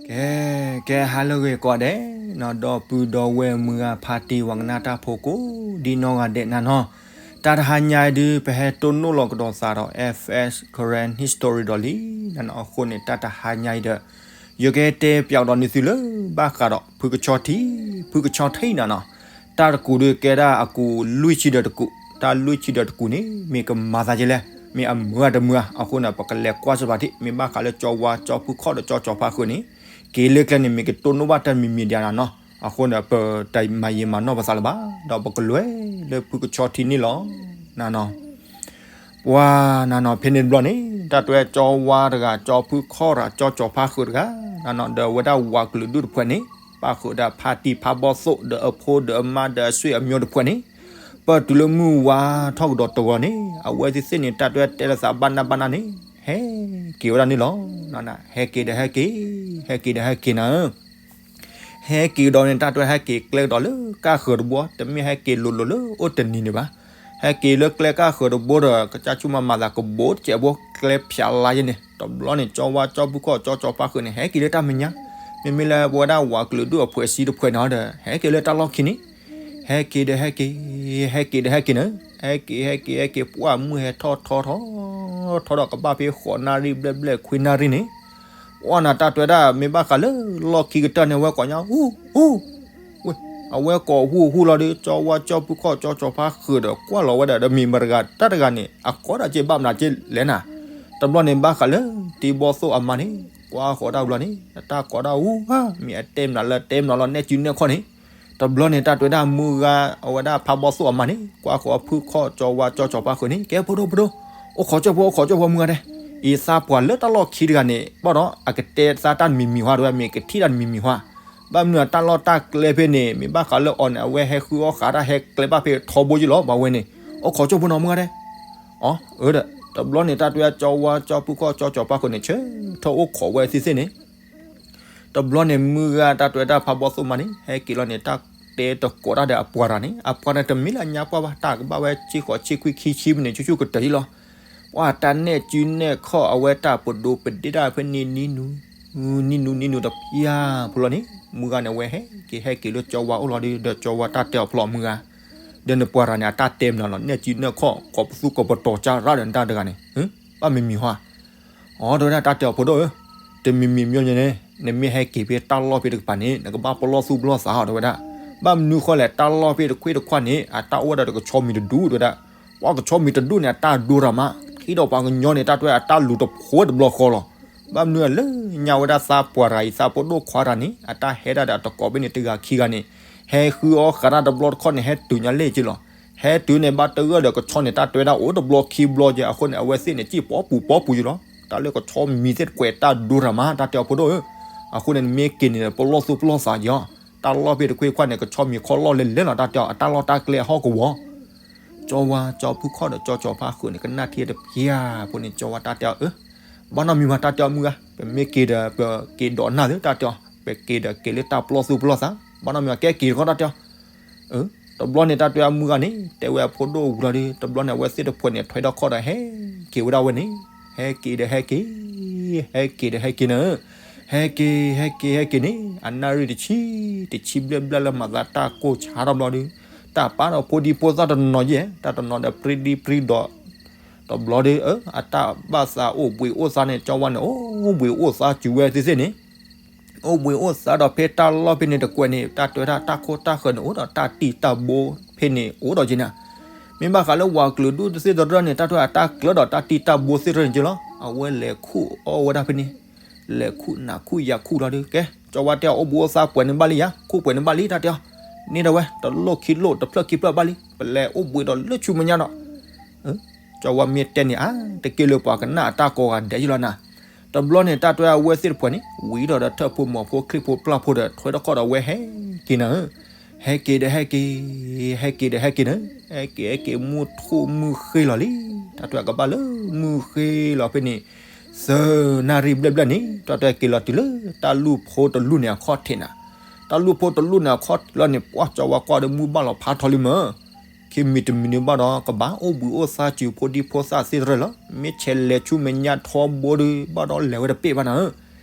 ကဲ, ကဲဟါလၢအဂ့ၤကိးဂၤဒဲး, ဒီပုၢ်ဒီဝဲၢ်မုၢ်ဂၤဖါတံၢ် ပှၤကနၣ်တၢ်ဖိကိးဒံနီၢ်ဂၤဒဲးနၤနီၤ, တၢ်တဟါညါအံၤဒုး ပဟဲတိၢ်နီၣ်လီၤကဒီးသးဒီး F S Karen History ဒီးလံနၤနီၤ. အဃိန့ၣ် တၢ်တဟါညါအံၤဒီး ယကတဲပၠးဒီးနသုလၢ ဘၣ်ဃးဒီးဖုကဆီထံ, ဖုကဆီထံနၤနီၤ. တၢ်တကူာ်ဒုးကဲဒၣ်အကူာ်လွံၢ်ဆံဒီးတကူာ်, တၢ်လွံၢ်ဆံဒီးတကူာ်န့ၣ် မ့ၢ်ကမၤသးဒ်လဲၣ်, မ့ၢ်အမုာ်ဧါတမုာ်ဧါ. အဃိန့ၣ် ပကလဲၤကွၢ်စၢၤပာ်ထံး, မ့ၢ်ဘၣ်ဃးလၢကၠီဝါ ကၠီဖုခီၣ်ဒီးကၠီကၠီၤဖါဃုာ်န့ၣ် က့ၤလၢကျဲန့ၣ် မ့ၢ်ကတိၢ်နီၣ်ဘၣ်တၢ်တမံၤမံၤဒံးနၤနီၤ. အဃိန့ၣ် ပတမၤယံာ်မၤနီၢ်ပသးလၢၤဘၣ်, ဒီးပကလဲၤလၢဖုကဆီထံန့ၣ်လီၤနၤနီၤ. ပှၤနၤနီၤ ဖဲန့ၣ်တဘျီန့ၣ် တၢ်တဲကၠီဝါတဂၤ, ကၠီဖုခီၣ်တဂၤ, ကၠီကၠီၤဖါဃုာ်တဂၤနၤနီၤ, ဒီးအဝဲဒၣ်ဝၤကလုာ်ဒူၣ်တဖုန့ၣ် ပၣ်ဃုာ်ဒီးဖါတံၢ်ဖါဘီၣ်သိၣ် ဒီးအဖိဒီးအမါဒီးအဆွေအမျိုးတဖုန့ၣ် ပတုၤလၢမုၢ်ဝါထီၣ်ကဒီးတဂီၤန့ၣ် အဝဲသ့ၣ်သ့ၣ်န့ၣ် တၢ်တဲတဲလၢသးဘၣ်နၢ်ဘၣ်နၢ်န့ၣ် ဟဲက့ၤဝဲဒၣ်န့ၣ်လီၤ. ဟဲက့ၤဒီးဟဲက့ၤ, ဟဲက့ၤဒီးဟဲက့ၤနၤဧၢ. ဟဲက့ၤကဒီးန့ၣ် တၢ်တဲဟဲက့ၤကျဲကဒီးလၢကၢ်ဃၢၤတဘိ, တမ့ၢ်ဟဲက့ၤလိၤလိၤလၢအိၣ်တနံၤန့ၣ်ဘၣ်. ဟဲက့ၤလၢကျဲကၢ်ဃၢၤတဘိဒီး ကစၢ်ဆူၣ်မၤမၤသးကဘိတစဲးဘိ ကျဲဖျးလါယဲန့ၣ်, တဘျီန့ၣ် ကၠီဝါ ကၠီဖုခီၣ် ကၠီကၠီၤဖါဃုာ်န့ၣ် ဟဲက့ၤလၢတၢ်မဲာ်ညါ, မ့မ့ၢ်လၢပဝဲဒၣ်ဝၤကလုာ်ဒူၣ်အဖှဲးစံတဖှဲးန့ၣ်ဒီး ဟဲက့ၤလၢတၢ်လီၢ်ခံန့ၣ် ဟဲက့ၤဒီးဟဲက့ၤ, ဟဲက့ၤဒီးဟဲက့ၤန့ၣ်, ဟဲက့ၤ ဟဲက့ၤ ဟဲက့ၤ ပှၢ်မုၢ်ဟဲထီၣ်ထီထီၣ်ထီထီၣ်ဒီး ကဘၣ်ဖဲဃိးနၣ်ရံၣ်ဘျဲၣ်ဘျဲၣ်ခွံနၣ်ရံၣ်န့ၣ်, ပှၢ်နၤ တၢ်တဲဒၣ် မ့ၢ်ဘၣ်ဃးလၢလီၢ်ခံကတၢၢ်န့ၣ် အဝဲကိးညါ ဟူၣ်ဟူၣ်, ဝဲ အဝဲကိးဟူၣ်ဟူၣ်လီၤဒီး ကၠီဝါ ကၠီဖုခီၣ် ကၠီကၠီၤဖါဃုာ်ဒီး ကွၢ်လီၤဝဲဒၣ်ဒီး မ့ၢ်မတၤတဂၤတၢ်တဂၤန့ၣ် အကိးဒၣ်က့ဘၣ်မနုၤက့လဲၣ်နၤ. တဘျီန့ၣ် ဘၣ်ဃးလၢတံၤဘီၣ်သိၣ်အမါန့ၣ် ကွၢ်ဃီၤတၢ်တဘျီန့ၣ် တၢ်ကိးဒၣ်ဟူၣ်ဧါ, မ့ၢ်အတဲမနုၤလၢတဲမနုၤလီၤ နဲၣ်စုနဲၣ်ခီၣ်န့ၣ်, တဘျီန့ၣ် တၢ်တဲဒၣ်မုၢ်ဂၤ အဝဲဒၣ်ဖးဘီၣ်သိၣ်အမါန့ၣ် ကွၢ်ဃီၤဖုခီၣ် ကၠီဝါ ကၠီကၠီၤဖါဃုာ်န့ၣ် ကဲဖိဒိၣ်ဖိဒိၣ်, အိၣ်ခိးကၠီဖိ အိၣ်ခိးကၠီဖိမုၢ်ဂၤဒဲး, အံၤသးပှၢ်လၢတၢ်လီၢ်ခံတဂၤန့ၣ် ဘၣ်ဒီး အကတဲသးတၢ်တမံၤမံၤဟါ ဒီးဝဲ မ့ၢ်ကထံၣ်တၢ်တမံၤမံၤဟါ, ဘၣ်မနုၤအတၢ်လီၢ်တၢ်ကျဲဖဲန့ၣ် မ့ၢ်ဘၣ်ဃးလၢအီၤန့ၣ် အဝဲဟဲဃုအီၣ်ဃးတၢ်ဟဲကျဲဘၣ်ဖဲထီဘိယ့လီၤ ဘၣ်ဝဲန့ၣ်, အိၣ်ခိးကၠီဖိနီၤမုၢ်ဂၤဒဲး အၢဒီး တဘျီန့ၣ် တၢ်တဲကၠီဝါ ကၠီဖုခီၣ် ကၠီကၠီၤဖါဃုာ်န့ၣ် ဆၢထၢၣ်အိၣ်ခိးဝဲသ့ၣ်သ့ၣ်န့ၣ်, တဘျီန့ၣ် မုၢ်ဂၤ တၢ်တဲတၢ်ဖးဘီၣ်သိၣ်မါန့ၣ် ဟဲက့ၤလီၤန့ၣ် တၢ်တဲတကိးတၢ်ဒီးအပှၤတဂၤန့ၣ်, အပှၤန့ၣ် တမ့ၢ်လၢအညါပှၢ်ဘၣ်, တၢ်ကဘၣ်ဝဲဆံဃိးဆံခွံခံဆံမံးနံး ဆူၣ်ဆူၣ်ကတၢၢ်ယ့လီၤ. ပှၤတၢ်နဲၣ်စုနဲၣ်ခီၣ် အဝဲတၢ်ပဒိးပဒ့တၢ်ဖဲန့ၣ် နံၤနူၤ နံၤနူၤ နံၤနူၤတဖျၢၣ်ဖိလီၤန့ၣ်, မုၢ်ဂၤန့ၣ် အဝဲဟဲက့ၤ ဟဲက့ၤလၢကၠီဝါအိၣ်လီၤဒီး ဒီးကၠီဝါတၢ်တဲအီၤဖျီၣ်မုၢ်ဂၤ, ဒီးနပှၤတဂၤန့ၣ် အတၢ်တဲမနုၤလီၤ နဲၣ်စုနဲၣ်ခီၣ် ကိးပသူကိးပတီၤကၢ်ရၣ်ဒီး နတၢ်တဂၤန့ၣ် ဘၣ်မံၤမံၤဟါ အီၤ တဲဝဲဒၣ် တၢ်တဲအီၤဖိဒိၣ်ဧၢ, တမံၤမံၤမံၤန့ၣ် နမ့ၢ်ဟဲက့ၤဖဲတၢ်လီၢ်ဖဲတကပၤန့ၣ် နကဘၣ်ပလီၢ်သူၣ်ပလီၢ်သးအီၤ တဲဝဲဒၣ်. ဘၣ်မနုၤဃီလဲၣ် တၢ်လီၢ်ဖဲတခွ့တခွါန့ၣ် အတၢ်အိၣ်ဝဲဒၣ်ဒီးကဆီမံၤတဒူၣ် တဲဝဲဒၣ်. ပှၤကဆီမံၤတဒူၣ်န့ၣ် အတၢ်ဒိရၤမး ထံၣ်ဒီးပှၤကညီန့ၣ် တၢ်တဲအတၢ်လူၤတဖိတဘျီဃီလီၤ. ဘၣ်မနုၤလၢညါဝဲဒၣ်သးပှၢ်တဂၤအံၤ သးဖိဒိၣ်ခွါတဂၤန့ၣ် အတၢ်ဟဲဒၣ်ဒီးတကိးဖဲန့ၣ် တဂၤခံဂၤန့ၣ် ဟဲဃုအီၣ်ဃးတၢ်တဘျီတခီၣ်န့ၣ် ဟဲတုၤညါလဲၣ်က့လီၤ. ဟဲတုၤန့ၣ် ဘၣ်တဂၢၢ်ဒီးကဆီန့ၣ် တၢ်တဲဝဲဒၣ်အိၣ်တဘျီခံဘျီက့ အဃိန့ၣ် အဝဲသ့ၣ်န့ၣ် စံၣ်ပီပူၤပီပူၤယ့လီၤ. တၢ်လၢကဆီမံၤသ့ၣ်တကွဲးတၢ်ဒိရၤမး တၢ်တဲအီၤဖိဒိၣ်ဧၢ, အဃိန့ၣ် နမ့ၢ်က့ၤန့ၣ် ပလီၢ်သူၣ်ပလီၢ်သးက့ၤအီၤ. တၢ်လီၢ်ဖဲတခွ့တခွါန့ၣ် ကဆီမံၤခီလီၢ်လဲၤလဲၤလီၤ တၢ်တဲအီၤ အတၢ်လီၢ်တၢ်ကျဲအဟီၣ်ကဝီၤ ကၠီဝါ ကၠီဖုခီၣ်ဒီးကၠီကၠီၤဖါဃုာ်န့ၣ် ကနၣ်ထံတပျၢ်ဖိန့ၣ် ကၠီဝါတၢ်တဲအီၤ အၢ, ဘၣ်နီတမံၤဘၣ် တၢ်တဲအီၤမုၢ်ဂၤ, ပမ့ၢ်က့ၤဒီး ပက့ၤဒိးနၢ်သု တၢ်တဲအီၤ, ပက့ၤဒီးက့ၤလၢတၢ်ပလီၢ်သူၣ်ပလီၢ်သး, ဘၣ်နီတမံၤဘၣ် ကဲက့ၤတခီ တၢ်တဲအီၤ. အၢ, တဘျီန့ၣ် တၢ်တဲအီၤမုၢ်ဂၤန့ၣ် တဲဝဲအဖိဒိၣ်ဝံၤလီၤဒီး တဘျီန့ၣ် အဝဲသ့ၣ်တဖုန့ၣ် ထွဲထီၣ်ခီၣ်ဒီးဟဲက့ၤဝဲဒၣ်ဝဲန့ၣ်, ဟဲက့ၤဒီးဟဲက့ၤ, ဟဲက့ၤဒီးဟဲက့ၤန့ၣ်, ဟဲက့ၤ ဟဲက့ၤ ဟဲက့ၤန့ၣ် အနၣ်ရံၣ်တဆံ, တဆံဘျဲၣ်ဘျဲၣ်လၢမၤသးတၢ်ကိၢ်ဆါထီၣ်ဘျီဒီး တၢ်ပာ်ဒီးဖိဒံဖိသၣ်တနီၤယဲၢ်, တၢ်တနီၤဒီးပြံဒံပြံဒီး, တဘျီဒီး အတၢ်ဘၣ်သးအိၣ်ဘှံးအိၣ်သါန့ၣ် ကၠီဝါန့ၣ် အိၣ်ဘှံးအိၣ်သါစူၤဝဲသ့ၣ်သ့ၣ်န့ၣ်, အိၣ်ဘှံးအိၣ်သါဒီးဖဲတၢ်လီၢ်ဖဲန့ၣ်တကွဲးန့ၣ် တၢ်တဲဝဲဒၣ်တၢ်ခိၣ်တၢ်ဃၢၤန့ၣ် အိၣ်ဒီးတၢ်တံၢ်တၢ်ဘိဖဲန့ၣ် အိၣ်ဒီးက့နၤ. မ့ၢ်ဘၣ်ဃးလၢဝၤကလုာ်ဒူၣ်သ့ၣ်တဖၣ်န့ၣ် တၢ်တဲဝဲအတၢ်ကျၢဒီးတၢ်တံၢ်တၢ်ဘိသ့ၣ်တဖၣ်န့ၣ်က့လီၤ. အဝဲလဲၤခူၣ်အီၣ်ဝဲဒၣ်ဖဲန့ၣ် လဲၤခူၣ်နးခူၣ်ယၤခူၣ်လီၤဒီး ကဲ ကၠီဝါတဲအီၤ အိၣ်ဘှံးအိၣ်သါပှဲၤန့ၣ်ဘၣ်လံယၤ, ခူၣ်ပှဲၤန့ၣ်ဘၣ်လံ တၢ်တဲအီၤ, န့ၢ်ဒီးဝဲ တလိၣ်ခံလိၣ် တဖျၢၣ်ခံဖျၢၣ်ဘၣ်လံ, ပလဲၤအိၣ်ဘှံးဒီးလၢဆူမဲာ်ညါဒီး ကၠီဝါမ့ၢ်တဲန့ၣ် အါတက့ၢ်လၢပှၤကနၣ်အတၢ်ကိးဂၤဒဲးယ့လီၤနၤ. တဘျီန့ၣ် တၢ်တဲအဝဲသ့ၣ်တဖုန့ၣ် ဝံၤဒီးဒီးထၢၣ်ဖိမီၤဖိချံၣ်ဖိပျၢ်ဖိဒီး ထွဲထီၣ်ခီၣ်ဒီးဝဲဟဲက့ၤနၤဧၢ, ဟဲက့ၤဒီးဟဲက့ၤ, ဟဲက့ၤဒီးဟဲက့ၤန့ၣ်, ဟဲက့ၤဟဲက့ၤမုၢ်ထူၣ်မုၢ်ဃ့လီၤလံ. တၢ်တဲကဘၣ်လၢမုၢ်ဃ့လီၤဖဲန့ၣ် သၢနၣ်ရံၣ်ဘျဲၣ်ဘျဲၣ်န့ၣ် တၢ်တဲက့ၤလီၤတုၤလၢတၢ်လူၢ်ဖိတလူၢ်န့ၣ်အခီၣ်ထံးနၤ. တၢ်လူၢ်ဖိတလူၢ်န့ၣ်အခီၣ်ထံးလီၤန့ၣ် ပှၢ်ကၠီဝါကွၢ်ဒီးမုၢ်ဘၣ်လီၤဖးထီလံမၢ် ခံမံၤတမံၤန့ၣ်ဘၣ်ဒီး ကဘၣ်အိၣ်ဘှံးအိၣ်သါစူၤဖိဒံဖိသၣ်သ့ၣ်တဖၣ်လီၤ. မ့ၢ်ဆဲးလဲၤဆူမဲာ်ညါထီဘိဒီး ဘၣ်ဒီးလဲၤဝဲတပ့ၢ်ဘၣ်နၤဧၢ.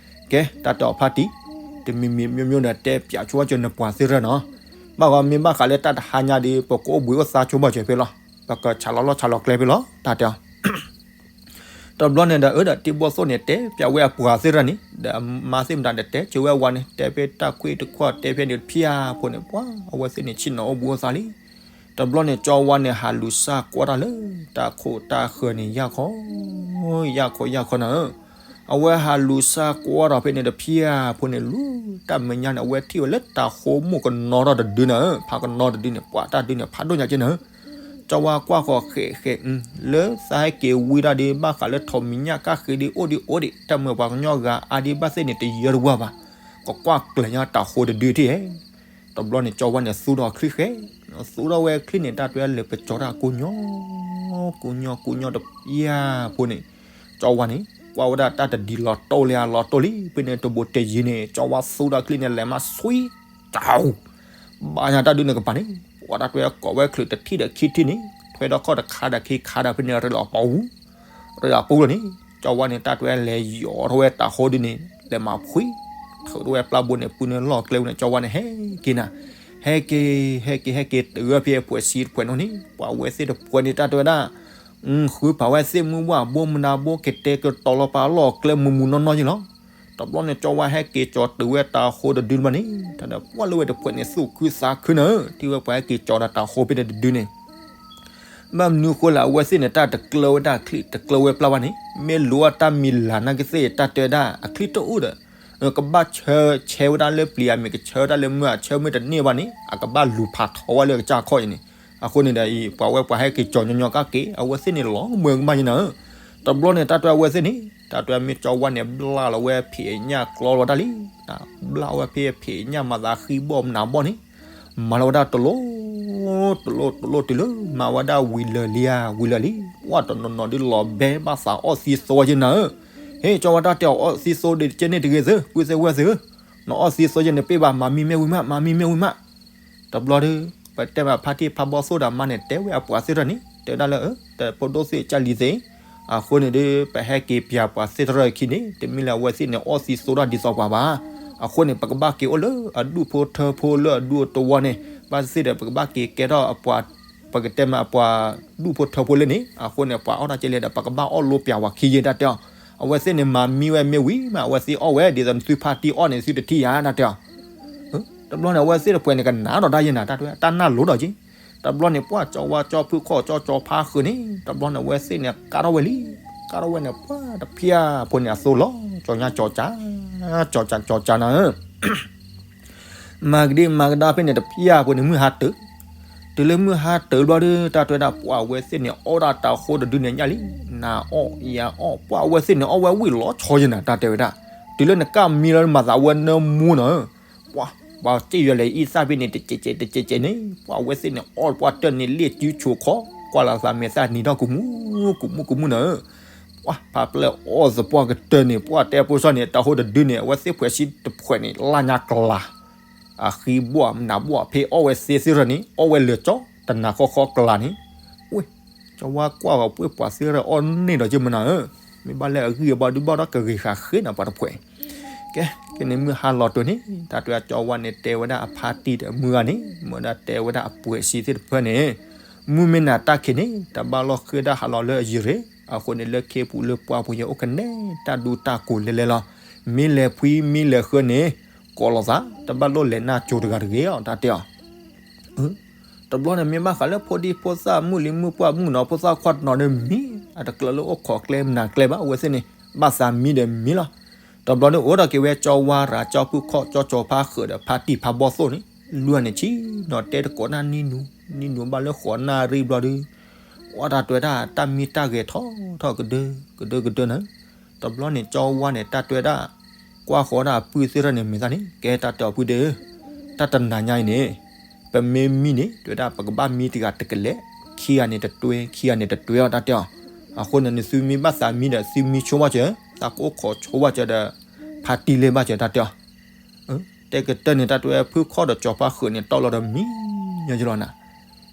ကဲ တၢ်တဲအီၤဖါတံၢ်, တမံၤမံၤမ့ၢ်မ့ၢ်ဒီး တဲပၠးဆိဘၣ်စၢၤနပှၤသ့ၣ်တဖၣ်နီၤ. ဘၣ်ဂီၤမ့ၢ်ဘၣ်ဃးလၢတၢ်တဟါညါဒီး ပကအိၣ်ဘှံးအိၣ်သါဆိဘၣ်စၢၤဖဲလီၤ. ပကဆးလီၤလီၢ်ဆးလီၤကျဲဖဲလီၤ တၢ်တဲအီၤ တဘျီန့ၣ်ဒီး အၢ ဒီးတံၤဘီၣ်သိၣ်န့ၣ် တဲပၠးဝဲအပှၤသ့ၣ်တဖၣ်န့ၣ် ဒီးအမါသ့ၣ်မတၤဒီး တဲဆၢဝဲအဝၤန့ၣ် တဲဖဲတၢ်ခွ့ၣ်တခီၣ် တဲဖဲန့ၣ်တဖၠၣ်ဖိန့ၣ် ပှၤအဝဲသ့ၣ်န့ၣ် ဆ့ၣ်နီၤအိၣ်ဘှံးအိၣ်သါလံ. တဘျီန့ၣ် ကၠီဝါန့ၣ် ဟးလူၤစၢ်ကွၢ်တၢ်လၢ တၢ်ခိၣ်တၢ်ဃၢၤန့ၣ် ယၢ်ခီ ယၢ်ခီ ယၢ်ခီနၤဧၢ. အဝဲဟးလူၤစၢ်ကွၢ်ထီၣ်ဖဲန့ၣ်တဖၠၣ်ဖိန့ၣ် လူၤတၢ်မဲာ်ညါန့ၣ် အဝဲထံၣ်ဝဲလၢတၤဟိမိၢ်ကနီၤထီၣ်တဒုနၤဧၢ, ဖးကနီၤတဒုန့ၣ် ပှၤတၢ်ဒုန့ၣ် ဖးဒိၣ်ညါက့နၤဧၢ. ကၠီဝါကွၢ်ဃီၤဃဲးဃဲး လၢသးဟဲက့ၤဝံတၢ်ဒီး ဘၣ်ဃးလၢထိးမံၤညၣ်ကၣ်ဃ့ဒီး အိၣ်ဒံးအိၣ်ဒံး တၢ်မၢပှၤကညီဂၤအါဒံးဘၣ်သ့ၣ်န့ၣ် တယၢတဝါဘၣ်, ကကွၢ်ကျဲၤညါတၤဃိတဒုထံၣ်ဧဲ. တဘျီန့ၣ် ကၠီဝါန့ၣ် သူဒီးချံၣ်ဃဲ, သူဒီးဝဲချံၣ်န့ၣ် တၢ်တွဲလဲၤပကၠီတၢ်ကိညီ, ကိညီကိညီတယၢ်ဖိန့ၣ်, ကၠီဝါန့ၣ် ကွၢ်ဝဲဒၣ်တၢ်တဒံလီၤတိၢ်လံဧါလီၤတိၢ်လံ, ဖဲန့ၣ်တဘိးတဲယံၤန့ၣ် ကၠီဝါသူဒီးချံၣ်န့ၣ် လဲၤမးဆွံ တၢ် ဘၣ်ညါတၢ်ဒုန့ၣ်ကပၤန့ၣ် ပှၤတၢ်တွဲကိးဝဲချုးတထံၣ်ဒီးခံထံၣ်န့ၣ် ထွဲထီၣ်ခီၣ်တခါဒီးခံခါဒီးဖဲန့ၣ် ရ့လီၤပူၤ, ရ့လီၤပူၤလီၤန့ၣ် ကၠီဝါန့ၣ် တၢ်တွဲလဲၤယီၤထီၣ်ဝဲတၤဃိဒုန့ၣ် လဲၤမၤဖှံ, ထုးထီၣ်ဝဲပျၢ်ဘိန့ၣ် ပုၢ်န့ၣ်လီၢ်ကျဲဝဲန့ၣ် ကၠီဝါန့ၣ် ဟဲက့ၤနၤ, ဟဲက့ၤ ဟဲက့ၤ ဟဲက့ၤ တုၤဝဲဖဲအပှဲၤစံတဖှဲးနီၣ်န့ၣ် ပှၤဝဲသ့ၣ်တဖှဲးန့ၣ် တၢ်တွဲဒၣ် ဃုဖးဝဲသ့ၣ်မုၢ်ဘှၢ်ဘိမနၤဘိ ကတဲာ်ကတီၤလီၤပာ်လီၢ်ကျဲမူးမူးနီၢ်နီၢ်ယ့လီၤ. တဘျီန့ၣ် ကၠီဝါဟဲက့ၤကၠီၤ တုၤဝဲတၤဃိတဒုတဘျီန့ၣ် တၢ်ဒီးပှၤလၢဝဲတဖှဲးန့ၣ် သူၣ်ခုသးခုနၤဧၢ, ထံၣ်ဝဲပှၤဟဲက့ၤကၠီၤဒီးတၤဃိဖဲန့ၣ်တဒုန့ၣ် ဘၣ်မနုၤဃိလဲၣ် အဝဲသ့ၣ်န့ၣ် တၢ်တကျၢၤဝဲဒၣ်ချံၣ် တကျၢၤဝဲပျၢ်ဘၣ်န့ၣ် မ့ၢ်လိၤအတၢ်မံၤလၤနာ်က့သ့ၣ် တၢ်တဲဒၣ် အချံၣ်တအိၣ်ဒီး ကဘၣ်ဆၢ ဆဲဝဲဒၣ်လၢပျံၤအမ့ၢ် ကဆၢဝဲဒၣ်လၢမုၢ် အဆၢမ့ၢ်တန့ၢ်ဘၣ်န့ၣ် အကဘၣ်လူၤဖးထီဝဲလၢကစၢ်ခီၣ်အံၤန့ၣ်. အဃိန့ၣ်ဒီးအံၤ ပှၤဝဲပှၤဟဲက့ၤကၠီၤညီညီကၣ်က့ၤ အဝဲသ့ၣ်န့ၣ် လီၤမၢ်ကမၣ်ယ့နၤဧၢ. တဘျီန့ၣ် တၢ်တွဲအဝဲသ့ၣ်န့ၣ် တၢ်တွဲမ့ၢ်ကၠီဝါန့ၣ် ဘျၣ်လီၤဝဲဖံးညၣ်ကျီလီၤတၢ်လံ, ဘျၣ်ဝဲဖဲဖံးညၣ်မၤသးဃံဘီၣ်မနၤဘီၣ်န့ၣ် မၤလီၤဝဲဒၣ်တလိၣ် တလိၣ် တလိၣ်တုၤလၢ မၤဝဲဒၣ်ဝံၤလၢာ်လံဧါ ဝံၤလၢာ်လံ, ပှၤတနီၤနီၤဒ်လီၤဘဲဘၣ်သးအီၣ်သံသိယ့နၤဧၢ. ဟ့ၣ် ကၠီဝါတၢ်တဲအီၤ အီၣ်သံသိဒ်ကဲန့ၣ်တဂ့ၤသု ပုၢ်သ့ၣ်ဝဲၢ်သ့ၣ်ဧၢ, နအီၣ်သံသိယ့န့ၣ်ပ့ၢ်ဘၣ် မၤမံမ့ၢ်ဝံၤမး မၤမံမ့ၢ်ဝံၤမး. တဘျီဒီး ပတဲမးဖါတံၢ်ဖးဘီၣ်သိၣ်ဒီးမါန့ၣ် တဲဝဲအပှၤသ့ၣ်တဖၣ်န့ၣ် တဲဝဲဒၣ်လၢ တဖိဒိၣ်သ့ၣ်ကၢ်လံၤသ့ၣ်, အဃိန့ၣ်ဒီး ပဟဲက့ၤပၠးပှၤသ့ၣ်တဖၣ်အခံန့ၣ် တမ့ၢ်လၢအဝဲသ့ၣ်န့ၣ် အီၣ်သံသိထီၣ်ဒ်သိးပှၤဘၣ်. အဃိန့ၣ် ပကဘၣ်က့ၤအိၣ်လၢအဒူၣ်ဖိထၢဖိလၢအဒူၣ်အတဝီန့ၣ် ဘၣ်သ့ၣ်ဒီး ပကဘၣ်က့ၤကဲထီၣ်အပှၤ ပကတဲမးအပှၤဒူၣ်ဖိထၢဖိလၢန့ၣ် အဃိန့ၣ် ပှၤအီၣ်တၢ်ကဲလဲၣ်ဒီး ပကဘၣ်အီၣ်လိပၠးဝဲခံယ့ တၢ်တဲအီၤ. အဝဲသ့ၣ်န့ၣ် မၤမံဝဲမ့ၢ်ဝံၤမး အဝဲသ့ၣ်အီၣ်ဝဲ ဒ်သိးနသုဖါတံၢ်အီၣ်န့ၣ် သုတထံၣ်ယါ တၢ်တဲအီၤ. တဘျီန့ၣ် အဝဲသ့ၣ်တဖှဲးန့ၣ် ကနၣ်ဒီးတၢ်ယဲနၤ တၢ်တဲ တၢ်နၢ်လိၤဒီးက့, တဘျီန့ၣ် ပှၤကၠီဝါကၠီဖုခီၣ်ကၠီကၠီဖါဃုာ်န့ၣ် တဘျီန့ၣ် အဝဲသ့ၣ်န့ၣ် ကးထီၣ်ဝဲလံ, ကးထီၣ်ဝဲန့ၣ် ပှၤတဖၠၣ်ဖိန့ၣ် အသိလီၤ ကၠီညါကၠီကၠီ ကၠီကၠီကၠီနၤဧၢ မၤကဒံမၤကဒါဖဲန့ၣ်တဖၠၣ်ဖိန့ၣ် မုၢ်ဟါတုၤ, တုၤလၢမုၢ်ဟါတုၤဘျီဒီး တၢ်တဲဝဲဒၣ် ပှၤအဝဲသ့ၣ်န့ၣ် အီၣ်ဒၣ်တၤဃိတဒုန့ၣ်ညၣ်လံ, နၤအီၣ်ယၤအီၣ် ပှၤအဝဲသ့ၣ်န့ၣ် အီၣ်ဝဲဝံၤလီၤဆီယဲနၤ တၢ်တဲဝဲဒၣ်, တုၤလၢနကၢ်မံလီၤမၤသးဝဲနၢမူနီၤဧၢ, ပှၤ ပှၤစ့ၣ်ယွၤလဲၤအံသၣ်ဖဲန့ၣ် တစဲးစဲးတစဲးစဲးန့ၣ် ပှၤအဝဲသ့ၣ်န့ၣ် အီၣ်ပှၤတၢၢ်န့ၣ် လ့ၣ်စုဆိးခီ, ကွၢ်လီၤသးမဲာ်သၣ်နံၤထီၣ်ကမူ ကမူကမူနီၤဧၢ ပှၤဖးပျဲၢ်အီၣ်သပှၢ်ကတၢၢ်န့ၣ် ပှၤတဲဖိစီန့ၣ် တၤဟိတဒုန့ၣ် အဝဲသ့ၣ်ဖှဲးဆံတဖှဲးန့ၣ် လၢညါကလၤ, အဃံဘှီၣ်နးဘှီၣ်ဖဲအီၣ်ဝဲသ့သ့ၣ်ရၢၣ်န့ၣ် အီၣ်ဝဲလၢာ်ကၠီ တနၤဃီဃီကလၤန့ၣ်, ဝ့ၢ်, ကၠီဝါကွၢ်ဂီၤပှ့ၢ်ပှၤသ့ရၢၣ်အီၣ်န့ၢ်ဒီးက့မနၤဧၢ, မ့ၢ်ဘၣ်လၢအဂံၢ်အဘါဒုဘၣ်ဒီးကဂ့ၤဃာ်ဃ့နၤပှၤတဖှဲး ကဲ, ကဲန့ၣ်မုၢ်ဟါလီၤတုၤန့ၣ် တၢ်တဲဝဲဒၣ်ကၠီဝါန့ၣ် တဲဝဲဒၣ်အဖါတံၢ်ဒီးမုၢ်ဂၤန့ၣ် မ့ၢ်ဝဲဒၣ်တဲဝဲဒၣ်အပှဲၤစံး သ့ၣ်တဖၣ်န့ၣ်, မုၢ်မ့ၢ်နၤတၢ်ခံးန့ၣ် တၢ်ဘၣ်လီၢ်ဃ့ဒၣ်ဟးလီၤလၢအယံၤရ့ၣ်, အဃိန့ၣ်လၢခ့ပူၤလၢပှၢ်ပူၤယဲအိၣ်ကနဲ တၢ်ဒူတၢ်ကိးလဲၤလဲၤလီၤ, မ့ၢ်လဲၤဖှံမ့ၢ်လဲၤဃၢန့ၣ် ကိးလိာ်သး တဘၣ်လိၣ်လဲၤနၢ်ကၠိတဂၤတဂ့ၤအီၤ တၢ်တဲအီၤ တဘျီန့ၣ် မ့ၢ်ဘၣ်ဃးလၢဖိဒံဖိသၣ် မုၣ်လံၤမုၣ်ပှၢ် မုၣ်ကနီၤဖိသၣ်ခွါတနီၤန့ၣ်မံ, အတကျၢၤလၢအိၣ်ခိးကျဲမနၤကျဲဘၣ် အဝဲသ့ၣ်န့ၣ် ဘၣ်သးမံဒီးမံလီၤ. တဘျီန့ၣ် အိၣ်ဒီးက့ၤဝဲကၠီဝါရၤ ကၠီဖုခီၣ် ကၠီကၠီဖါဃုာ်ဒီး ဖါတံၢ်ဖးဘီၣ်သိၣ်န့ၣ် လွံၢ်ဂၤန့ၣ် ဆ့ၣ်နီၤတဲတကိးတၢ်နံၣ်နူ, နံၣ်နူဘၣ်လၢဃိးနၣ်ရံၣ်ဘျီဒီး ဝဲတၢ်တဲဝဲဒၣ် တၢ်မံတၢ်ဂဲၤထီၣ်ထီၣ်ကဒၢ ကဒၢကဒၢန့ၣ်, တဘျီန့ၣ် ကၠီဝါန့ၣ် တၢ်တဲဝဲဒၣ် ကွၢ်ဃီဒၣ်အပုၢ်သ့ၣ်ထီၣ်န့ၣ် မ့ၢ်သးန့ၣ် ကဲတၢ်တဲအီၤပုၢ်ဒ့ဧၢ, တၢ်တနၤညါအံၤန့ၣ် ပမ့ၢ်မံန့ၣ် တဲဝဲဒၣ် ပကဘၣ်မံတဂၤတကလဲာ်, ခံဂၤန့ၣ်တတွဲ ခံဂၤန့ၣ်တတွဲအီၤ တၢ်တဲအီၤ. အဃိန့ၣ် နသုမ့ၢ်ဘၣ်သးမံဒီး သုမံဆိဘၣ်စၢၤ, သးကအိၣ်ခိးဆိဘၣ်စၢၤဒီး ဖါတံၢ်လဲၢ်ဘၣ်စၢၤ တၢ်တဲအီၤ. တဲကတၢၢ်န့ၣ် တၢ်တဲဝဲဖုခီၣ်ဒီးကၠီဖါဃုာ်န့ၣ် တီၢ်လီၤဒီးမံညီယလီၤနၤ,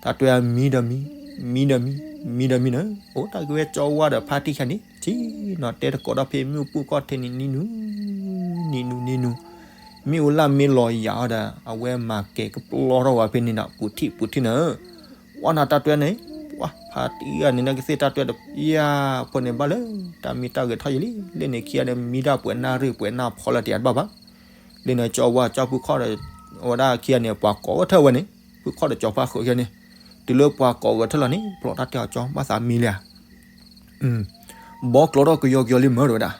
တၢ်တဲဝဲမံဒီးမံ, မံဒီးမံ, မံဒီးမံန့ၣ်, အိၣ်တၢ်က့ၤဝဲကၠီဝါဒီးဖါတံၢ်ခါန့ၣ် ဆ့ၣ်နီၤတဲတကိးဒီးဖဲမုၢ်ပူၣ်ခီၣ်ထံးန့ၣ် နံၣ်နူ နံၣ်နူ နံၣ်နူ မ့ၣ်အူလၢ်မ့ၢ်လီၤယၤအီၤဒီး အဝဲမၤကဲၤကပျီထီၣ်ဝဲဖဲန့ၣ်ဒီး ပူၤထံၣ်ပူၤထံၣ်နၤဧၢ, ပှၢ်နၤတၢ်တွဲန့ၣ်, ပှၢ်ဖါတံၢ်ဂၤန့ၣ် နကသ့ၣ်တၢ်တွဲတပျၢ်ဖိန့ၣ်ဘၣ်လၢ တၢ်မ့ၢ်တၢ်ဂဲၤထီၣ်ယံာ်လံ, လၢန့ၣ်ခံဂၤန့ၣ် မံတၢ်ပှဲၤနၢ်ရ့ၣ်ပှဲၤနၢ်ဖီလၢတယၤတဘၣ်ဘၣ်. လၢန့ၣ်ကၠီဝါကၠီဖုခီၣ်ဒီး အဝဲဒၣ်ခံဂၤန့ၣ် ပှၤကိးဝဲထၢၣ်ဝဲန့ၣ်, ဖုခီၣ်ဒီးကၠီဖါဃုာ်ခံဂၤန့ၣ်, တုၤလၢပှၤကိးဝဲထၢၣ်လီၤန့ၣ် ဖျီတၢ်တဲအီၤကၠီဘၣ်သးမံလံဧါ ဘီကျိးထီၣ်ကယီကယီလံမၢတဝဲဒၣ်,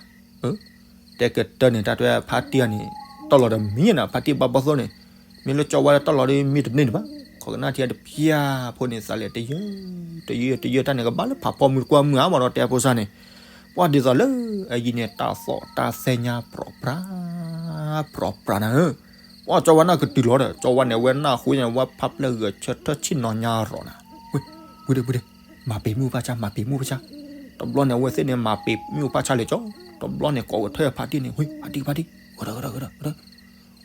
တဲကတၢၢ်န့ၣ် တၢ်တွဲဖါတံၢ်ဂၤန့ၣ် တီၢ်လီၤဒီးမံနၤ ဖါတံၢ်ဘၣ်ဘီၣ်သိၣ်န့ၣ်, မ့ၢ်လၢကၠီဝါလၢတီၢ်လီၤဒီးမံတန့ၢ်တဘၣ်, ခိးကနၣ်ထံတပျၢ်ဖိန့ၣ် သးလဲၤတယၢ တယၢတယၢတၢ်န့ၣ် ကဘၣ်လၢဖးဖီမုၢ်တကွၢ်မုၢ်အါမးဒီးတဲဖိစၢ်န့ၣ်, ပှၢ်ဒ်သိးလၢ အယံၤန့ၣ် တၢ်သီၣ်တၢ်သဲညါပြီၤပြၤ ပြီၤပြၤနၤဧၢ, ပှၢ်ကၠီဝါနၢ်ကတုၤလီၤဒီး ကၠီဝါန့ၣ် အဝဲနၢ်ဟူညါ ဝဲဖးဖျၢၣ်ဂၢၢ်ဆၢထၢၣ်ဆ့ၣ်နီၤညါရီၤနၤ, ဝ့ၢ် ဝ့ၢ်ဒ့ ဝ့ၢ်ဒ့ မၤပ့ၤမ့ၣ်အူဖၣ်ဆါ မၤပ့ၤမ့ၣ်အူဖၣ်ဆါ, တဘျီန့ၣ် အဝဲသ့ၣ်န့ၣ် မၤပ့ၤမ့ၣ်အူဖၣ်ဆါလဲၤကၠီ, တဘျီန့ၣ် ကိးဝဲထၢၣ်ဖါတံၢ်န့ၣ် ဝ့ၢ် ဖါတံၢ် ဖါတံၢ် ဂဲၤထၢၣ်ဂဲၤထၢၣ်ဂဲၤထၢၣ်,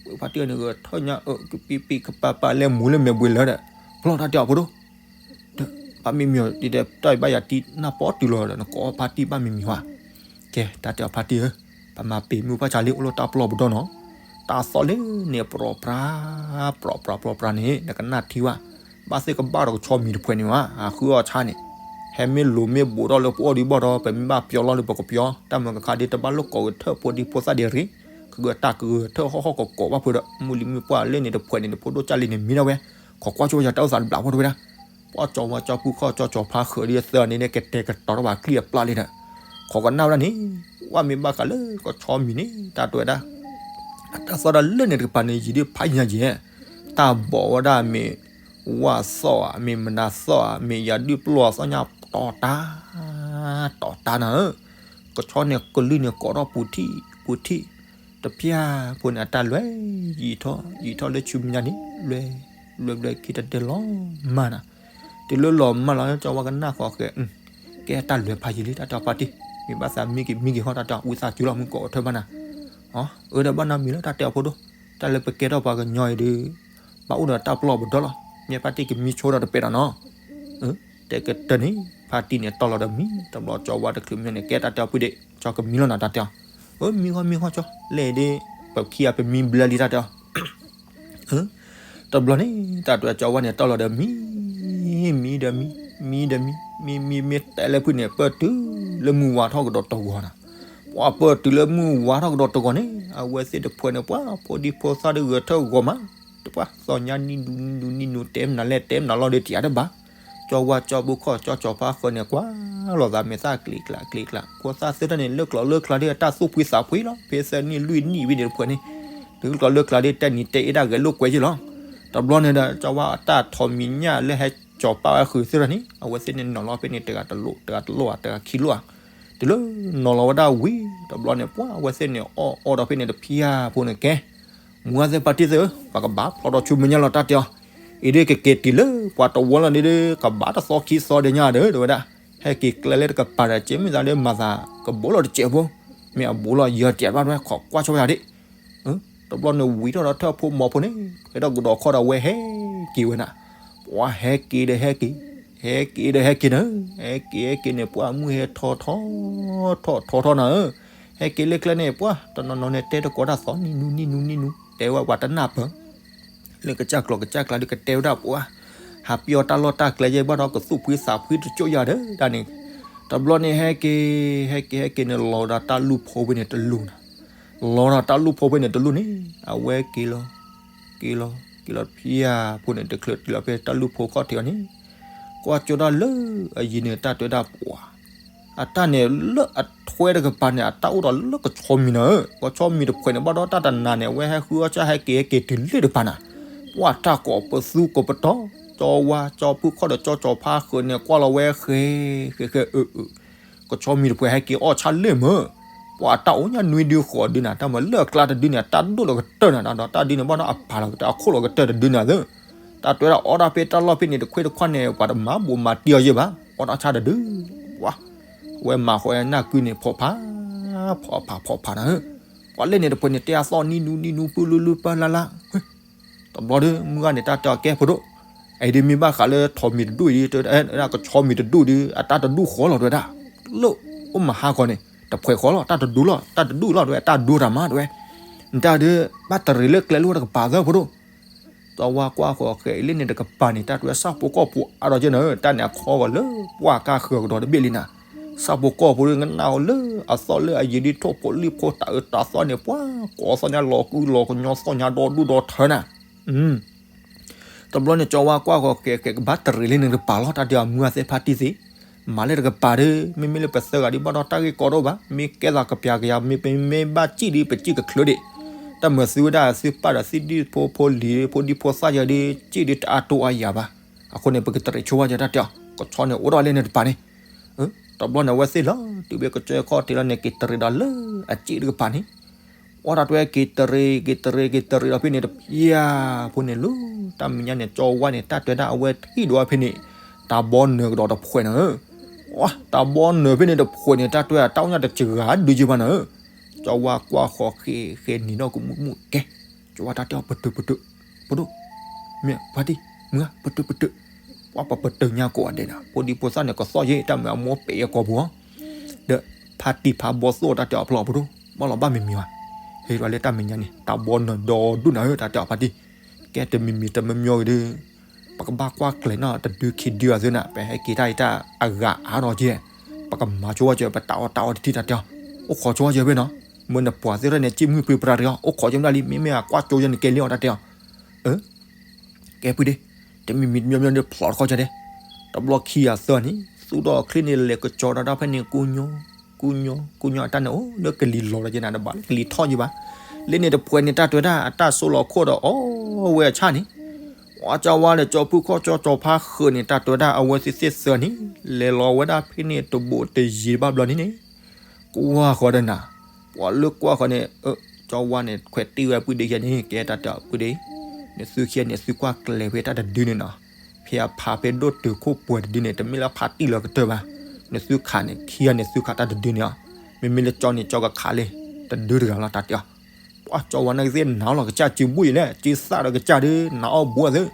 ဝ့ၢ်ဖါတံၢ်န့ၣ် ဂဲၤထၢၣ်ညါအၢ ကပံပံကပၤပၤလဲၤမူလၢမဲာ်ဘှ့လၢဒီး, ဖျီတၢ်တဲအီၤဖိဒိၣ် ဘၣ်မံမံၤအီၤ ဒ်တဲတၢ်ဘၣ်ယၤတံၢ်နၢ်ပီၣ်တုၤလီၤဒီး နကိးအီၤဖါတံၢ်ဘၣ်မံမံၤဝဲ, ကဲ တၢ်တဲအီၤဖါတံၢ်ဧၢ, ပမၤပ့ၤမ့ၣ်အူဖၣ်ဆါလံ အိၣ်လၢတၢ်ပျီပဒီနီၤ, တၢ်သီၣ်လၢန့ၣ် ပြီၤပြၤ ပြီၤပြၤ ပြီၤပြၤန့ၣ် နကနၣ်ထံဝဲ, ဘၣ်သ့ၣ်ကဘၣ်ဒီးကဆီမံၤတဖှဲးန့ၣ်ဝဲ အဃုအီၣ်ဆါန့ၣ်, ဟဲမ့ၢ်လိၤမ့ၢ်ဘိးထီၣ်လၢပအီၣ်ဒံးဘၣ်ဒီး ပမ့ၢ်ဘၣ်ပျီလီၤဒီးပကပျီ, တၢ်မၤကခါဒ်တဘၣ်လိၣ်ကိးဂဲၤထၢၣ်ဖိဒံဖိသၣ်ဒံးရ့, ကဂၢၢ်တၢ်ကဂၢၢ်ထၢၣ်ဟီၣ်ဟီၣ်ကကိးဘၣ်ဖုဒီး မုၢ်လံမုၢ်ပှၢ်လၢန့ၣ်တဖှဲးန့ၣ် နဖိဒိၣ်ကၢ်လံန့ၣ်မံဒၣ်ဝဲ, ခိးကွၢ်ကၠိယၤတၢ်အိၣ်သးတဘျးဖိတဝဲဒၣ် ပှၢ်ကၠီဝါကၠီဖုခီၣ်ကၠီကၠီဖါဃုာ်ဒ်သၢန့ၣ် ကတဲာ်ကတီၤထီၣ်ပှၤကျံၣ်အပျၢ်လံဒီး, ခိးကနၣ်ဝဲဒၣ်န့ၣ်, ဝဲမ့ၢ်ဘၣ်ဃးလၢကဆီမံၤန့ၣ် တၢ်တဲဝဲဒၣ်, တၢ်သီၣ်ဒၣ်လၢန့ၣ်တကပၤန့ၣ် ယံာ်ဒ်ဖးယံာ်ညါယဲၢ်, တၢ်ဘီးဝဲဒၣ်မ့ၢ် ဝၣ်သီၣ်ဧါ မ့ၢ်မနၤသီၣ်ဧါ မ့ၢ်ယၤဒုၣ်ပျီၢ်သီၣ်ညါ တီၤတၢ် တီၤတၢ်နၤဧၢ, ကဆီန့ၣ်ကလုၢ်န့ၣ်ကိးထီၣ်ပူၤထံၣ် ပူၤထံၣ်, တပျၢ်ဖိန့ၣ် အတၢ်လွဲၢ်ယံာ်ထီၣ် ယံာ်ထီၣ်လၢဆူမဲာ်ညါန့ၣ် လွဲၢ် လွဲၢ်လွဲၢ်ခံတဒဲလီၤမၢ်နၤ, တုၤလၢလီၤမၢ်လီၤ ကၠီဝါကနၣ်ဃီဃဲၤ, ကဲတၢ်လွဲၢ်ဖးယံာ်လံ တၢ်တဲအီၤဖါတံၢ်, မ့ၢ်ဘၣ်သးမံက့ၤမံက့ၤဟီၣ် တၢ်တဲအီၤ ဝံသးစူၤလီၤ မုၢ်ကိးထၢၣ်ဘၣ်နၤ, အၢ ဒီးဘၣ်နီတမံၤလၢတၢ်တဲအီၤဖိဒိၣ်, တၢ်လၢပကဲထီၣ်ပှၤကညီအံၤဒီး ဘၣ်အိၣ်ဒီးတၢ်ပျီပဒီလီၤ, မ့ၢ်ဖါတံၢ်ကမံဆိဒီးတပဲာ်ဒီးနီၤ တဲကတၢၢ်န့ၣ် ဖါတံၢ်န့ၣ်တီၢ်လီၤဒီးမံ, တဘျီကၠီဝါတချုးမံန့ၣ် ကဲတၢ်တဲအီၤဖုဒံး ကၠီကမံလီၤနၤတၢ်တဲအီၤ, အၢ မံဃီမံဃီကၠီ လဲၣ်ဒ့ ပခံဂၤပမံဘျဲလံတၢ်တဲအီၤ တဘျီန့ၣ် တၢ်တဲကၠီဝါန့ၣ် တီၢ်လီၤဒီးမံ, မံဒီးမံ, မံဒီးမံ, မံမံမ့ၢ်တဲလၢဖုန့ၣ် ပၢၢ်တုၤလၢမုၢ်ဝါထီၣ်ကဒီးတဂီၤနၤ, ပှၤပၢၢ်တုၤလၢမုၢ်ဝါထီၣ်ကဒီးတဂီၤန့ၣ် အဝဲသ့ၣ်တဖှဲးန့ၣ် ပှၤဖိဒံဖိသၣ်တဂဲၤထၢၣ်ဂီၤမး, တပှၢ်သီၣ်ညါနံၣ်နူနံၣ်နူနံၣ်နူ တဲမနုၤလဲၣ်တဲမနုၤလီၤဒီးတယၤတဘၣ်, ကၠီဝါကၠီဘိခီၣ်ကၠီကၠီဖါဃၢၤန့ၣ် ကွၢ်လီၤသးမဲာ်သၣ်ကျ့ကျးကျ့ကျး ဖိသၣ်သ့ၣ်တဖၣ်န့ၣ် လၢကျိၤလၢကျါဒီးတၢ်သူၣ်ဖှံသးဖှံလီၤ, ဖဲသၢနံၣ်လွံၢ်နံၣ်ဝံၤန့ၣ်တဖှဲးန့ၣ် လၢကျိၤလၢကျါဒီးတဲနံၤတဲအ့ဒၣ်ဂဲၤလိာ်ကွဲယ့ၢ်လီၤ, တဘျီန့ၣ်ဒီး ကၠီဝါအတၢ်ထိးမံၤညၣ်လၢဟဲကၠီၤပၢ်ဝဲဃုာ်သ့ၣ်တဖၣ်န့ၣ် အဝဲသ့ၣ်န့ၣ်နီၤလီၤဖဲန့ၣ် တဂၤတလိၣ် တဂၤတလိၣ်ဧါ တဂၤခံလိၣ်ဧါ, တုၤလၢနီၤလီၤဝဲဒၣ်ဝံၤ တဘျီန့ၣ် ပှၤအဝဲသ့ၣ်န့ၣ် အီၣ်အီဒီးဖဲန့ၣ်တဖျၢၣ်ဖိန့ၣ်ကဲ မုၢ်ဂၤသ့ၣ်ဖါတံၢ်သ့ၣ်ဧၢ ပှၤကဘၣ်ဖျီထီၣ်ဆူမဲာ်ညါလီၤတၢ်တဲအီၤ, အံၤဒ်ကက့ၤတုၤလၢ ပှၤတဝီလီၤဒ်ဒီး ကဘၣ်တသီခံသီဒဲးညါဒီး တဲဝဲဒၣ်, ဟဲက့ၤကျဲလၢတကပၤဒီး က့မ့ၢ်သးလၢမၤသး ကဘိလီၤတစဲးဖိ, မ့ၢ်အဘိလီၤယၢၤတစဲးဘၣ်တဲဝဲ ခိးကွၢ်ဆိဝဲဒၣ်ဒ့ၣ် တဘျီန့ၣ်ဝံၤထီၣ်ဒီးထၢၣ်ဖိမီၤဖိန့ၣ် ဖဲဒီးကဒီးခီဒီးဝဲဟဲက့ၤဝဲနၤ, ပှၤဟဲက့ၤဒီးဟဲက့ၤ, ဟဲက့ၤဒီးဟဲက့ၤနၤ, ဟဲက့ၤဟဲက့ၤန့ၣ် ပှၤမုၢ်ဟဲထီထီ ထီထီထီထီနၤဧၢ, ဟဲက့ၤလၢကျဲန့ၣ် ပှၤတနီၤနီၤန့ၣ် တဲတကိးတၢ်သီၣ်နံၣ်နူနံၣ်နူနံၣ်နူ တဲဝဲပှၤတနၢ်ပၢၢ် လၢကစၢ်ကျီၤကစၢ်ကျါဒီးကတဲဝဲဒၣ်ပှၤ, ဟးပျီတၢ်လီၢ်တၢ်ကျဲယဲၢ်ဘၣ်ဒီးကသူၣ်ဖှံသးဖှံတကၠိၢ်ယၤဒီး တၢ်န့ၣ်, တဘျီန့ၣ်ဟဲက့ၤ ဟဲက့ၤဟဲက့ၤန့ၣ် လီၤဒီးတၢ်လူၢ်ဖိဖဲန့ၣ်တလူၢ်နၤ, လီၤဒီးတၢ်လူၢ်ဖိဖဲန့ၣ်တလူၢ်န့ၣ် အဝဲက့ၤလီၤ, က့ၤလီၤ က့ၤလီၤတဖျၢၣ်ဖိန့ၣ် တချုးတုၤလီၤဖဲတၢ်လူၢ်ဖိခီၣ်ထံးအီၤန့ၣ်, ကွၢ်ကၠိဒၣ်လၢအယံၤန့ၣ် တၢ်တဲဝဲဒၣ်ပှၤ အတၢ်န့ၣ်လၢအထွဲတကပၤန့ၣ် အတၢ်အိၣ်ဒီးလၢကဆီမံၤနၤဧၢ, ကဆီမံၤတဖှဲးန့ၣ် ဘၣ်ဒီးတၢ်တနၤန့ၣ် အဝဲဟဲဃုအီၣ်ဆၣ်ဟဲက့ၤဟဲက့ၤတုၤလၢတပၤနၤ, ပှၤတၢ်ကိးပသူကိးပတီၢ်, ကၠီဝါကၠီဖုခီၣ်ဒီးကၠီကၠီဖါဃၢၤန့ၣ် ကွၢ်လီၤဝဲဃဲ ဃဲဃဲအၢအၢ, ကဆီမံၤတဖှဲးဟဲက့ၤအီၣ်ဆၣ်လၢမၢ်, ပှၤတၢ်အိၣ်ညါနွံဒုဃိးဒုနၤ, တၢ်မၤလၢအကျါတဒုန့ၣ် တၢ်ဒိၣ်လီၤကတၢၢ်နၤဒီး တၢ်ဒုန့ၣ် ဘၣ်ဒီးအပၢ်လီၤကတၢၢ် အခိၣ်လီၤကတၢၢ်တဒုနၤသၢ တၢ်တဲဝဲဒၣ်အီၣ်ဒၣ်ဖဲတၢ်လီၢ်ဖဲန့ၣ် တခွ့တခွါန့ၣ် ပှၤတမၤဘိးမၤတံၢ်အီၤယဲၢ်ဘၣ်, အီၣ်ဒၣ်ဆၣ်တဒု, ပှၤ, ဝဲမၤဃီနၢ်ကုန့ၣ် ဖီၣ်ဖး, ဖီၣ်ဖးဖီၣ်ဖးနၤဧၢ, ပှၤလဲၣ်န့ၣ်တဖှဲးန့ၣ် တဲအသီၣ်နံၣ်နူနံၣ်နူ ပုၢ်လုၢ်လုၢ်ပၢ်လၢ်လၢ်, တဘျီဒီး မုၢ်ဂၤန့ၣ် တၢ်တဲအီၤကဲဖိဒိၣ်, အံၤဒ်မ့ၢ်ဘၣ်ဃးလၢထိးမံၤတဒူၣ်အံၤ ကဆီမံၤတဒူၣ်ဒီး အတၢ်တဒူၣ်ဃီလီၤတဲဝဲဒၣ်, လၢအိၣ်မဟါကီၢ်န့ၣ် တဖှဲးဃီလီၤ တၢ်တဒူၣ်လီၤ တၢ်တဒူၣ်လီၤတဲဝဲ တၢ်ဒူတၢ်မးတဲဝဲ, နတၢ်ဒုး ဘၣ်တရံးလၢကျဲလိၣ်တကပၤသၢဖိဒိၣ်. စီၤဝါကွၢ်ဃီၤဃဲၤအံၤလၢန့ၣ်တကပၤန့ၣ် တၢ်တွဲဆၣ်ဖိကီၢ်ဖိအါဒီးကဲနၤဧၢ, တၢ်န့ၣ်အခီဂီၤလၢပှၢ်ကၢ်ဃၢၤကဒီးတဘ့ၣ်လံနၤ. ဆၣ်ဖိကီၢ်ဖိဒုးကနၣ်အီၤလၢအသီၣ်လၢအယံၤဒ်ထိၣ်ဖိလံၣ်ဖိတၢ်အၢတၢ်သီၣ်န့ၣ် ပှၤကိးသီၣ်ညါလီၤကုလီၤကညီသီၣ်ညါဒီဒူၣ်ဒီထၢနၤ. တဘျီန့ၣ် စီၤဝါကွၢ်ဃီၤဃဲၤဃဲၤကဘၣ်တရံးလၢန့ၣ်တကပၤလီၤ. တၢ်တဲအီၤမုၢ်အသ့ၣ်ဖါတံၢ်သ့, မၤလၢတကပၤဒီး မ့မ့ၢ်လၢပသၢဂၤဒ်ဘၣ်ဒီးတၢ်ဂ့ၢ်ကီတအိၣ်ဘၣ်, မ့ၢ်ကဲသးကပျၤကယၤ မ့မ့ၢ်ဘၣ်စံၣ်ဒ် ပစံၣ်ကချုးဒံး, တၢ်မၤသုဝဲဒၣ်သုပၢ်ဒီးသုဒံၣ်ဖိဖိလံၤ ဖိဒံဖိသၣ်ယၤဒ် စံၣ်ဒ်တအါတိအါယၤဘၣ်. အဃိန့ၣ် ပကတရံးဆိဝဲကဒီး တၢ်တဲအီၤ ကဆီန့ၣ်အိၣ်ဒီးလၢန့ၣ်တကပၤန့ၣ်. တဘျီန့ၣ် အဝဲသ့ၣ်လီၤ တုၤဖဲကစၢၢ်ခီၣ်ထံးလီၤန့ၣ် က့ၤတရံးဒီးလၢအစံၣ်တကပၤန့ၣ် အီၣ်တၢ်တွဲက့ၤတရံး က့ၤတရံး က့ၤတရံးဒီးဖဲန့ၣ်တဖၣ်ဖိန့ၣ်လီၤ. တၢ်မဲာ်ညါန့ၣ် စီၤဝါန့ၣ် တၢ်တဲဒၣ်အဝဲထံၣ်ဒီးဖဲန့ၣ် တၢ်ဘီနၢၤကဒီးတဖှဲးနၤဧၢ. တၢ်ဘီနၢၤဖဲန့ၣ်တဖှဲးန့ၣ် တၢ်တဲအတၢ်အိၣ်ညါတစှၤဒုးယဲၢ်ဘၣ်နၤဧၢ. စီၤဝါကွၢ်ဃီၤဃဲၤဃဲၤနံၤဒီးကမူးမူးကဲ, စီၤဝါတၢ်တဲအီၤ ပတုာ်ပတုာ် ဖိဒိၣ်, မ့ၢ်ဖါတံၢ် မုၢ်ဧၢ ပတုာ်ပတုာ်, ပှၤပပတုာ်ညါကိးဂၤဒဲးနၤ ဖိဒံဖိသၣ်န့ၣ် ကသီၣ်ယဲၢ် တၢ်မၤအမိၢ်ပအဲၣ်ကီၢ်ပူၤဧါ. ဒီးဖါတံၢ်ဖးဘီသိၣ်တၢ်တဲအီၤဖျီၣ်ဖိဒိၣ် ဘၣ်လီၤဘၣ်မံၤမံၤဘၣ်. ဟ့ၣ်လီၤလၢတၢ်မဲာ်ညါန့ၣ် တၢ်ဘီနၢၤဒီဒူၣ်နၤဧၢ တၢ်တဲအီၤဖါတံၢ်, ကဲတမံၤမံၤတမံၤမံၤဂ့ၤဒီး ပကဘၣ်ကွၢ်ကျဲၤနီၣ်တဒုခံဒုအသုနၤ ပဟဲက့ၤတၢ်အံၤတၢ်အဂၤအါထီၣ်ကဲ, ပကမၤဆိဝဲကဲ ပတၢ်အီၣ်တၢ်အီတထံၣ်တၢ်တဲအီၤ, အိၣ်ခိးဆိဝဲကဲဖဲနီၤ, မ့ၢ်နပှၤသ့ၣ်တဖၣ်န့ၣ် စံၣ်မုၢ်ပြ့ပြါတဂ့ၤ အိၣ်ခိးဆိမဒၣ်လံ မ့မ့ၢ်အကွၢ်ကၠိယဲန့ၣ်ကဲလံအီၤတၢ်တဲအီၤ, အၢ ကဲဖုဒ့, တမံၤမံၤတမံၤမံၤဒီးဖျီၣ်တခီကဲဒဲး, တဘျီခံဂၤသၢဂၤန့ၣ် သူၣ်ထီၣ်ချ့န့ၣ် လဲၤကစီၤဒီးတၢ်ဖဲန့ၣ် ကူညီ ကူညီ ကူညီအတၢ်န့ၣ် အိၣ်လၢကလံၤလီၤဒီးကဲနၤတဘၣ်လၢကလံၤထီၣ်ယဲၢ်ဘၣ်. လၢန့ၣ်တဖှဲးန့ၣ် တၢ်တဲဝဲဒၣ် အတၢ်ဆိလီၤခိၣ်ဒီးအီဝဲအဆၣ်န့ၣ်, ပှၤကၠီဝါဒီးကၠီဖုခီၣ်ကၠီကၠီဖါဃုာ်န့ၣ် တၢ်တဲဝဲဒၣ် အဝဲသ့ၣ်သ့ၣ်သၢဂၤန့ၣ် လဲၤလီၤဝဲဒၣ်ဖဲန့ၣ်တဘိးတယံၤဘၣ်ဘျီန့ၣ်န့ၣ် ကွၢ်ဃီၤဒီးနၤ, ပှၤလၢကွၢ်ဃီၤန့ၣ် အၢ ကၠီဝါန့ၣ် ခွဲးတံၢ်ဝဲပုၢ်ဒ့ယဲန့ၣ် ကဲတၢ်တဲအီၤပုၢ်ဒ့, နသုခံဂၤန့ၣ် သုကွၢ်ကျဲၤဖဲတၢ်တဒုန့ၣ်နီၤ, ဖဲအဖးဖဲဒိၣ်တုာ်ခိၣ်ပှဲၤတဒုန့ၣ် တမ့ၢ်လၢဖးတံၢ်လီၤကတၢၢ်ဘၣ်, နသုခးန့ၣ် ခံဂၤန့ၣ် သုခးတၢ်တဒုန့ၣ်လီၤ, မ့မ့ၢ်လၢကၠီန့ၣ် ကၠီကခးလံ တဒုတဂၤလီၤ တၢ်တဲအီၤ. ပှၤကၠီဝါန့ၣ်ကသ့ၣ်နၤလီၤ ကစၢ်စုဘူၣ်အံၤလဲၣ် စုသၣ်ဒီးကစၢ်ဒုး နၤအီၣ်ဘှီသ့,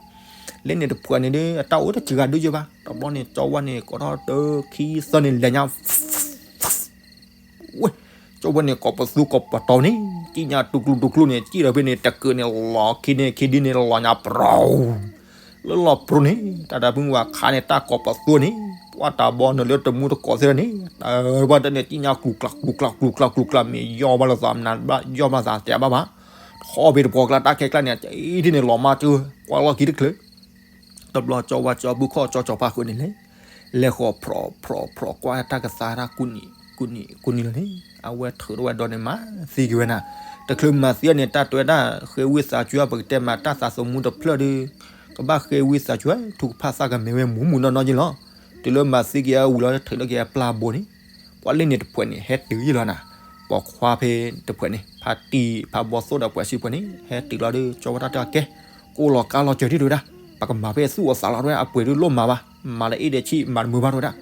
လၢန့ၣ်တဖှဲးန့ၣ်ဒီး အတၢ်အိၣ်တစှၤဒုးယဲၢ်ဘၣ်, တဘျီန့ၣ် ကၠီဝါန့ၣ် ကိးထီၣ်တခံသၢန့ၣ် လဲၤညါ ဝဲ, ကၠီဝဲန့ၣ် ကိးပသူကိးပတီၤန့ၣ် ကံၣ်ညါတူၢ်ကျူတူၢ်ကျူန့ၣ် ကံၣ်ဒီးဖဲန့ၣ် တကုာ်န့ၣ် လီၤခံန့ၣ် ခံဒုန့ၣ် လီၤညါပြီ, လၢလီၤပြီန့ၣ် တၢ်တၢ်ဖုဝဲခါန့ၣ် တၢ်ကိးပသူန့ၣ် ပှၤတၢ်ဘီနုာ်လၢတမူတကိးသ့ၣ်န့ၣ် ဝဲတၢ်န့ၣ် ကံၣ်ညါကျူကျါ ကျူကျါ ကျူကျါ ကျူကျါ မ့ၢ်ယီၢ်ဘၣ်လၢသး မနၤဘၣ်ယီၢ်ဘၣ်သး တဲဘၣ်ဘၣ်, ထီၣ်ဖဲတပှီၤကျါ တၢ်ခဲကျါန့ၣ် အံၤဒ်န့ၣ် လီၤမၢ်ကၢ ကွၢ်လီၢ်ခံတချုး တဘျီကၠီဝါကၠီဘူၣ်ခီၣ်ကၠီကၠီဖါဃုာ်န့ၣ်လဲၣ်, လဲၤဃီၤဖြီၣ်ဖြီၣ်ဖြီၣ်ကွၢ်တၢ်ကသါတၢ်ကူနံၤ ကူနံၤ ကူနံၤလီၤန့ၣ် အဝဲထုးထီၣ်ဝဲဒီးန့ၣ် မၤသံက့ၤဝဲနၤ, တချုးမၤသံအီၤန့ၣ် တၢ်တဲဝဲဒၣ် ဃ့ဝံသးစူၤ ပကတဲမးတၢ်သးသမူတဖျၢၣ်ဒီး ကဘၣ်ဃ့ဝံသးစူၤ ထုကဖၣ်သးကမဲာ်ဝဲမူးမူးနီၢ်နီၢ်က့လီၤ, တုၤလၢမၤသံက့ၤအဝံၤလီၤ ထုးထီၣ်က့ၤအပျၢ်ဘိန့ၣ်, ပှၤလၢန့ၣ်တဖှဲးန့ၣ် ဟဲတုၤယ့ၢ်လီၤနၤ, ပိာ်ခွါဖဲတဖှဲးန့ၣ် ဖါတံၢ်ဖးဘီသိၣ်ဒီးပှၤစံးဖှဲးန့ၣ် ဟဲတုၤလီၤဒီး ကၠီဝဲတၢ်တဲအီၤကဲ ကအိၣ်လီၤကါလီၤစၢၤဒ်တဲဝဲဒၣ်, ပကမၤဖဲသူၣ်အိၣ်သးလီၤတဲဝဲ အပှ့ၤဒုးလိၣ်မၤဘၣ်, မၤလၢအ့ၣ်ဒဲးဆံး မၤတမုာ်ဘၣ်တဲဝဲဒၣ်,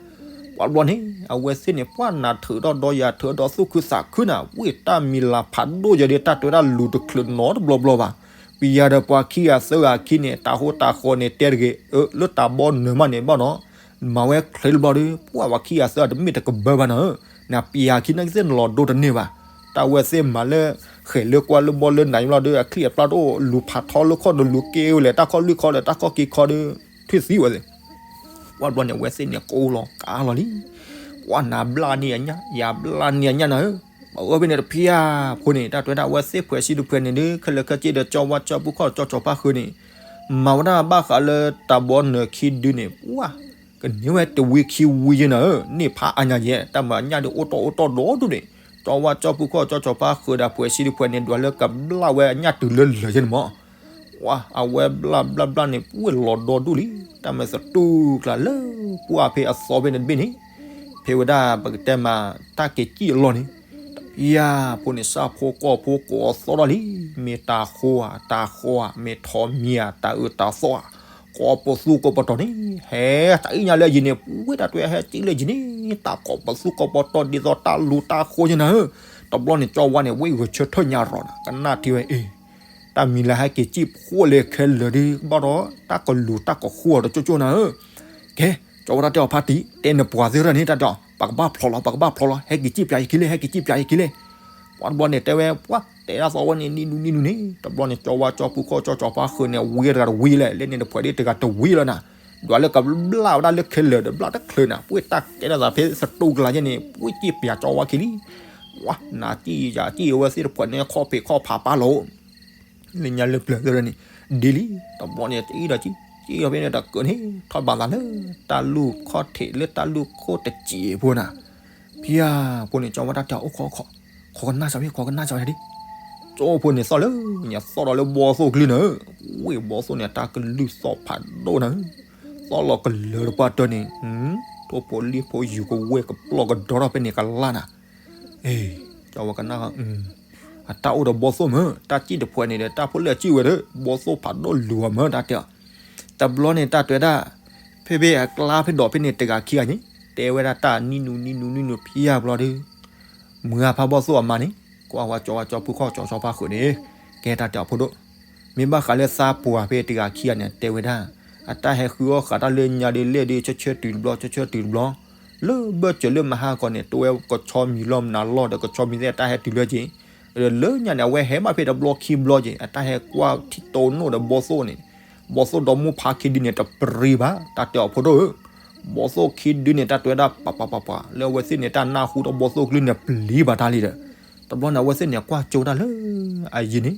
ပှၤဘျီန့ၣ် အဝဲသ့ၣ်န့ၣ် ပှၤနၢ်ထုးထီၣ်ဒီးယၤထုးဒီးသူၣ်ခုသးခုနၤ ဝံၣ်တၢ်မံၤလၤဖးဒိၣ်ယဲဒ် တၢ်တဲဝဲဒၣ်လူၤတချုးနီတဘျီဘျီဘၣ်, ပယၤဒီးပှၤခံဂၤသၢဂၤခံန့ၣ် တၢ်ဟိတၢ်ဃီန့ၣ်တဲတဂ့ၤ, အၢ လၢတၢ်ဘီနၢၤမးန့ၣ်ဘၣ်နီၤ, မၤဝဲချ့တဘျီဒီး ပှၤပှၤခံဂၤသၢဂၤတမ့ၢ်တကဘၢဘၣ်နၤဧၢ, နပယၤခံန့ၣ်ကသ့ၣ်နလီၤဒိတန့ၢ်ဘၣ်, တၢ်ဝဲသ့ၣ်မၤလၢ ဃဲၤလၢကွၢ်လၢဘီလၢနၤယံၤဘျီဒီး အချံအပျၢ်တအိၣ် လူၤဖးထီလၢခီၣ်ဒီးလူၤက့ၤဝဲလဲၣ် တၢ်ခီၣ်လွံၢ်ခီဒီးတၢ်ခီၣ်က့ၤခီဒီး ထွံၣ်သံဝဲသ့ၣ်, ပှၤဘျီန့ၣ် အဝဲသ့ၣ်န့ၣ် ကအိၣ်လီၤကါလီၤလံ, ပှၤနၤဘျါန့ၢ်အညၣ် ယၤဘျါန့ၢ်အညၣ်နၤဧၢ, ပှၤအၢဖဲန့ၣ်တဖျၢၣ်ဖိန့ၣ် တၢ်တဲဝဲဒၣ်အဝဲသ့ၣ်ဖှဲးစံးတဖှဲးန့ၣ်ဒီး ခဲလၢာ်ခဲဆ့ဒီး ကၠီဝါကၠီဘူၣ်ခီၣ်ကၠီကၠီဖါဃုာ်န့ၣ် မၤဝဲဒၣ်ဘၣ်ဃးလၢတၢ်ဘီနၢၤခံဒုန့ၣ် ပှၤ ကန့ၢ်ဝဲတဝံခံဝံယဲနၤဧၢ, န့ၢ်ဖးအါညါယဲ တၢ်မၤအညၣ်ဒီးအိၣ်တီၢ်အိၣ်တီၢ်ဒီဒူၣ်န့ၣ်, ကၠီဝါကၠီဘူၣ်ခီၣ်ကၠီကၠီဖါဃုာ်ဒီးဖှဲးစံးတဖှဲးန့ၣ် ဒွးလၢကဘျၣ်ဝဲအညၣ်တုၤလၢလၢာ်ယဲန့ၣ်မး, ပှၤ အဝဲဘျၣ်ဘျၣ်ဘျၣ်န့ၣ် ပှဲၤလီၤဒီဒူၣ်လံ, တၢ်မၤသတူၢ်ကျါလၢ ပှၤဖဲအသီဖဲန့ၣ်တဘ့ၣ်န့ၣ်, ဖဲဝဲဒၣ်ပကတဲမး တၢ်က့ၤစံၣ်အလီၢ်န့ၣ် တဖျၢၣ်ဖိန့ၣ် စၢ်ဖိကီၢ်ဖိကိးသီၣ်ထီၣ်လံ, မ့ၢ်တၢ်ဃိဧါ တၢ်ဃီဧါ မ့ၢ်ထိးမံၤဧါ တၢ်အၢတၢ်သီဧါ, ကိးပသူကိးပတီၤန့ၣ် ဟဲတၢ်အံၣ်ညါလၢအယံၤန့ၣ် ပှဲၤတၢ်တွဲဟဲစံၣ်လၢယံၤန့ၣ် တၢ်ကိးပသူကိးပတီၤဒ်သိးတၢ်လူၤတၢ်ဃိယဲနၤဧၢ, တဘျီန့ၣ် ကၠီဝါန့ၣ် ဝဲဂဲၤဆၢထၢၣ်ညါရီၤနၤ ကနၣ်ထံဝဲအ့ၣ် တၢ်မံၤလၢဟဲက့ၤစံၣ်ဖိလဲၤခဲလၢာ်ဒီး ကဘၣ်ဒီးတၢ်ကလူၤတၢ်ကဃိအီၤဒီးကၠိကၠိနၤဧၢ, ကဲ ကၠီဝဲတၢ်တဲအီၤဖါတံၢ် တဲနပှၤသ့ၣ်ရၢ်န့ၣ် တၢ်တဲအီၤ ပကဘၣ်ဖျိးလီၤ ပကဘၣ်ဖျိးလီၤ ဟဲက့ၤစံၣ်ပၠးယခံလဲၣ် ဟဲက့ၤစံၣ်ပၠးယခံလဲၣ်, ပှၤတဘျီန့ၣ်တဲဝဲ ပှၤတဲဒၣ်သီဝဲန့ၣ် နံၤနူနံၤနူန့ၣ် တဘျီန့ၣ် ကၠီဝါကၠီဖုခီၣ်ကၠီကၠီဖါဃုာ်န့ၣ် ဝံတဂၤတဝံလဲၣ် လၢန့ၣ်တဖှဲးဒ်တဂၤတဝံလီၤနၤ, ဒွးလၢကဘျၣ်ဝဲဒၣ်လၢခဲလၢာ်ဒီး ဘျၣ်တချုးနၤ ပှ့ၢ်တၢ်ကဲထီၣ်သးဖဲသတူၢ်ကလာ်ယဲန့ၣ် ပှ့ၢ်စံၣ်ပၠးကၠီဝါခံလံ, ဝါ နၤစံၣ်ယၤစံၣ်အဝဲသ့ၣ်တဖှဲးန့ၣ် ခီၣ်ဖံးခီၣ်ဖးပာ်လီၤ လၢညါလၢပျၢၤသ့ၣ်န့ၣ် ဒ်လံ, တဘျီန့ၣ် စံၣ်ဒီးစံၣ် စံၣ်ဒီးဖဲန့ၣ် တကၢၢ်န့ၣ် ထီၣ်ဘၣ်သးလၢ တၢ်လူၢ်ခီၣ်ထံးလၢတၢ်လူၢ်ခိၣ်တစံးဖိနၤ, ဖံဧၢ, ဖိန့ၣ် ကၠီဝါတၢ်တဲအီၤအိၣ်ခိးအိၣ်ခိး, ခိးကနၣ်စၢ်ဖဲ ခိးကနၣ်စၢ်ဝဲဒၣ်ဒ်, ကၠီဖိန့ၣ်သီၣ်လၢ ညါသီၣ်ဒီးလၢဘီသိၣ်ကလုၢ်နၤ, ဝ့ၢ်ဘီသိၣ်န့ၣ် တၢ်ကလုၢ်သီၣ်ဖးဒိၣ်နၤ, သီၣ်လီၤကလၢၤတပှၢ်တၢၢ်န့ၣ်, ထိၣ်ဖိလံၣ်ဖိယူၤကဝဲၢ်ကပျီၢ်ကဒီထီၣ်ဖဲန့ၣ်ကလၢ်နၤ, အ့, ကၠီဝါကနၣ် အတၢ်အိၣ်ဒီးဘီသိၣ်မၢ်, တၢ်စံၣ်တဖှဲးန့ၣ်ဒီး တၢ်ဖိလၢအစံၣ်ဝဲဒီး ဘီသိၣ်ဖးဒိၣ်လူၤအီၤမၢ် တၢ်တဲအီၤ, တဘျီန့ၣ် တၢ်တဲဝဲဒၣ်, ဖဲဖဲအကျါဖဲဒိးဖဲန့ၣ် တဂၤခံဂၤန့ၣ် တဲဝဲဒၣ်တၢ်နံၤနူနံၤနူနံၤနူဖံယါဘျီဒီး, မုၢ်ဂၤဖးဘီသိၣ်အမါန့ၣ် ကွၢ်ဝဲကၠီဝါကၠီဖုခီၣ်ကၠီကၠီဖါဃုာ်န့ၣ်, ကဲတၢ်တဲအီၤဖိဒိၣ်, မ့ၢ်ဘၣ်ဃးလၢသးပှၢ်ဖဲတဂၤခံဂၤန့ၣ် တဲဝဲဒၣ်, အတၢ်ဟဲဃုအီၣ်ဃာ်တၢ်လၢညါဒီးလဲၣ်ဒီး ဆၢဆၢတုၤတဘျီ ဆၢဆၢတုၤတဘျီ လၢဘၢၣ်စၢၤလၢမဟါကီးန့ၣ် တဝဲကဆီမံၤလီၤမနုၤလီၤဒီး ကဆီမံၤသ့ၣ်အတၢ်ဟဲတုၤလၢက့ၤ, လၢညါန့ၣ် အဝဲဟဲဘၣ်ဖဲတဘျီခံဘျီက့ၤ အတၢ်ဟဲကွၢ်ထံတိၢ်နိၣ်ဒီးဘီသိၣ်န့ၣ်, ဘီသိၣ်ဒီမါဖးခံဒုန့ၣ် တပျံၤဘၣ် တၢ်တဲအီၤဖိဒိၣ်ဧၢ, ဘီသိၣ်ခံဒုန့ၣ် တၢ်တဲဝဲဒၣ် ပှၤပှၤပှၤပှၤ လၢအဝဲသ့ၣ်န့ၣ် တၢ်နၢ်ဟူဒီးဘီသိၣ်ကလုၢ်န့ၣ် ပျံၤဘၣ်တၢ်လံဒီး, တဘျီန့ၣ် အဝဲသ့ၣ်န့ၣ် ကွၢ်ကၠိတၢ်လၢ အယံၤန့ၣ်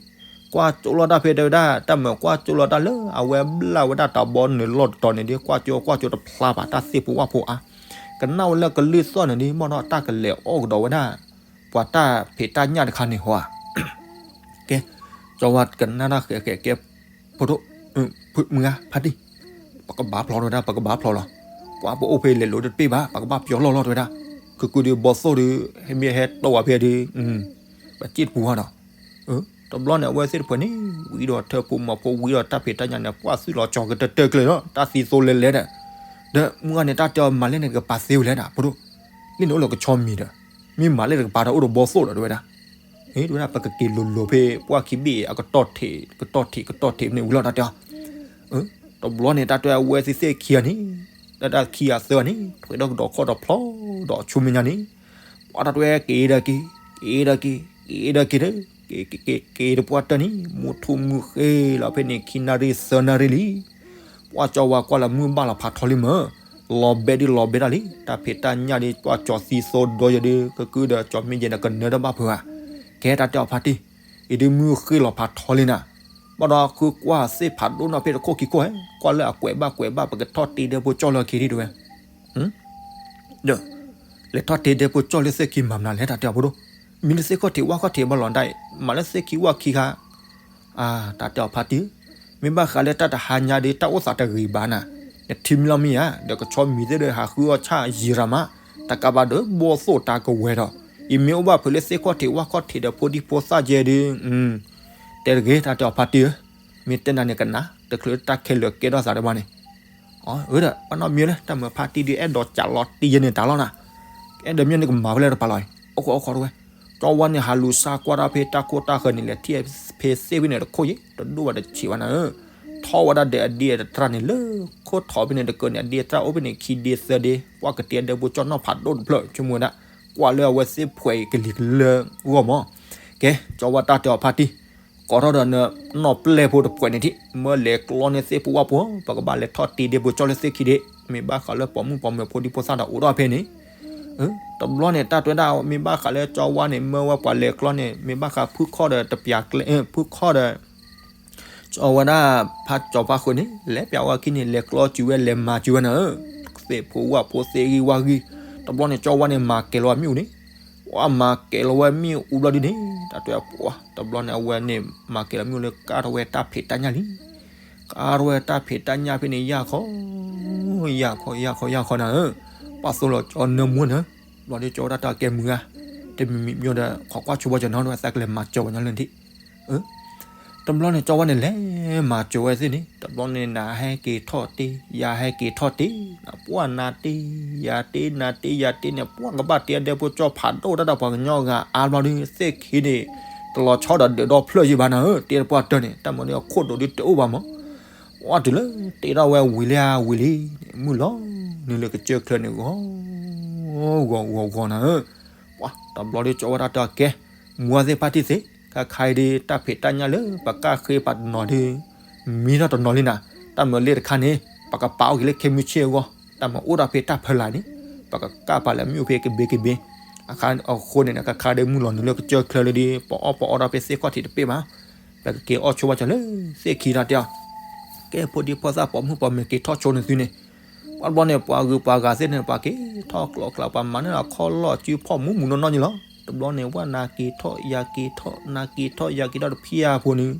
ကွၢ်ကၠိလီၤတၢ်ဖဲတဲဝဲဒၣ် တၢ်မၢကွၢ်ကၠိလီၤတၢ်လၢ အဝဲဘျၣ်ဝဲဒၣ်တၢ်ဘီနုာ်လီၢ်တတီၤန့ၣ်ဒီး ကွၢ်ကၠိကွၢ်ကၠိတဖျါဘၣ် တၢ်သ့ၣ်ဖိဝၣ်ဖိအါ, ကနၣ်ဝဲလၢကလုၢ်သီၣ်န့ၣ်ဒီး မ့ၢ်ဒီးတၢ်ကလဲၤအီၣ်ကဒီးဝဲဒၣ် ပှၤတၢ်ဖံးတၢ်ညၣ်တခါန့ၣ်ဟီဧါ, ကဲ, ကၠီဝါကနၣ်တၢ်ဃဲးဃဲးကဲ, ဖိဒိၣ်, မုၢ်ဂၤ ဖါတံၢ်, ပကဘၣ်ဖျီတဲဝဲဒၣ် ပကဘၣ်ဖျီလီၤ, ပှၤပအိၣ်ဖဲလဲၤလိာ်တပ့ၢ်ဘၣ် ပကဘၣ်ပျီလီၢ်လီၤတဲဝဲဒၣ်, ခုကုဒုးဘီသိၣ်ဒုး ဟဲမ့ၢ်ဟဲတီၢ်ဝဲဖဲဒုး, ပစံၣ်တပူၤဟီဒီး တဘျီန့ၣ် အဝဲသ့ၣ်တဖှဲးန့ၣ် ဝံၤဒီးထၢဖိမီၤဖိဝံၤဒီးတၢ်ဖံးတၢ်ညၣ်န့ၣ် ပှၤသုးလီၤကၠီၤကတၢၢ်တၢၢ်ကျဲလီၤ တၢ်သံသိလဲၤလဲၤဒီး, ဒီးမုၢ်ဂၤန့ၣ် တၢ်တဲအီၤမၤလဲၣ်န့ၣ် ကပာ်သ့ဝဲလဲၣ်ဒၣ် ဖိဒိၣ်, လၢန့ၣ်အိၣ်လၢကဆီမံၤဒီး, မ့ၢ်မၤလဲၣ်တကပၤဒီးအိၣ်ဒီးဘီသိၣ်ဒီးတဲဝဲဒၣ်, တဲဝဲဒၣ် ပကက့ၤလိၤလိၤဖဲ ပှၢ်ခံဘ့ၣ်အကတီၢ်ထံး ကတီၢ်ထံး ကတီၢ်ထံးန့ၣ်ဝံၤလီၤ တၢ်တဲအီၤ, တဘျီန့ၣ် တၢ်တဲအဝဲသ့ၣ်သ့ၣ်ခံဂၤန့ၣ်, တၢ်တၢ်ခံဂၤသၢဂၤန့ၣ် ထွဲဒီးကဒီးခီၣ်ဒီးဖျီဒီးဆူမဲာ်ညါန့ၣ်, ပှၤတၢ်တဲက့ၤဒီးက့ၤ, က့ၤဒီးက့ၤ, က့ၤဒီးက့ၤဒီး, က့ၤက့ၤက့ၤက့ၤတပှၢ်တၢၢ်န့ၣ် မူထူမူဃ့လီၤဖဲန့ၣ် ခံနၣ်ရံၣ်သၢနၣ်ရံၣ်လံ ပှၤကၠီဝါကွၢ်လၢမုၢ်ဘၣ်လီၤဖးထီလံမၢ်, လီၤဘဲဒုးလီၤဘဲဒၣ်လံ တၢ်ဖံးတၢ်ညၣ်ဒုး ပှၤကၠီသံသိဒီယဲဒုး ကကုဒီးကၠီမ့ၢ်ယဲဒီးကနၢတဘၣ်ဖုးဧါ, ကဲတၢ်တဲအီၤဖါတံၢ်, အံၤဒုးမုၢ်ဃ့လီၤဖးထီလံနၤ, ဘၣ်ဒီးဃုကွၢ်သ့ၣ်ဖးဒိၣ်နီၢ်ဖဲတခိၣ်ခံခိၣ်ဟဲ ကွၢ်လၢအကွဲးဘၣ်ကွဲးဘၣ် ပကထီၣ်တ့ဒဲဖိကၠီလၢခံဒံးတဲဝဲ ဒီး လဲၤထီၣ်တ့ဒဲဖိကၠီလၢသ့ၣ်ခံမၤမနုၤလဲၣ် တၢ်တဲအီၤဖိဒိၣ်, မံၤလၢသ့ၣ်ခီၣ်ထံးဝၣ်ခီၣ်ထံးဘၣ်လီၤဒၣ်အံၤ မၤလၢသ့ၣ်ခံဝၣ်ခံခါ, အါ တၢ်တဲအီၤဖါတံၢ်, မ့ၢ်ဘၣ်ဃးလၢတၢ်တဟါညါဒီး တၢ်အိၣ်သးတဂ့ၤဘၣ်နၤ, နထံမံလီၤမံယါ ဒီးကဆီမံၤသ့ၣ်ဒီးဟးဃုအီၣ်ဆၣ်ယံၤရၤမး, တကးဘၣ်ဒီးဘီသိၣ်တၢ်ကဝဲၤဒီး, ယမ့ၢ်အိၣ်ဘၣ်ဖုးလၢသ့ၣ်ခီၣ်ထံးဝၣ်ခီၣ်ထံးဒီးဖိဒံဖိသၣ်ယဲဒုး, တဲတဂ့ၤ တၢ်တဲအီၤဖါတံၢ်ဧၢ, မ့ၢ်တဲနၤန့ၣ်ကနၣ် တချုးတၢ်ခဲလၢာ်ကဲထီၣ်သးတဘၣ်န့ၣ် အၢ ဒီး ဘၣ်နီတမံၤလၢ တၢ်မုာ်ဖါတံၢ်ဒုး အဲၣ်ဒိးကးလီၤတ့ယဲန့ၣ်တၢ်လီၤနၤ, အဲၣ်ဒိးမ့ၢ်န့ၣ်ကမၤဝဲလၢတပၤလီၤအံၤ အိၣ်ခိးအိၣ်ခိးတဝဲ, ကၠီဝါန့ၣ် ဟးလူၤစါကွၢ်တၢ်ဖဲတၢ်ခိၣ်တၢ်ဃၢၤန့ၣ် လဲၤထံၣ်ဖဲသ့ၣ်ဖဲန့ၣ်တခိၣ်ယံၤ တဒိၣ်ဘၣ်တဆံးဘၣ်နၤဧၢ, ထီၣ်ဝဲဒၣ်ဒီးအဒ့အတြၢ်န့ၣ် လၢခိၣ်ထီၣ်ဖဲန့ၣ်တကၢၢ်န့ၣ် အဒ့အတြၢ်အိၣ်ဖဲန့ၣ် ခံဒ့သၢဒ့ ပှၤကတဲဒဲဖိကၠီနီၢ်ဖးဒိၣ်တဖျၢၣ် ဆိကမိၣ်ဝဲဒၣ် ကွၢ်လၢအဝဲသ့ၣ်ဖှဲးအံၤကလံၤကလၢဂီၢ်မး, ကဲ ကၠီဝါတၢ်တဲအီၤဖါတံၢ် ကိးထီၣ်ဒီးနနီၢ်ပျဲၢ်ဖိတဖှဲးန့ၣ်ထံၣ် မၢလဲၤကျီန့ၢ်သ့ၣ်ဖိဝၣ်ဖိ ပကဘၣ်လဲၤထီၣ်တ့ဒ့ဖိကၠီလၢသ့ၣ်ခံဒ့ မ့ၢ်ဘၣ်ဃးလၢပိာ်မုၣ်ပိာ်မၢၤဖိဒံဖိသၣ်ဒီးအိၣ်ထီၣ်ဖဲန့ၣ်, တဘျီန့ၣ် တၢ်တဲဝဲဒၣ် မ့ၢ်ဘၣ်ဃးလၢကၠီဝါန့ၣ် မၢဝဲပှၤလဲၤကျီန့ၣ် မ့ၢ်ဘၣ်ဃးဖုခီၣ်ဒီးတပျးကျဲ ဖုခီၣ်ဒီး ကၠီဝဲဒၣ် ဖးကၠီဖါဃုာ်န့ၣ် လဲၤပျးဝဲခံန့ၣ် လဲၤကျီစုၤဝဲ လဲၤမၤစုၤဝဲနၤဧၢ, သ့ၣ်ဖိဝၣ်ဖိသ့ၣ်ဂံၢ်ဝၣ်ဂံၢ်, တဘျီန့ၣ် ကၠီဝါန့ၣ် မၤကဲၤလီၤဝဲမ့ၣ်အူန့ၣ်, ဝဲမၤကဲၤလီၤဝဲမ့ၣ်အူဘျီဒုန့ၣ် တၢ်တဲဝဲပှၤ တဘျီန့ၣ် အဝဲန့ၣ် မၤကဲၤလီၤမ့ၣ်အူလၢကါထီၣ်ဝဲတၢ်ဖံးတၢ်ညၣ်လံ, ကါထီၣ်ဝဲတၢ်ဖံးတၢ်ညၣ်ဖဲန့ၣ် ယၢ်ခီ ယၢ်ခီ ယၢ်ခီ ယၢ်ခီနၤဧၢ, ပှၤသိၣ်လီၤကၠီနၢမူနၤဧၢ, ဘျီဒုကၠီဝဲဒၣ်တၢ်ကဲမုာ်ဧါ, တမံၤမံၤမ့ၢ်ဒီး ခိးကွၢ်ဆိဘီကၠီနီၤ ဒီးသးကလဲၤမၤကၠီဝဲညီလၢထံၣ် တဘျီန့ၣ် ကၠီဝါန့ၣ် လဲၤမၤစၢၤဝဲသ့ၣ်န့ၣ် တဘျီန့ၣ် နဟဲက့ၤထီၣ်တ့ ယၤဟဲက့ၤထီၣ်တ့ နပှၢ်နၤတ့ ယၤတ့ နၤတ့ ယၤတ့န့ၣ် ပှၢ်ကဘၣ်တ့အဒဲဖိကၠီဖးဒိၣ်တၢ်ဒီးပှၤကညီဂၤအါဘျီဒု သ့ၣ်ခံန့ၣ် တလီၤဆီဒီးဒုးဒီဖျၢၣ်ယံၤဘၣ်နၤဧၢ တ့တပှၢ်တၢၢ်န့ၣ် တၢ်မၤဒုးအခိၣ်ဒိးဒုတအိၣ်ဘၣ်မး ပှၢ်တုၤလၢတ့ထီၣ်ဝဲဝံၤလံဧါဝံၤလံ မုၢ်လီၤနုာ်လၢကစၢၢ်ချၢန့ၣ် ဂီၤ ဂီၤဂီၤဂီၤနၤဧၢ, ပှၢ်တဘျီဒုကၠီဝဲဒၣ်တၢ်ကဲ မူဝဲသ့ၣ်ဖါတံၢ်သ့ၣ် ခါခါအံၤဒ်တၢ်ဖံးတၢ်ညၣ်လၢပကၢ်ဃ့ပာ်တနီၤဒ် မံထီၣ်တနီၤလံနၤ, တၢ်မၤလၢတခါန့ၣ် ပကပာ်အီၤက့ၤလၢခဲမုၢ်ဆ့ၣ်အဂီၢ်, တၢ်မၤအိၣ်ဒီးဖဲတၢ်ဖီလာ်န့ၣ် ပကကၢ်ပာ်လၢမ့ၣ်အူဖဲကဘ့ကဘ့, အခါအဃိန့ၣ် ခါခါဒ်မုၢ်လီၤနုာ်လၢကစၢၢ်ချၢလၢဒ် ပအီၣ်ပအီဒီးဖဲသ့ၣ်ခီၣ်ထံးတပ့ၢ်ဘၣ်, ပကက့ၤအီၣ်ဆိဝဲကၠီၤလၢသ့ၣ်ခံဒီးတဲအီၤ, ကဲဖိဒံဖိသၣ်ပိာ်မုၣ်ပိာ်မၢၤက့ၤထီၣ်ဆိန့ၣ်သုန့ၣ်, ပှၤတဘျီန့ၣ် ပှၤဂုၤပှၤဂၤသ့ၣ်န့ၣ် ပှၤက့ၤထီၣ်ကျိးကျါ ပှၤမၤန့ၢ်အခီၣ်လီၢ်စုဖီၣ်မူးမူးနီၢ်နီၢ်န့ၣ်လီၤ. တဘျီန့ၣ် ဝဲနၤက့ၤထီၣ်ယၤက့ၤထီၣ် နၤက့ၤထီၣ်ယၤက့ၤထီၣ်တဖၠၣ်ဖိန့ၣ်,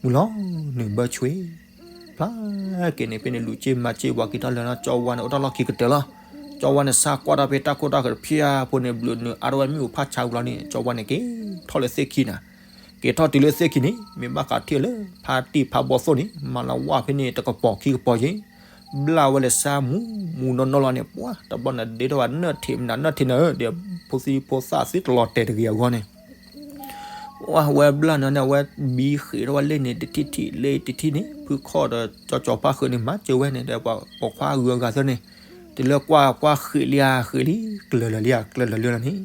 မုၢ်လီၤနုာ်ဘၢဆွ့ ဖျါက့ၤန့ၣ်ဖဲန့ၣ် လူၤစ့မၤစ့ဝဲက့ၤထီၣ်လၢ ကၠီဝါန့ၣ်အိၣ်တၢ်လီၢ်ခံကတၢၢ်လီၤ. ကၠီဝါန့ၣ် ဆါကွၢ်တၢ်ဖဲတၢ်ခိၣ်တၢ်ဃၢၤတဖၠၣ်ဖိန့ၣ် ဘျုးနုာ်အါထီၣ်ဝဲမ့ၣ်အူဖးဆါဝံၤလီၤန့ၣ် ကၠီဝါန့ၣ်က့ၤထီၣ်လၢသ့ၣ်ခံနၤ, က့ၤထီၣ်တုၤလၢသ့ၣ်ခံန့ၣ် မ့ၢ်ဘၣ်ဃးထံၣ်လၢ ဖါတံၢ်ဖးဘီၣ်သိၣ်န့ၣ် မၤလီၤဝဲဖဲန့ၣ် တကပီၤခံကပီၤက့ၤ ဘျၣ်ဝဲလၢဆါမူးမူးနီၢ်နီၢ်လီၤန့ၣ် ပှၤတဘျီန့ၣ် ဒ့ထီၣ်ဝဲနၢၣ်ထံးမနုၤနၢၣ်ထံးနၤဧၢ, ဒီးဖိသံဖိသၣ်သ့ၣ်တလီၤတဲာ်တဂ့ၤအဂီၢ်န့ၣ် ဝဲဘျၣ်န့ၣ်န့ၣ် အဝဲဘံဃ့းထီၣ်ဝဲလ့ၣ်န့ၣ် တထံၣ်ထံၣ်လ့ၣ်တထံၣ်န့ၣ် ဖုခီၣ်ဒီးကၠီကၠီၤဖါဃုာ်န့ၣ် မၤစၢၤဝဲန့ၣ် ဒီးပှၤပိာ်ခွါဂုၤအဂၤသၢန့ၣ် တုၤလၢကွၢ်ကွၢ်ဃ့းလံဧါဃ့းလံ ကျၢၤလၢာ်လံဧါကျၢၤလၢာ်လံလီၤန့ၣ်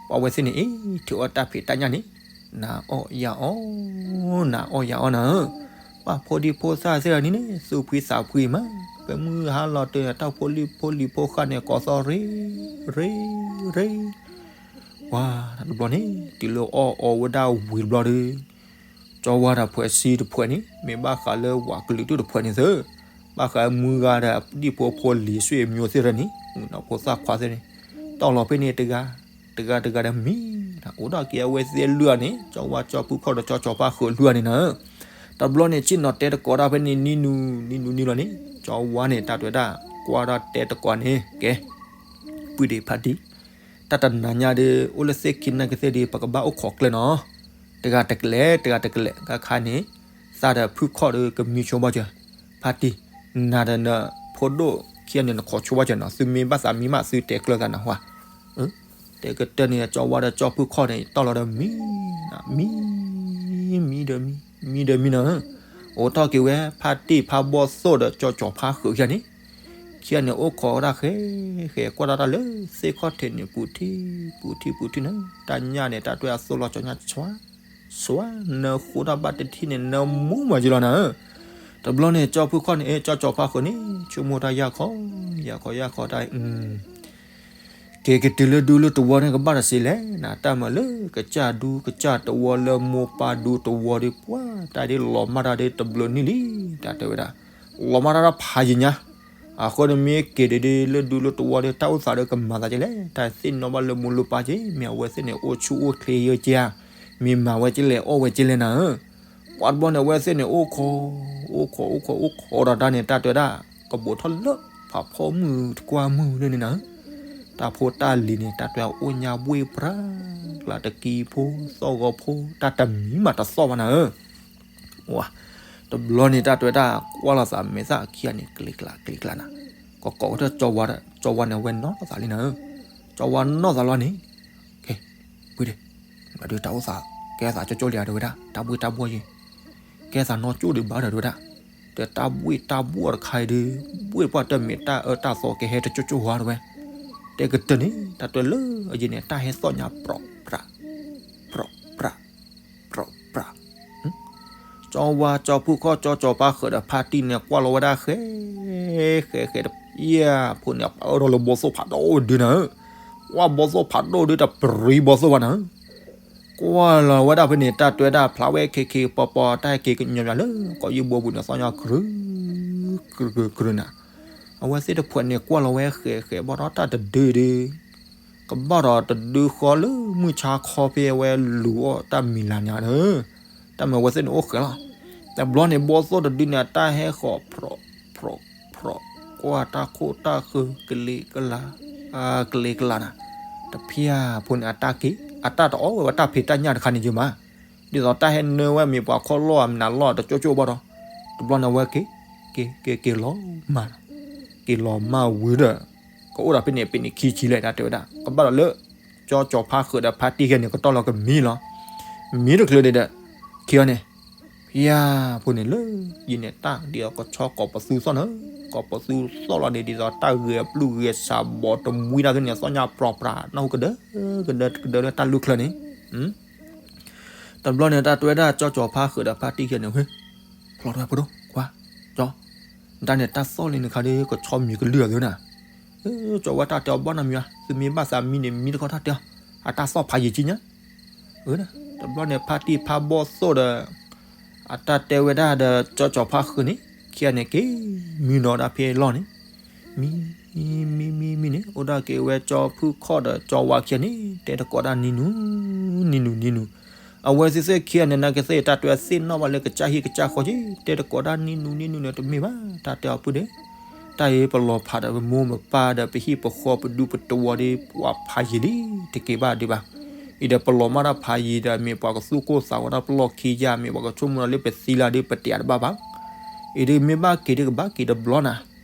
ပှၤဝဲသ့ၣ်န့ၣ် အ့ၣ် ထံၣ်အီၣ်တၢ်ဖံးတၢ်ညၣ်န့ၣ် နၤအီၣ်ယၤအီၣ် နၤအီၣ်ယၤအီၣ်နၤဧၢ, ပှၤဖိဒံဖိသၣ်သ့ၣ်တဖၣ်န့ၣ်န့ၣ် သူၣ်ဖှံသးဖှံမး, ကမုၢ်ဟါလီၤတၢၢ်န့ၣ် တၢ်ဖိလံၤဖိလံၤဖိဃၢ်န့ၣ် ကိးသီၣ်ရ့ ရ့ ရ့ ပှၤတဘျီန့ၣ် တုၤလၢအီၣ်အီဝဲဒၣ်ဝံၤတဘျီဒီး ကၠီဝါဒီးဖှဲးဆံတဖှဲးန့ၣ် မ့ၢ်ဘၣ်ဃးလၢဝးကလုာ်ဒူၣ်တဖှဲးန့ၣ်သ့, ဘၣ်ဃးမုၢ်ဂၤဒီးဒံၣ်ဖိဖိလံၤဆွေမျိုးသ့ၣ်တဖၣ်န့ၣ် မုၣ်ကနီၤဖိသၣ်ခွါသ့ၣ်န့ၣ် တီၢ်လီၤဖဲန့ၣ်တဂၤ တဂၤတဂၤဒီးမံ, အိၣ်ဒီးက့ၤအဝဲသ့ၣ်လွံၢ်ဂၤန့ၣ် ကၠီဝါကၠီဖုခီၣ်ဒီးကၠီကၠီဖါဃုာ်လွံၢ်ဂၤန့ၣ်နၤဧၢ, တဘျီန့ၣ် ဆ့ၣ်နီၤတဲတကိးဒၣ်ဖဲန့ၣ် နံၤနူၤ နံၤနူၤနံၤလီၤန့ၣ် ကၠီဝါန့ၣ် တၢ်တဲဝဲဒၣ် ကွၢ်ဒၣ်တဲတကိးန့ၣ် ကဲ ပုၢ်ဒ့ဖါတံၢ် တၢ်တနၤညါဒီး အိၣ်လၢသ့ၣ်ခံနာ်က့သ့ၣ်ဒီး ပကဘၣ်အိၣ်ခိးကျၢၢ်နီၤ, တဂၤတကလဲာ် တဂၤတကလဲာ် ခါခါန့ၣ် သးဒီးဖုခီၣ်ဒီးကမံဆိဘၣ်စၢၤ, ဖါတံၢ် နၤဒီးနဖိဒိၣ်ခံဂၤန့ၣ် နခိးဆိဘၣ်စၢၤနီၤ, သုမ့ၢ်ဘၣ်သးမံမး သုတဲကျၢၢ်သးနၤဟါ, တဲကတၢၢ်န့ၣ် ကၠီဝါဒီးကၠီဖုခီၣ်န့ၣ် တီၢ်လီၤဒီးမံ, မံ မံဒီးမံ မံဒီးမံနၤဧၢ, အိၣ်ထီၣ်က့ၤဝဲ ဖါတံၢ်ဖါဘီၣ်သိၣ်ဒီးကၠီကၠီဖါဃုာ်ခံဂၤန့ၣ် ခံဂၤန့ၣ် အိၣ်ခိးတၢ်ဃဲ ဃဲကွၢ်တၢ်တၢ်လၢသ့ၣ်ခီၣ်ထံးန့ၣ် ပူၤထံ ပူၤထံ ပူၤထံနၤ, တၢ်ညၣ်န့ၣ် တၢ်တွဲအသိၣ်လီၤကၠီညၣ် စွါ နၢဃိတၢ်ဘၣ်တထံၣ်န့ၣ် နၢမူမးက့လီၤနၤဧၢ, တဘျီန့ၣ် ကၠီဖုခီၣ်န့ၣ် ကၠီကၠီဖါဃုာ်န့ၣ် ဆိကမိၣ်တၢ်ယၢ်ခီ ယၢ်ခီယၢ်ခီတၢ် က့ၤကတုၤလၢဒူလၢတဝီန့ၣ် ကဘၣ်တစံးလဲၣ်နၤ, တၢ်မၤလၢကစၢ်ဒူကစၢ်တဝီလၢမိၢ်ပၢ်ဒူတဝီဒီး ပှၤတၢ်ဒ်လီၤမၢ်တၢ်ဒီးတဘျုးနံၣ်လံ, တၢ်တဲဝဲဒၣ် လီၤမၢ်တၢ်တဖးယံာ်ညါ, အဃိန့ၣ်မ့ၢ်က့ၤဒ်လၢဒူလၢတဝီဒီး တၢ်အိၣ်သးဒီးကမၤသးက့လဲၣ်, တၢ်သ့ၣ်နီၣ်ဘၣ်လၢမိၢ်လၢပၢ်က့ မ့ၢ်အဝဲသ့ၣ်န့ၣ် အိၣ်ဆူၣ်အိၣ်ချ့ယဲက့ဧါ, မ့ၢ်မၤဝဲက့လဲၣ် အီၣ်ဝဲက့လဲၣ်နၤဧၢ, ပှၤတဘျီန့ၣ် အဝဲသ့ၣ်န့ၣ် အိၣ်ခိး အိၣ်ခိး အိၣ်ခိး အိၣ်ခိးဒီးတၢ်န့ၣ် တၢ်တဲဝဲဒၣ် ကဘူးထီၣ်လၢ ဖးဖီမုၢ်တကွၢ်မုၢ်လၢန့ၣ်နၤဧၢ, တၢ်ဖိတၢ်လံၤန့ၣ် တၢ်တဲအိၣ်ညါဘှ့ၣ်ပြၢ် ကျါတကံဖိ သီၣ်ဂီၤဖိ တၢ်တမံၤမးတသီၣ်ဘၣ်နၤဧၢ တဘျီန့ၣ် တၢ်တဲဝဲဒၣ် ကွၢ်လိာ်သးမဲာ်သၣ်ခံဂၤန့ၣ် ကျ့ကျးကျ့ကျးနၤ, ကကိးဝဲဒၣ်ကၠီဝါဒီး ကၠီဝါန့ၣ် အဝဲနီၢ်သးလံနၤဧၢ, ကၠီဝါနီၢ်သးလီၤန့ၣ်, ကဲ ဝံၤဒီး ဘၣ်ဒီးတၢ်အိၣ်သး ကဲသးကၠိကၠိလံဧါ တဲဝဲဒၣ် တၢ်ဘှ့ၣ်တၢ်ဘှီၣ်ယံၤ, ကဲသးနီၢ်ကၠိဒံးဘၣ်ဒီး တဲဝဲဒၣ်, ဒီးတၢ်ဘှ့ၣ်တၢ်ဘှီၣ်တခါအံၤဒီး ဘှ့ၣ်ပှၢ်တၢ်မ့ၢ်တၢ်အၢတၢ်သီကဟဲတကၠိကၠိဝါတဲဝဲ, တဲကတၢၢ်န့ၣ် တၢ်တဲလၢအယံၤန့ၣ် တၢ်ဟဲသီၣ်ညါပြီၣ်ပြး ပြီၣ်ပြး ပြီၣ်ပြး ကၠီဝါကၠီဖုခီၣ် ကၠီကၠီဖါဃုာ်ဒီးဖါတံၢ်န့ၣ် ကွၢ်လီၤဝဲဒၣ်ဃဲ ဃဲဃဲတဖၣ်ဖိန့ၣ် အပၢၢ်ထီၣ်လၢဘီသိၣ်ဖးဒိၣ်ဒုနၤဧၢ, ကွၢ်ဘီသိၣ်ဖးဒိၣ်ဒု တပရံဘီသိၣ်ဘၣ်နၤဧၢ, ကွၢ်လီၤဝဲဒၣ်ဖဲန့ၣ် တၢ်တဲဝဲဒၣ်ဖျါဝဲခ့ခ့ပီပီ တၢ်ဟဲက့ၤကညီၤမးလၢ ကိးယုၢ်ဘိပူၤန့ၣ် သီၣ်ညါကြုး ကြုးကြုးနၤ, အဝဲသ့ၣ်တဖုန့ၣ် ကွၢ်လီၤဝဲဃဲဃဲဘၣ်ဒီးတၢ်တဒုဒီး ကဘၣ်ဒီးတဒုဃီလၢမုၢ်ဆါခီဖဲအဝဲလူၤအီၣ်တၢ်မံၤလၤညါဒီး တၢ်မ့ၢ်အဝဲသ့ၣ်န့ၣ်အိၣ်ဃဲလီၤ. တဘျီန့ၣ် ဘီသိၣ်တဒုန့ၣ် အတၢ်ဟဲဃီၤ ဖြီး ဖြီး ဖြီး ကွၢ်တၢ်ခိၣ်တၢ်ဃၢၤ ကလ့ကလး ကလ့ကလးနၤ, တဖၣ်ဖိန့ၣ် အတၢ်က့ၤ အတၢ်တအီၣ်ဝဲတၢ်ဖံးတၢ်ညၣ်တခါန့ၣ်ယမး, ဒ်သိးတၢ်ဟဲနၢဝဲမ့ၢ်ပှၤခီၣ်လီၢ်အမနုၤလီၢ်တကၠိကၠိဘၣ်ဒီး တဘျီန့ၣ် အဝဲက့ၤ က့ၤ က့ၤ က့ၤလီၤမၢ် က့ၤလီၤမၢ်ဝံၤဒီး ကအိၣ်ဒီးဖဲန့ၣ် ဖဲန့ၣ်ခံဆံလဲၣ် တၢ်တဲဝဲဒၣ် ကဘၣ်ဒီးလၢ ကၠီကၠီဖါဃုာ်ဒီးဖါတံၢ်ခဲန့ၣ် ကတီၢ်လီၤကမံလီၤ. မံတချုးန့ၣ်ဒီး ခံဂၤန့ၣ် ဖၠါဖိန့ၣ်လၢ ယံၤန့ၣ် တၢ်ဒ်သိးကဆီကိးပသူသီၣ်န့ၣ် ကိးပသူသီၣ်လီၤန့ၣ် ဒ်သိးတၢ်ဂဲၤပျုၢ်ဂဲၤဆးဘီတမှံတၢ်သ့ၣ်န့ၣ် သီၣ်ညါပြီးပြး နၢ်ဟူကဒၢ ကဒၢ ကဒၢလၢတၢ်လူၢ်ချၢန့ၣ် တဘျီန့ၣ် တၢ်တဲဝဲဒၣ် ကၠီကၠီၤဖါဃုာ်ဒီးဖါတံၢ်ခံဂၤန့ၣ် ဟ့ၣ် ဖျီထီၣ်ဝဲဖိဒိၣ် ကွၢ် ကၠီ တၢ်န့ၣ် တၢ်သီၣ်လံနခါဒီး ကဆီမံၤကလုၢ်အသုနၤ, ကၠီဝဲတၢ်တဲအီၤဘၣ်နီတမံၤဘၣ်, သုမ့ၢ်ဘၣ်သးမံန့ၣ် မံတခီတၢ်တဲအီၤ, အတၢ်သီၣ်ဖးယံၤကံညါ, တဘျီန့ၣ် ဖါတံၢ်ဖါဘီၣ်သိၣ်ဒီး အတၢ်တဲဝဲဒၣ်ဒီး ကၠီကၠီၤဖါဃုာ်န့ၣ် ခံဂၤန့ၣ်က့ၤ မံနီၤဒၣ်ဖဲလီၢ်န့ၣ် မံ မံ မံ မံန့ၣ် အိၣ်ဒၣ်က့ၤဝဲကၠီဖုခီၣ်ဒီးကၠီဝါခံဂၤန့ၣ် တဲတကိးဒၣ်နံၤနူၤ နံၤနူၤ နံၤနူၤ, အဝဲသ့ၣ်သ့ၣ်ခံဂၤန့ၣ် နာ်က့သ့ၣ်တၢ်တဲသ့ၣ်နီၣ်ဘၣ်လၢကစၢ်ဟံၣ်ကစၢ်ဃီက့ၤ တဲတကိးဒၣ်နံၤနူၤ နံၤနူၤန့ၣ် တမ့ၢ်ဘၣ် တၢ်တဲအီၤပုၢ်ဒီး တၢ်အံၤပလီၤဖးဒီးပမိၢ်ပပၢ်ဒီး ပဟံၣ်ပဃီပဒူပတဝီဒီး ပှၤဖးယံၤလံ တက့ၤဘၣ်ဒံးဘၣ်, အံၤဒီးပလီၤမၢ်တၢ်ဖးယံၤဒီး မ့ၢ်ပှၤကသူၣ်ကိၢ်သးဂီၤတၢ်ပလီၢ်ခံယါ မ့ၢ်ပှၤကဆိကမိၣ်ဒီးလၢပသံလၢ်ဒီး ပတဲတဘၣ်ဘၣ်, အံၤဒီးမ့ၢ်ဘၣ်က့ၤဒီးကဘၣ်က့ၤတဘျီနၤ, အံ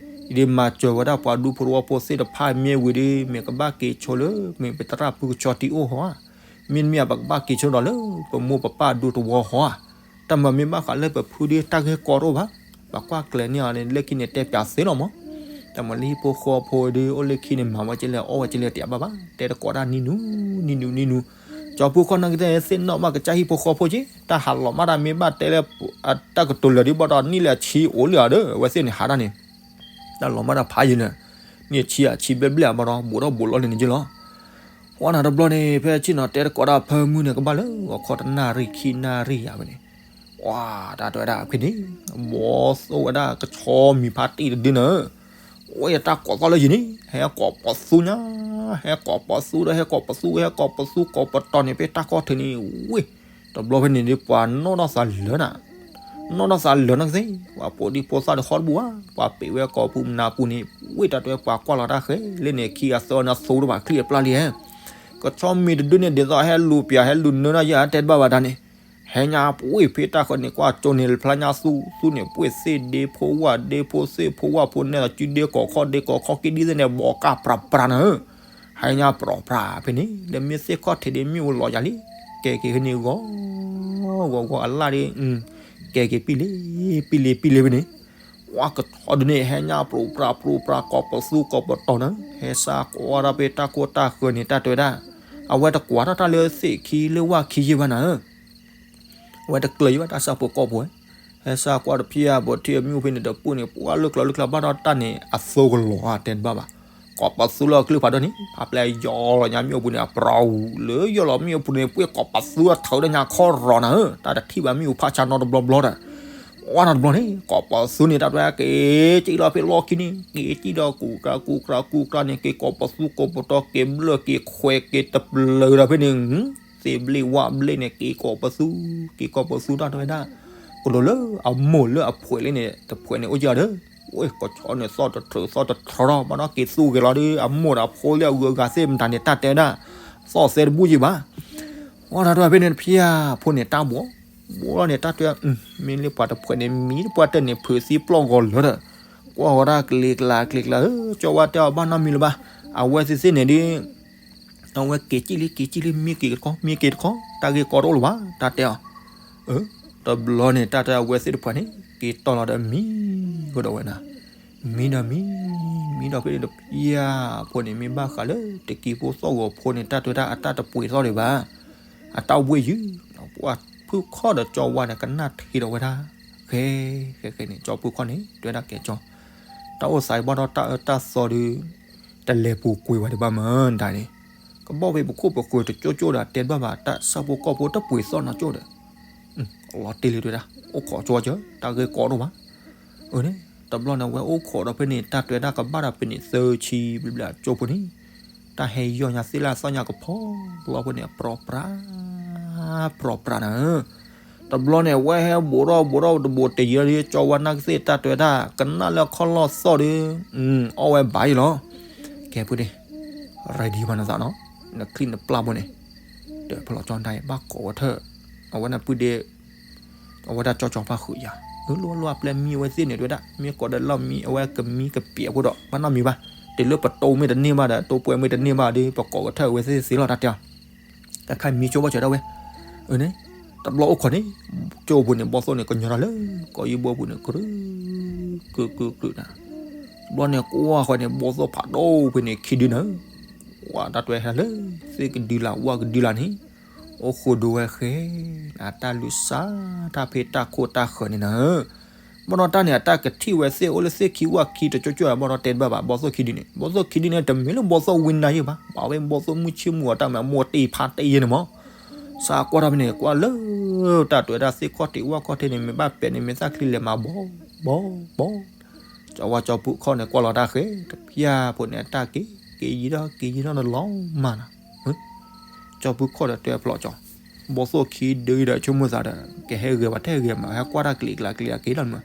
ၤဒီးမၤစၢၤဝဲဒၣ်ပှၤဒူဖိတဝီဖိသ့ၣ်တဖၣ်မ့ၢ်ဝံၤဒီး မ့ၢ်ကဘၣ်က့ၤဆိလၢ မ့ၢ်ပသရၣ်ဖုကဆီတံၢ်အိၣ်ဟီဧါ, မ့တမ့ၢ် ပကဘၣ်က့ၤဆိဒီးလၢ ပမိၢ်ပပၢ်ဒူတဝီဟီဧါ, တၢ်မၤမ့ၢ်ဘၣ်ဃးလၢပဖုဒီး တၢ်ဂ့ၢ်ကီတအိၣ်ဘၣ်, ပကွၢ်ကျဲၤန့ၢ်အီၤန့ၣ် လၢခံန့ၣ်တဲပၠးသ့လီၤမး, တၢ်မၤလၢဟံၣ်ဖိဃီဖိဒီး အိၣ်လၢခံန့ၣ် မၤဝဲကလဲၣ် အီၣ်ဝဲကလဲၣ် တဲဘၣ်ဘၣ်, တဲတကိးဒၣ်နံၤနူၤ နံၤနူၤ နံၤနူၤ, ကၠီဖုခီၣ်နာ်က့သ့ၣ်နီၣ်ဘၣ်ကစၢ်ဟံၣ်ဖိဃီဖိက့ၤ တၢ်ဟးလီၤမၢ်တၢ်မ့ၢ်ဘၣ်တဲလၢ တၢ်ကတိၤလၢာ်ဒံးဘၣ်ဒီး နံၣ်လၢအဆံအိၣ်လံဧါဒီး အဝဲသ့ၣ်န့ၣ်ဟးတၢ်န့ၣ် တၢ်လီၤမၢ်တၢ်ဖးယံၤန့ၣ်, နံၣ်ဆံအဆံဘျဲၣ်ဘျဲၣ်အဘၣ်ဒီး ဘူးထီၣ်ဘူးလီၤလံန့ၣ်က့လီၤ. ဝဲနၤတဘျီန့ၣ် ဖဲဆ့ၣ်နီၤတဲတကိးဒၣ်ဖၢမုၢ်န့ၣ် ကဘၣ်လၢဂီၤခီတနၣ်ရံၣ်ခံနၣ်ရံၣ်ယၤဝဲန့ၣ်, ဝဲတၢ်တဲဝဲဒၣ်ဖဲန့ၣ် ဘီသိၣ်ဝဲဒၣ်ကဆီမံၤဖါတံၢ်တဒုန့ၣ်, ဝဲယတၢ်ကိးသီၣ်လၢယံၤန့ၣ် ဟဲကိးပီၤသူညါ, ဟဲကိးပီၤသူဒီး ဟဲကိးပီၤသူ ဟဲကိးပီၤသူ ကိးပတီၢ်န့ၣ် ဖဲတၢ်ခီၣ်ထံးန့ၣ် ဝ့ၢ်, တဘျီဖဲန့ၣ်ဒီး ပှၤနီၣ်ထီၣ်သးလၢာ်နၤ နီၣ်ထီၣ်သးလၢာ်နီၢ်ကသ့ၣ်, ပှၤဖိဒံဖိသၣ်တဃီတဘူၣ်ဘၣ်, ပှၤပ့ၤဝဲကိာ်ပူၤမနၤပူၤန့ၣ်, ဝ့ၢ်တၢ်တဲပှၤကွၢ်လီၤတၢ်ဃဲလၢန့ၣ် ခံဂၤသၢဂၤန့ၣ် အသိတဘၣ်ချံအပျၢ်လံဧါ, ကဆီမံၤတဒုန့ၣ် ဒ်သိးဟဲလူၤပၠး ဟဲလူၤနၢနၢ်ယဲ အတဲတဘၣ်ဘၣ်တၢ်န့ၣ်, ဟဲညါပှ့ၤဖဲတၢ်ဃၢၤန့ၣ် ကွၢ်ကၠိန့ၣ် ဖျါညါသူ သူန့ၣ် ပှ့ၤသ့ၣ်ဒ့ဖိဝၣ်ဒ့ဖိသ့ၣ်ဖိဝၣ်ဖိနဲၣ် စုဒ့ကိးခီၣ်ဒ့ကိးခီၣ်က့ဒ်သ့ၣ်န့ၣ် ဘီကၢ်ပြးပြးနၤဧၢ ဟဲညါပြးပြးဖဲန့ၣ် ဒီးမ့ၢ်သ့ၣ်ခီၣ်ထံးဒီးမ့ၣ်အူလီၤယၤလံ, ကဲက့ၤဖဲန့ၣ်ဂီၤ ဂီၤဂီၤအလၣ်ဒီး ကဲက့ၤပံလ့ ပံလ့ ပံလ့ဖဲန့ၣ်, ဝါကဆီဒုန့ၣ် ဟဲညါပြးပြးပြးပြး ကိးပသူကိးပတီၢ်နၤ, ဟဲစးကွၢ်ဒၣ်ဖဲတၢ်ခိၣ်တၢ်ဃၢၤန့ၣ် တၢ်တဲဝဲဒၣ်, အဝဲတကွၢ်ထီၣ်တၢ်လၢသ့ၣ်ခံလၢဝၣ်ခံယဲၢ်ဘၣ်နၤဧၢ အဝဲတကျၢၤယံၤဘၣ်တၢ်ဆၣ်ဖိကီၢ်ဖိ, ဟဲစးကွၢ်တဖၣ်အပီၤထံအမ့ၣ်အူဖဲန့ၣ် တပူၤန့ၣ် ပှၤလၢကျီလၢကျါဘၣ်ဒီးတၢ်န့ၣ် အသိကလီၤဧါတဲတဘၣ်ဘၣ်, ကိးပသူလၢအကျုဖးဒိၣ်န့ၣ် ဖးပျဲယီၤလီၤညါမ့ၣ်အူပူၤန့ၣ် အပြးအူၤလၢယီၤလီၤမ့ၣ်အူပူၤန့ၣ် ပှ့ၤကိးပသူအထၢဒီးညါခီရီၤနၤဧၢ, တၢ်တထံၣ်ဘၣ်မ့ၣ်အူဖးဆါနီတဘျီဘျီဒီး, ဝါနၤတဘျီန့ၣ် ကိးပသူန့ၣ် တၢ်တဲက့ၤကံၣ်လီၤဖဲလီၢ်ခံန့ၣ် က့ၤကံၣ်ဒီးကူၣ်ကြးကူၣ်ကြးကူၣ်ကြးန့ၣ် က့ၤကိးပသူကိးပတီၢ် က့ၤဘျၢၣ်က့ၤခွဲးက့ၤတပျၢၤဒီးဖဲန့ၣ် သ့ၣ်ဘျ့ဝၣ်ဘျ့န့ၣ် က့ၤကိးပသူ, က့ၤကိးပသူတၢ်တဲဝဲဒၣ်, ကဒိးလၢအမိၢ်လၢအဖှဲးလံန့ၣ် တဖှဲးန့ၣ်အိၣ်ကဒီး, ဝဲကဆီန့ၣ်သီၣ်တထြၢးသီၣ်တထြၢးထီၣ် ဘၣ်ဒီးက့ၤသူက့ၤလီၤဒီး အမိၢ်ဒီးအဖိလၢအဂုၤအဂၤသ့ၣ်မတၤန့ၣ် တၢ်တဲဝဲဒၣ်, သီၣ်သဲတဘူၣ်ယံၤဘၣ်, ဝဲတၢ်တဲဝဲဖဲန့ၣ်တဖၣ်ဖိန့ၣ်တၢ်ဘှီး, ဘှီးလီၤန့ၣ်တၢ်တဲ, မ့ၢ်လၢပှၤတဖှဲးန့ၣ် မံတပှၢ်တၢၢ်န့ၣ် ဖုးသံပျီၢ်ဂီၤလၢာ်ဒီး, ကွၢ်ဝဲဒၣ်ကလံၤကျါကလံၤကျါဧၢ, ကၠီဝါတဲအီၤဘၣ်နီတမံၤလၢၤဘၣ်, အဝဲသ့ၣ်သ့ၣ်န့ၣ်ဒီး အဝဲက့ၤကံၣ်လံ က့ၤကံၣ်လံ မံက့ၤတခီ မံက့ၤတခီ တၢ်ဂ့ၢ်ကီတအိၣ်လၢၤဘၣ် တၢ်တဲအီၤ, တဘျီန့ၣ် တၢ်တဲအဝဲသ့ၣ်တဖှဲးန့ၣ် က့ၤတီၢ်လီၤဒီးမံ, ကဒီးဝဲနၤ, မံဒီးမံ, မံဒီးဖဲန့ၣ်တဖၣ်ဖိန့ၣ် မ့ၢ်ဘၣ်ဃးလၢတကံဖိသီၣ်ဂီၤဖိန့ၣ် တၢ်တဲဝဲဒၣ်အတၢ်တပှ့ၤသီၣ်ဒံးဘၣ်, အတၢ်အိၣ်ဘှံးယုာ်, ပှၤဖုခီၣ်ဒီးကၠီဝါန့ၣ် ကနၣ်ထံဒီးဝဲဒၣ်, ဃဲ, ဃဲဃဲန့ၣ် ကၠီဖုခီၣ်န့ၣ် တဲဝဲဒၣ်ကဲကၠီ တၢ်အိၣ်သးအံၤဘၣ်ဒီးတၢ်အၢတၢ်သီဒီး တလဲၤပူၤကွံာ်ဝဲဒံးဘၣ်မးဒၣ်န့ၣ်, ကဘီၣ်ဖဲပခိၣ်ပဃၢၤတကၠိကၠိဒီး တဲတဘၣ်ဘၣ် တၢ်ဆၣ်ဖိကီၢ်ဖိတပှ့ၤသီၣ်နီၢ်ကၠိဒီး, လီၤတ့ၢ်လံတဲဒၣ် အိၣ်ခိးကၠိကၠိ တၢ်ဂ့ၢ်ကီဒိၣ်ဘၣ်, အန့ၣ်, တဘျီန့ၣ် အဝဲအိၣ်ခိးဒီးဖဲန့ၣ် တၢ်တဲဝဲဒၣ်ကဘၣ်ဒီးဖဲန့ၣ် သၢဆံဘျဲၣ်ဘျဲၣ်အကၠိဖိန့ၣ်, တၢ်ဟဲယီၢ်ညါသ့ၣ်လၢအသီၣ်ညါကဖီလီၤဖိန့ၣ် ပြီပြါ ပြီပြါနၤဧၢ, တဘျီန့ၣ် အဝဲဟဲဘူးထီၣ်ဘူးထီၣ်တဘူးတယံၤဒီး ကၠီဝါနၢ်ကသ့ၣ် တၢ်တဲဝဲဒၣ် ကနၣ်လၢခီၣ်လီၢ်သီၣ်ဒီး, အီၣ်ဝဲဘၣ်အံၤလီၤ, ကဲဖုဒ့, readyဘၣ်နသးနီၤ, နချံနပျၢ်ဘိန့ၣ်, တဖျီၣ်ကၠီနတၢ်အံၤ ဘၣ်ကိးဝဲထၢၣ်, အဝဲနပုၢ်ဒ့ အဝဲဒၣ်ကၠီကၠီဖါဃုာ်ယၤ, လိၣ်လိၣ်အပျဲၢ်မံအဝဲသ့ၣ်န့ၣ် တဲဝဲဒၣ် မ့ၢ်ကိးဒီးလီၢ်မံ အဝဲကမံကပျဲးဖိဒီး ဘၣ်နီတမံၤဘၣ်, တုၤလၢပတိၢ်မ့ၢ်တန့ၢ်ဘၣ်ဒီး တိၢ်ပှဲၤမ့ၢ်တန့ၢ်ဘၣ်ဒီး ပကိးကထၢၣ်အဝဲသ့ၣ်သ့လီၤ တၢ်တဲအီၤ, တၢ်ခါမံဆိဘၣ်စၢၤဒၣ်ဝဲ, အန့ၣ်, တဘျီအိၣ်ခိးန့ၣ်, ကၠိပူၤန့ၣ် ဘီၣ်သိၣ်န့ၣ် ကညီၤတၢ်လၢ ကီးယံဘီပူၤန့ၣ် ကရူၢ်, ကရူၢ်ကရူၢ်ကရူၢ်နၤ, တဘျီန့ၣ် ကွၢ်ဃီန့ၣ် ဘီၣ်သိၣ်ဖးဒိၣ်ဖဲန့ၣ် ခံဒုနၤ, ဝဲတၢ်တဲဟဲလၢ သ့ၣ်ကဒုလၢ ဝၣ်ကဒုလၢန့ၣ် အိၣ်ဃိဒိဝဲဃဲ, အတၢ်လုၢ်စၢ်တၢ်ဖ့တၢ်ခိၣ်တၢ်ဃၢၤန့ၣ်နၤဧၢ, ဘီၣ်နီၢ်တၢ်န့ၣ် အတၢ်ကထံၣ်ဝဲသ့ၣ်အိၣ်လၢသ့ၣ်ခံဝၣ်ခံတကၠိကၠိ ဘီၣ်နီၢ်တဲတဘၣ်ဘၣ် ဘီၣ်သိၣ်ခံဒုန့ၣ် ဘီၣ်သိၣ်ခံဒုန့ၣ် တမ့ၢ်လၢဘီၣ်သိၣ်ဝံနါယဲၢ်ဘၣ်, ဘၣ်ဝဲဘီၣ်သိၣ်မုၢ်ဆ့ၣ်မုၢ်ဂီၤတၢ်မၤမိၢ်တ့ၢ်ဖးတ့ၢ်ယဲၢ်န့ၣ်မး, စးကွၢ်ထီၣ်ဖဲန့ၣ် ကွၢ်လၢ တၢ်တဲဝဲဒၣ်သ့ၣ်ခီၣ်ထံးဝၣ်ခီၣ်ထံးန့ၣ် မ့ၢ်ဘၣ်ပဲာ်န့ၣ် မ့ၢ်သၣ်ချံလဲၤမၤဘီဘီဘီ ကၠီဝါကၠီပူၤခီၣ်န့ၣ် ကွၢ်လီၤတၢ်ဃဲ တဖၠၣ်ဖိန့ၣ် အတၢ်က့ၤ က့ၤယံၤထီၣ်က့ၤယံၤထီၣ်န့ၣ်လီၤမးနီၤ, ကၠီပူၤခီၣ်ဒီးတဲဖျိးကၠီ, ဘီၣ်သိၣ်ခံဒုဒီးဆိကမိၣ်သးဒီး ကဟဲဂဲၤဘၣ်ထဲဂဲၤမး ဟဲကွၢ်တၢ်ကျံးကျါကျံးအက့ၤလီၤမး,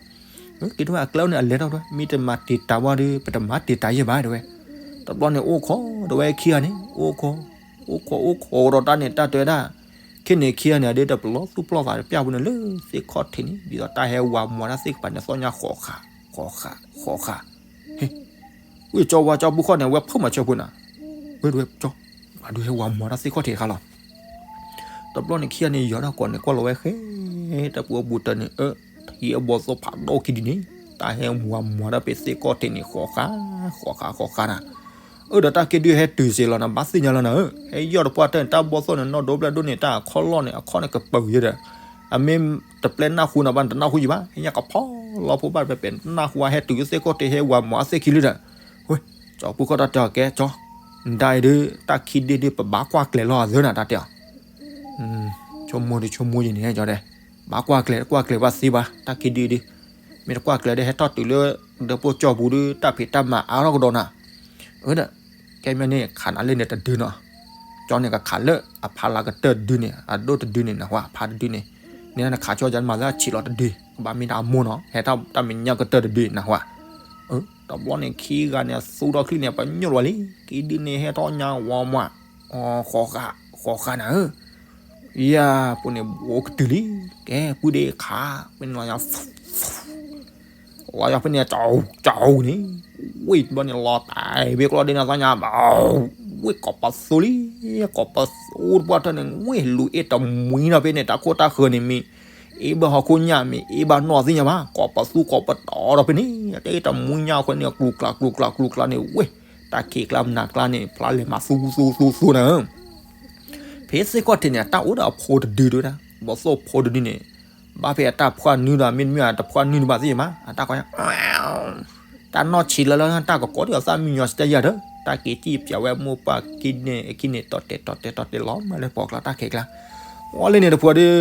က့ၤတဝဲအကျဲန့ၣ် အလဲၤထီၣ်တဝဲ မ့ၢ်တမၤတံာ်တာ်ဝဲဒီး ပတမၤတံာ်တာ်ယဲၢ်ဘၣ်တဲဝဲ, တဘျီန့ၣ်အိၣ်ခိးဒီးဝဲခံဂၤန့ၣ် အိၣ်ခိး အိၣ်ခိးအိၣ်ခိးဒီးတၢ်န့ၣ် တၢ်တဲဝဲဒၣ် ခဲန့ၣ်ခံဂၤန့ၣ် အဒိတပလီၢ်သူၣ်ပလီၢ်သးတပျၢ်ဖိန့ၣ်လၢသ့ၣ်ခီၣ်ထံးန့ၣ် ဒ်သိးတၢ်ဟဲဝၤမၤတၢ်သ့ၣ်ကပၤန့ၣ် သီၣ်ညါဃီၤဃာ် ဃီၤဃာ် ဃီၤဃာ်, ဟ့ၣ်, ဝံၣ်ကၠီဝါကၠီပူၤခီၣ်န့ၣ် အဝဲဖုးမၤဆၢဖိနၤ, ဝဲဒၣ်ဝဲကၠီ, ပှၤဒုးဟဲဝၤမၤတၢ်သ့ၣ်ခီၣ်ထံးတခါလီၤ တဘျီန့ၣ်ခံဂၤန့ၣ် ယီၤတၢ်ကိးန့ၣ် ကွၢ်လီၤဝဲဃဲ, တၢ်ပူၤအဘူးတၢ်န့ၣ် အၢ, ထံအဘီၣ်သိၣ်ဖးဒိၣ်ခံဒုန့ၣ် တၢ်ဟဲမူၤမူၤတၢ်ဖဲသ့ၣ်ခီၣ်ထံးန့ၣ် ဃီၤဃာ် ဃီၤဃာ် ဃီၤဃာ်နၤ, အၢ ဒီးတၢ်ခံဒုဟဲတုၤစ့ၢ်လီၤနၤ ဘၣ်သ့ၣ်ညါလီၤနၤဧၢ, ဟဲယီၢ်တပှၢ်တၢၢ်န့ၣ် တၢ်ဘီၣ်သိၣ်န့ၣ် နီၢ်ဒိဘျဲၣ်ဒိၣ်န့ၣ် တၢ်အခီၣ်လီၢ်န့ၣ် အခီၣ်န့ၣ်ကပၢၤယဲဒီး အမ့ၢ်တပျဲနၢ်ဟူနၤဘၣ် နတနၢ်ဟူယံၤဘၣ် ဟဲညါကဖီလီၤဖိဘၣ်တပျဲ နတနၢ်ဟူအဟဲတုၤသ့ၣ်ခီၣ်ထံး ဟဲဝၤမၤအသ့ၣ်ခံလံဒီး, ဝဲ, ကၠီပူၤခီၣ်တၢ်တဲအီၤကဲကၠီ, နဒၣ်အံၤဒုး တၢ်ခံဒုဒုး ပဘၣ်ကွၢ်ကျဲၤလီၤအသၢနၤ တၢ်တဲအီၤ ဆိကမိၣ်ဒုးဆိကမိၣ်ယံၤန့ၣ် ကၠီတဲ, ဘၣ်ကွၢ်ကျဲၤ ကွၢ်ကျဲၤဘၣ်သ့ဘၣ် တၢ်ခံဒုဒုး, မ့ၢ်တကွၢ်ကျဲၤဒီး ဟဲထီၣ်တုၤလၢ ဒီးပိာ်ကၠီပူၤဒုး တၢ်ဖံးတၢ်မၤအါထီၣ်ကဒီးနၤ, အၢဒီး, ကဲမ့ၢ်န့ၣ် ခးနၤလၢန့ၣ်တဒုနီၤ, ကၠီန့ၣ်ကခးလၢအဖးလၢကတၢၢ်တဒုန့ၣ် အဒိၣ်တဒုန့ၣ် နၢ်ဟူဧါ အဖးတဒုန့ၣ်, န့ၣ်နခးကၠီယၤမၤသးဆံးလီၤတဒု, ကဘၣ်မ့ၢ်တၢ်အမိၢ်နီၤ ဟဲထီၣ်တၢ်မဲာ်ညါကတၢၢ်တဒု နၢ်ဟူဧါ တဘျီန့ၣ်ခံဂၤန့ၣ် အသူဒီးချံန့ၣ် ပညိၣ်လီၤလံ, ခံဒုန့ၣ် ဟဲထီၣ်ညါဝီမး, ဃီၤဃာ်, ဃီၤဃာ်နၤဧၢ, ယၤ, ပူၤန့ၣ် ဘိကတုၤလံ, ကဲ ပုၢ်ဒ့ခး, ပန့ၣ်လီၤယၤ, လီၤယၤဖဲန့ၣ် ကၠီ, ကၠီန့ၣ်, ဝ့ၢ်ဘျီန့ၣ် လီၤတဲာ်ဘ့ၣ်ကျီဒ့န့ၣ်သီညါ, ဝ့ၢ်ကိးပသူလံ, ကိးပသူတပှၢ်တၢၢ်န့ၣ် ဝ့ၢ်လူၤအ့ၣ်တမှံနီၤဖဲန့ၣ် တၢ်ခိၣ်တၢ်ဃၢၤန့ၣ်မ့ၢ်, အ့ၣ်ဘၣ်ဟီၣ်ခိၣ်ညၣ်မ့ၢ် အ့ၣ်ဘၣ်နီၢ်သ့ၣ်ညါဘၣ် ကိးပသူကိးပတီၤဒီးဖဲန့ၣ် တၢ်အ့ၣ်တမှံညါအဃိန့ၣ် ကျူၤကျါ ကျူၤကျါ ကျူၤကျါန့ၣ် ဝ့ၢ်, တၢ်ခံးကျါမနၤကျါန့ၣ် ဖျါလဲၤမၤသူသူသူသူနၤဧၢ ဖဲသ့ၣ်ခီၣ်ထံးန့ၣ် အတၢ်အိၣ်ဒီးအဖိတဒုတဲဝဲဒၣ်, ဘီၣ်သိၣ်ဖိတဒုန့ၣ်, ဘၣ်ဖဲအတၢ်ဖှၣ်နုာ်ဒီး မ့တမ့ၢ်အတဖှၣ်နုာ်တဘၣ်သ့ၣ်မး အတၢ်ကီ, တၢ်နီၢ်ဆံးလၢလၢတၢ်ကကိးဒ်အီၤ သၣ်မံညီၤစတၢ်ယၤဒီး တၢ်က့ၤစံၣ်ပၠးဝဲမိၢ်ပၢ်ခံန့ၣ်အခံန့ၣ် တီၤတဲာ်တီၤတဲာ်တီၤတဲာ်လီၤမးလၢပှၤကျါတၢ်ခဲကျါ, ဝဲလၢန့ၣ်တဖုဒီး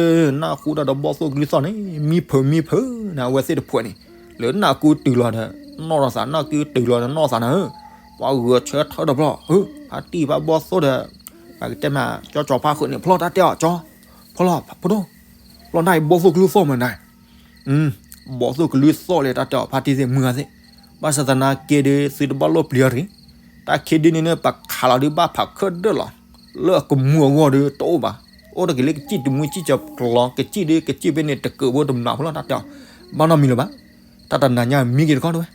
နၢ်ဟူဒီးဒီးဘီၣ်သိၣ်ကလုၢ်သီၣ်န့ၣ် မံဖုးမံဖုးနၤ အဝဲသ့ၣ်တဖုန့ၣ်, လၢနၢ်ကူတုၤလီၤဒီး နီၢ်ထီၣ်သး နၢ်ကူတုၤလီၤဒီးနီၢ်သးနၤဧၢ, ပှၤဂုၤဆၢထၢၣ်တဘျီ, ဖါတံၢ်ဖါဘီၣ်သိၣ်ဒီး ပကတဲမး ကၠီကၠီဖါဃုာ်န့ၣ် ဖျီၣ်တၢ်တဲအီၤကၠီ, ဖျီၣ်လီၤ ဖးဒိၣ်, ဖျီၣ်နၢ်အံၤဘီၣ်သိၣ်ကလုၢ်သီၣ်မးနၤ ဘီၣ်သိၣ်ကလုၢ်သီၣ်လၢတၢ်တဲအီၤ ဖါတံၢ်သ့ၣ်မုၢ်ဂၤသ့ၣ်, ဘၣ်ဆၣ်သနာ်က့ဒီး သုတဘၣ်လိၣ်ပျံၤအီၤတဂ့ၤ, တၢ်ခံဒုန့ၣ်န့ၣ် ပခးလီၤဒုးဘၣ်ဖးခၢၣ်ဒၢၣ်လီၤ, လၢအကမူအဂီၢ်ဒီးတအိၣ်ဘၣ်, အိၣ်တက့ၤလၢကစံၣ်တမှံစံၣ်ကၠီၤကျီၤ ကစံၣ်ဒုးကစံၣ်ဖဲန့ၣ် တကၢးဖိတမျးဖိလီၤ တၢ်တဲအီၤ, ဘၣ်နီတမံၤလၢၤဘၣ်, တၢ်တနၤညါမံက့ၤတခီတဝဲ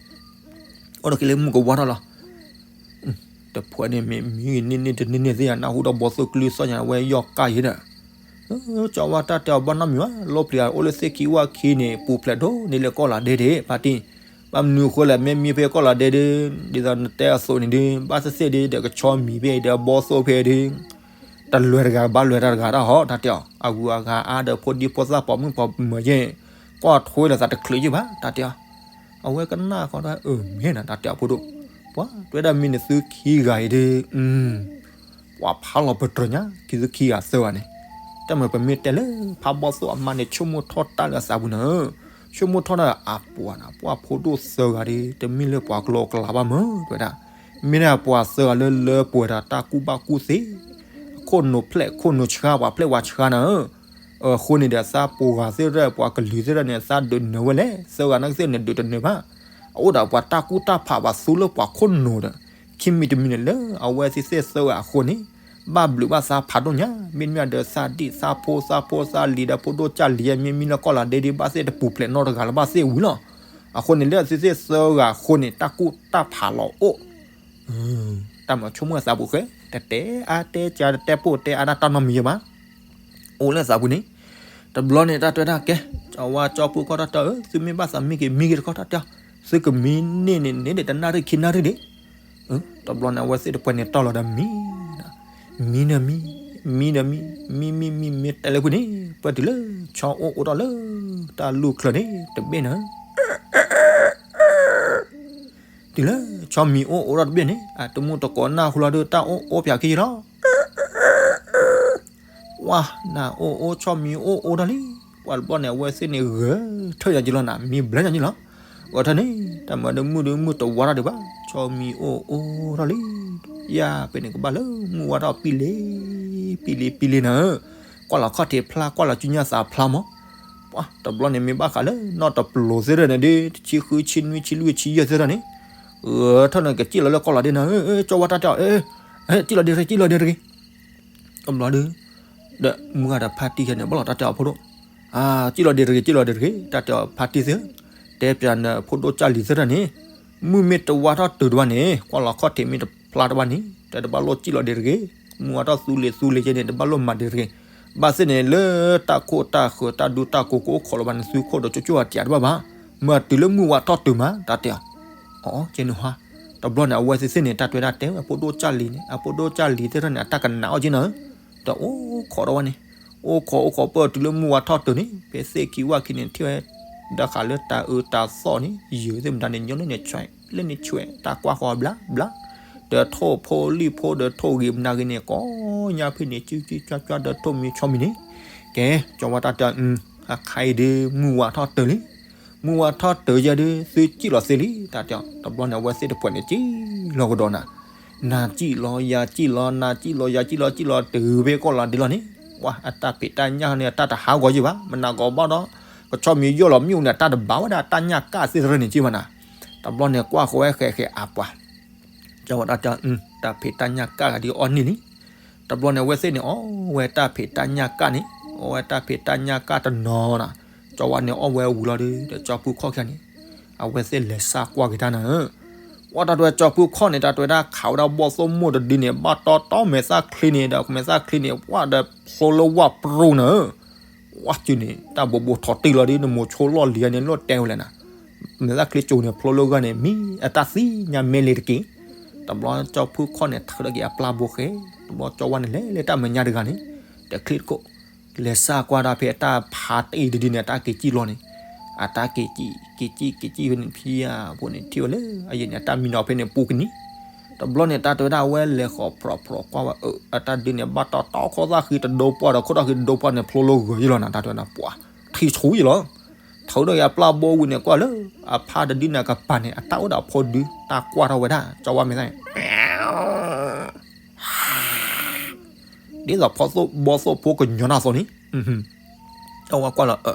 အိၣ်တက့ၤလၢမုၢ်ကဝါထီၣ်လီၤ. တဖုန့ၣ်မ့ၢ်မံဂ့ၤန့ၢ်န့ၢ်တန့ၢ်န့ၢ်သ့ၣ်ညါ နၢ်ဟူဒီးဘီၣ်သိၣ်ကလုၢ်သီၣ်ညါဝဲယီၢ်ကၢ်ယဲဒီး, ကၠီဝါတၢ်တဲအီၤဘၣ်နီတမံၤဘၣ်, လီၢ်ပျံၤအိၣ်လၢသ့ၣ်ခံဝၣ်ခံန့ၣ် ပူၤဖျဲးဒိၣ်န့ၢ်လၢကီၢ်လၤဒဲဒ့ၣ် ဖါတံၢ်, ဘၣ်မနုၤအဃိလဲၣ် မ့ၢ်မံဖဲကီၢ်လၤဒဲဒ့ၣ်, ဒ်သိးနတဲအသိးန့ၣ်ဒုး ဘၣ်သ့ၣ်သ့ၣ်ဒုး ဒီးကဆီမံၤဖဲအံၤဒီးဘီၣ်သိၣ်ဖဲအံၤဒုး တလွဲၤတဂၤဘၣ်လွဲၤတၢ်တဂၤတၢ်ဟီ တၢ်တဲအီၤ အဂုၤအဂၤအါဒီးဖိဒံဖိသၣ်ပိာ်မုၣ်ပိာ်မၢၤယဲၢ်, ကွၢ်ထွဲလီၤသးတချုးယဲၢ်ဘၣ် တၢ်တဲအီၤ, အဝဲကနၣ်ဃီဒီးအၢၣ်မ့ၢ်နၤ တၢ်တဲအီၤဖိဒိၣ်, ပှၤတွဲဒၣ်မ့ၢ်န့ၣ်သုခံဂၤအံၤဒုး, ပှၤဖးလီၤပတြၢၤညါ ခံသုခံဂၤသၢဂၤန့ၣ်, တၢ်မ့ၢ်ပမ့ၢ်တဲလၢ ဖးဘီၣ်သိၣ်အမါန့ၣ် ဆိကမိၣ်ထီၣ်တၢ်လၢအသးပူၤနၤဧၢ, ဆိကမိၣ်ထီၣ်ဒီးအပှၤနၤ ပှၤဖိဒိၣ်သၢဂၤဒုး တမ့ၢ်လၢပှၤကလီကလးဘၣ်မၢ် တဲဝဲဒၣ်, မ့ၢ်ဒၣ်ပှၤသၢဂၤလၢလၢပှဲၤဒီးတၢ်ကူၣ်ဘၣ်ကူၣ်သ့, ခိၣ်နူာ်ဖျဲးခိၣ်နူာ်ဆှါ ပှၤဖျဲးပှၤဆှါနၤဧၢ, အဃိန့ၣ်ဒီးသးပှၢ်ဂၤသ့ၣ်တဖၣ် ပှၤကလုာ်သ့ၣ်တဖၣ်န့ၣ် သးဒုးနၢၤဝဲလဲၣ်, သၢဂၤနာ်က့သ့ၣ်န့ၣ်ဒုးတနၢၤဘၣ်, အအိၣ်ဒီးပှၤတၢ်ကူၣ်တၢ်ဖးပှၤသူလၢပှၤခိၣ်နူာ်ဒီး, ခံမံၤတမံၤန့ၣ်လၢအဝဲသ့ၣ်သ့ၣ်သၢဂၤအဃိန့ၣ်, ဘၣ်ဘျုးဘၣ်သးဖးဒိၣ်ညါ မ့တမ့ၢ်ဒီးသးဒံၣ်သးဖိသးဖိသးလံၤဒီးဖိဒိၣ်ကၢ်လံၤ မ့မ့ၢ်လၢကီၢ်လၤဒဲဒ့ၣ် ဘၣ်သ့ၣ်တပူၤဖျဲးနီတဂၤလၢၤဘၣ်သ့ၣ်ဝံၤလီၤ, အဃိန့ၣ်လၢအဝဲသ့ၣ်သ့ၣ်သၢဂၤအဃိန့ၣ် တၢ်ကူၣ်တၢ်ဖးလီၤအိၣ် တၢ်မၤဆိကမိၣ်အသးပူၤဃဲ, တတဲအါတဲကၢ တတဲပိၢ်တဲအါတၢ်တၢ်နီတမံၤယဲၢ်ဘၣ်, အိၣ်လၢအသးပူၤန့ၣ်, တဘျီန့ၣ်တၢ်တဲဝဲဒၣ်ကဲ, ကၠီဝါကၠီပူၤခီၣ်တၢ်တဲအီၤ သုမ့ၢ်ဘၣ်သးမံက့ၤမံက့ၤတခီတၢ်တဲအီၤ, သုကမံန့ၢ်န့ၣ်န့ၣ်ဒံးတနၣ်ရံၣ်ခံနၣ်ရံၣ်ဒံး, တဘျီန့ၣ်အဝဲသ့ၣ်တပှဲၤန့ၣ်တီၢ်လီၤဒီးမံ, မံန့ၣ်မံ, မံဒီးမံ, မံမံမံမံတဲလၢဖုန့ၣ် ပၢၢ်တုၤလၢဆီအိၣ်အိၣ်ထီၣ်လၢတၢ်လူၢ်ချၢန့ၣ်တဘ့ၣ်နၤ, တုၤလၢဆီမံၤအိၣ်အိၣ်ထီၣ်တဘ့ၣ်န့ၣ် အတမူတကိးနၢ်ဟူလီၤဒီး တၢ်အိၣ်အိၣ်ဖျါခံယံၤလီၤ. ဝါ, နအိၣ်အိၣ်ဆီမံၤအိၣ်အိၣ်ထီၣ်လံ. ပှၤတဘျီန့ၣ် အဝဲသ့ၣ်န့ၣ်ဂဲၤထၢၣ်ညါက့ၤလီၤနၤ, မံဘျါညါက့ၤလီၤ. ဂဲၤထၢၣ်န့ၣ် တၢ်မၤဒီးမုၢ်ဒီးမုၢ်တဝါထီၣ်ဒံးဘၣ်, ဆီမံၤအိၣ်အိၣ်ထီၣ်လံ. ယၤဖဲန့ၣ်ကဘၣ်လၢမုၢ်ဝါထီၣ်ပံလ့ၤ ပံလ့ၤပံလ့ၤနၤဧၢ, ကွၢ်လီၤခီၣ်ထံးဖျါ ကွၢ်လီၤစုညါသးဖျါမး. ပှၤတဘျီန့ၣ် မ့ၢ်ဘၣ်ဃးလၢနီၢ်တပျိၤသ့ၣ်တဖၣ်န့ၣ်ဒီး တဆံဃု ဆံနွံ ဆံလွံၢ် ဆံယဲၢ်သ့ၣ်တဖၣ်န့ၣ် ဂဲၤထၢၣ်န့ၣ် ကစံၣ်လီၤလၢကီၢ်လီၤဒ့နၤဧၢ, ကၠီဝါတၢ်တဲအီၤ, စံၣ်လီၤဒ့တဂ့ၤ စံၣ်လီၤဒ့တဂ့ၤ. တဘျီဒီး ဒီးမုၢ်ဂၤဒီးဖါတံၢ်ခဲန့ၣ် ဘၣ်လီၤတၢ်တဲအီၤဖိဒိၣ်, စံၣ်လီၤဒ့တဂ့ၤ စံၣ်လီၤဒ့တဂ့ၤ တၢ်တဲအီၤဖါတံၢ်သ့ၣ်, တဲပျးနဖိဒိၣ်ကၢ်လံၤသ့ၣ်တဖၣ်န့ၣ်, မုၢ်မ့ၢ်တဝါထီၣ်တုၤတဘၣ်န့ၣ် ကွၢ်လီၤခီၣ်ထံးမ့ၢ်တဖျါတဘၣ်န့ၣ် တဲတဘၣ်လိၣ်စံၣ်လီၤဒ့တဂ့ၤ, မုၢ်ဝါထီၣ်သူလ့ၤသူလ့ၤကဲန့ၣ် တဘၣ်လိၣ်မၤဒ့တဂ့ၤ, ဘၣ်သ့ၣ်န့ၣ် လၢတၢ်ခိၣ်တၢ်ဃၢၤတၢ်ဒူတၢ်ကိးကအိၣ်ခိးလီၤဘၣ်န့ၣ် သုခိၣ်ဒီးကၠိကၠိအတၢ်တဘၣ်ဘၣ်, မၤတုၤလၢမုၢ်ဝါထီၣ်တုၤမး တၢ်တဲအီၤ. အီ ကဲန့ၣ်ဟါ, တဘျီန့ၣ် အဝဲသ့ၣ်သ့ၣ်န့ၣ် တၢ်တဲဝဲဒၣ်တဲဝဲ အဖိဒိၣ်ကၢ်လံၤန့ၣ် အဖိဒိၣ်ကၢ်လံၤသ့ၣ်တဖၣ်န့ၣ် အတၢ်ကနးအီၣ်က့နၤဧၢ, ဒီးအိၣ်ခိးထီၣ်ဝဲန့ၣ်, အိၣ်ခိးအိၣ်ခိးပၢၢ်တုၤလၢမုၢ်ဝါထီၣ်တုၤန့ၣ် ဖဲသ့ၣ်ခံဝၣ်ခံန့ၣ် ထံၣ်ဝဲ ဒီးဃးလၢတၢ်အၢတၢ်သီၣ်န့ၣ် ယုၢ်သ့ၣ်မတၤန့ၣ် ညီလၢန့ၣ်ဆွဲး လၢန့ၣ်ဆွဲး တၢ်ကွၢ်ဃီဘျါဘျါ, ဒီးထိၣ်ဖိလံၣ်ဖိဒီးထိၣ်ဂ့ၤမနၤဂ့ၤန့ၣ် ကိးညါဖဲန့ၣ် ကၠူကၠူကၠူကၠူဒီးထိၣ်မံၤဆီမံၤန့ၣ်, ကဲ ကၠီဝါတၢ်တဲအီၤ, အခါအံၤဒုး မုၢ်ဝါထီၣ်တုၤလံ မုၢ်ဝါထီၣ်တုၤယဲဒုး သုစံၣ်လီၤသ့လံ တၢ်တဲအီၤ. တဘျီန့ၣ် အဝဲသ့ၣ်တဖုန့ၣ် စံၣ်လီၤကဒီးနၤ, နၤစံၣ်လီၤ ယၤစံၣ်လီၤ နၤစံၣ်လီၤ ယၤစံၣ်လီၤ စံၣ်လီၤတုၤဖဲကီၢ်လီၤဒ့လီၤန့ၣ်, ဝါ အတၢ်ဖံးတၢ်ညၣ်န့ၣ် အတၢ်တဟးဂီၤယံၤဘၣ်, မနၤဂီၤဘၣ်ဒီး ကဆီမံၤယီၢ်လီၤမ့ၣ်အူန့ၣ် အတၢ်တဘၣ်ဝဲဒၣ် တၢ်ညၣ်ကၣ်သ့ၣ်တဖၣ်န့ၣ်က့ဘၣ်နၤ. တဘျီန့ၣ် ကွၢ်ဃီဝဲဃဲးဃဲးအပှၤ ကၠီဝါတၢ်တဲအီၤ, တၢ်ဖံးတၢ်ညၣ်ကၣ်ဂၤဒ်အီၣ်န့ၢ်လံ. တဘျီန့ၣ် အဝဲသ့ၣ်န့ၣ် အီၣ်ဝဲတၢ်ဖံးတၢ်ညၣ်ကၣ်န့ၣ်, အီၣ်ဝဲတၢ်ဖံးတၢ်ညၣ်ကၣ်တနီၤနၤ, ကၠီဝါန့ၣ် အီၣ်ဝဲဝံၤလီၤဒီး ဒီးကၠီဖုခီၣ်ခံဂၤန့ၣ် အဝဲသ့ၣ်လဲၤစၢ်ကွၢ်က့ၤတၢ်နၤဧၢ, ဝဲတၢ်တဲဝဲကၠီဖုခီၣ်န့ၣ် တၢ်တဲဝဲဒၣ်ခးဝဲဒၣ်ဘီၣ်သိၣ်မိၢ်တဒုန့ၣ် ဘၣ်တီတီမဲာ်သၣ်ချ့န့ၣ် ဒီးမဲာ်သၣ်ချ့န့ၣ် ဝဲဒီးဖျိလၢဝၣ်ပရိနၤဧၢ, ဝၣ်စုန့ၣ် တၢ်ဘိးဘိးထီၣ်တ့ၢ်လီၤဒီး နမိၤဆိလီၢ်လံၤန့ၣ် လိၣ်တဲဝဲလဲၣ်နၤ, မဲာ်သၣ်ချ့ကၠိန့ၣ် ဖျိလၢဂၤန့ၣ် မ့ၢ်အတၢ်သ့ၣ်ညါမဲာ်လံတက့ၢ်. တဘျီကၠီဖုခီၣ်န့ၣ် ထုးထီၣ်က့ၤအပျၢ်ဘိဃဲ, တဘျီကၠီဝါန့ၣ် လဲၤလဲၤတၢ်မဲာ်ညါတဂၤန့ၣ် တချ့တခိၣ်, လဲၤစၢ်ကွၢ်ဒၣ်ဖဲအတၢ်ဖးတ့ၢ်တဒုန့ၣ် အတၢ်က့ၤစံၣ်လီၤန့ၣ်, အတၢ်က့ၤစံၣ် က့ၤစံၣ် က့ၤစံၣ်ဖဲန့ၣ် ဖံယါဖိန့ၣ် ထံၣ်ဝဲလၢအယံၤန့ၣ် အတၢ်မံနီၤဖဲန့ၣ် ပူၤကနံၤ, တဘျီန့ၣ် တၢ်တဲဝဲဒၣ် အဝဲလဲၤဃီၤဖြီးဖြီးကွၢ်ဝဲ အတၢ်ဒုန့ၣ် ဘၣ်တီတီခိၣ်သၣ်ဃံတဒိပှၢ်ဒီး ခိၣ်သၣ်ဃံတဒိပှၢ်န့ၣ် ဖျိလၢဂၤယံၤလီၤနၤ, တၢ်တဲဝဲဒၣ် ပှၤ ထံဆူယံၤလီၤ. ထုးထီၣ်က့ၤအပျၢ်ဘိဝံၤန့ၣ် ကွၢ်လၢအဖါတဒုန့ၣ် အကပၤန့ၣ် အတၢ်အိၣ်ဒီးအဖိဒု တၢ်ကွၢ်ထီၣ်ဝဲဒၣ် ကၠီဝါမဲာ်သၣ်န့ၣ် ဒ်သိးဖီသိၣ်ဘီသိၣ်ဖိကညီၤတၢ်သိးန့ၣ်, ကၠီဝါကွၢ်လီၤ,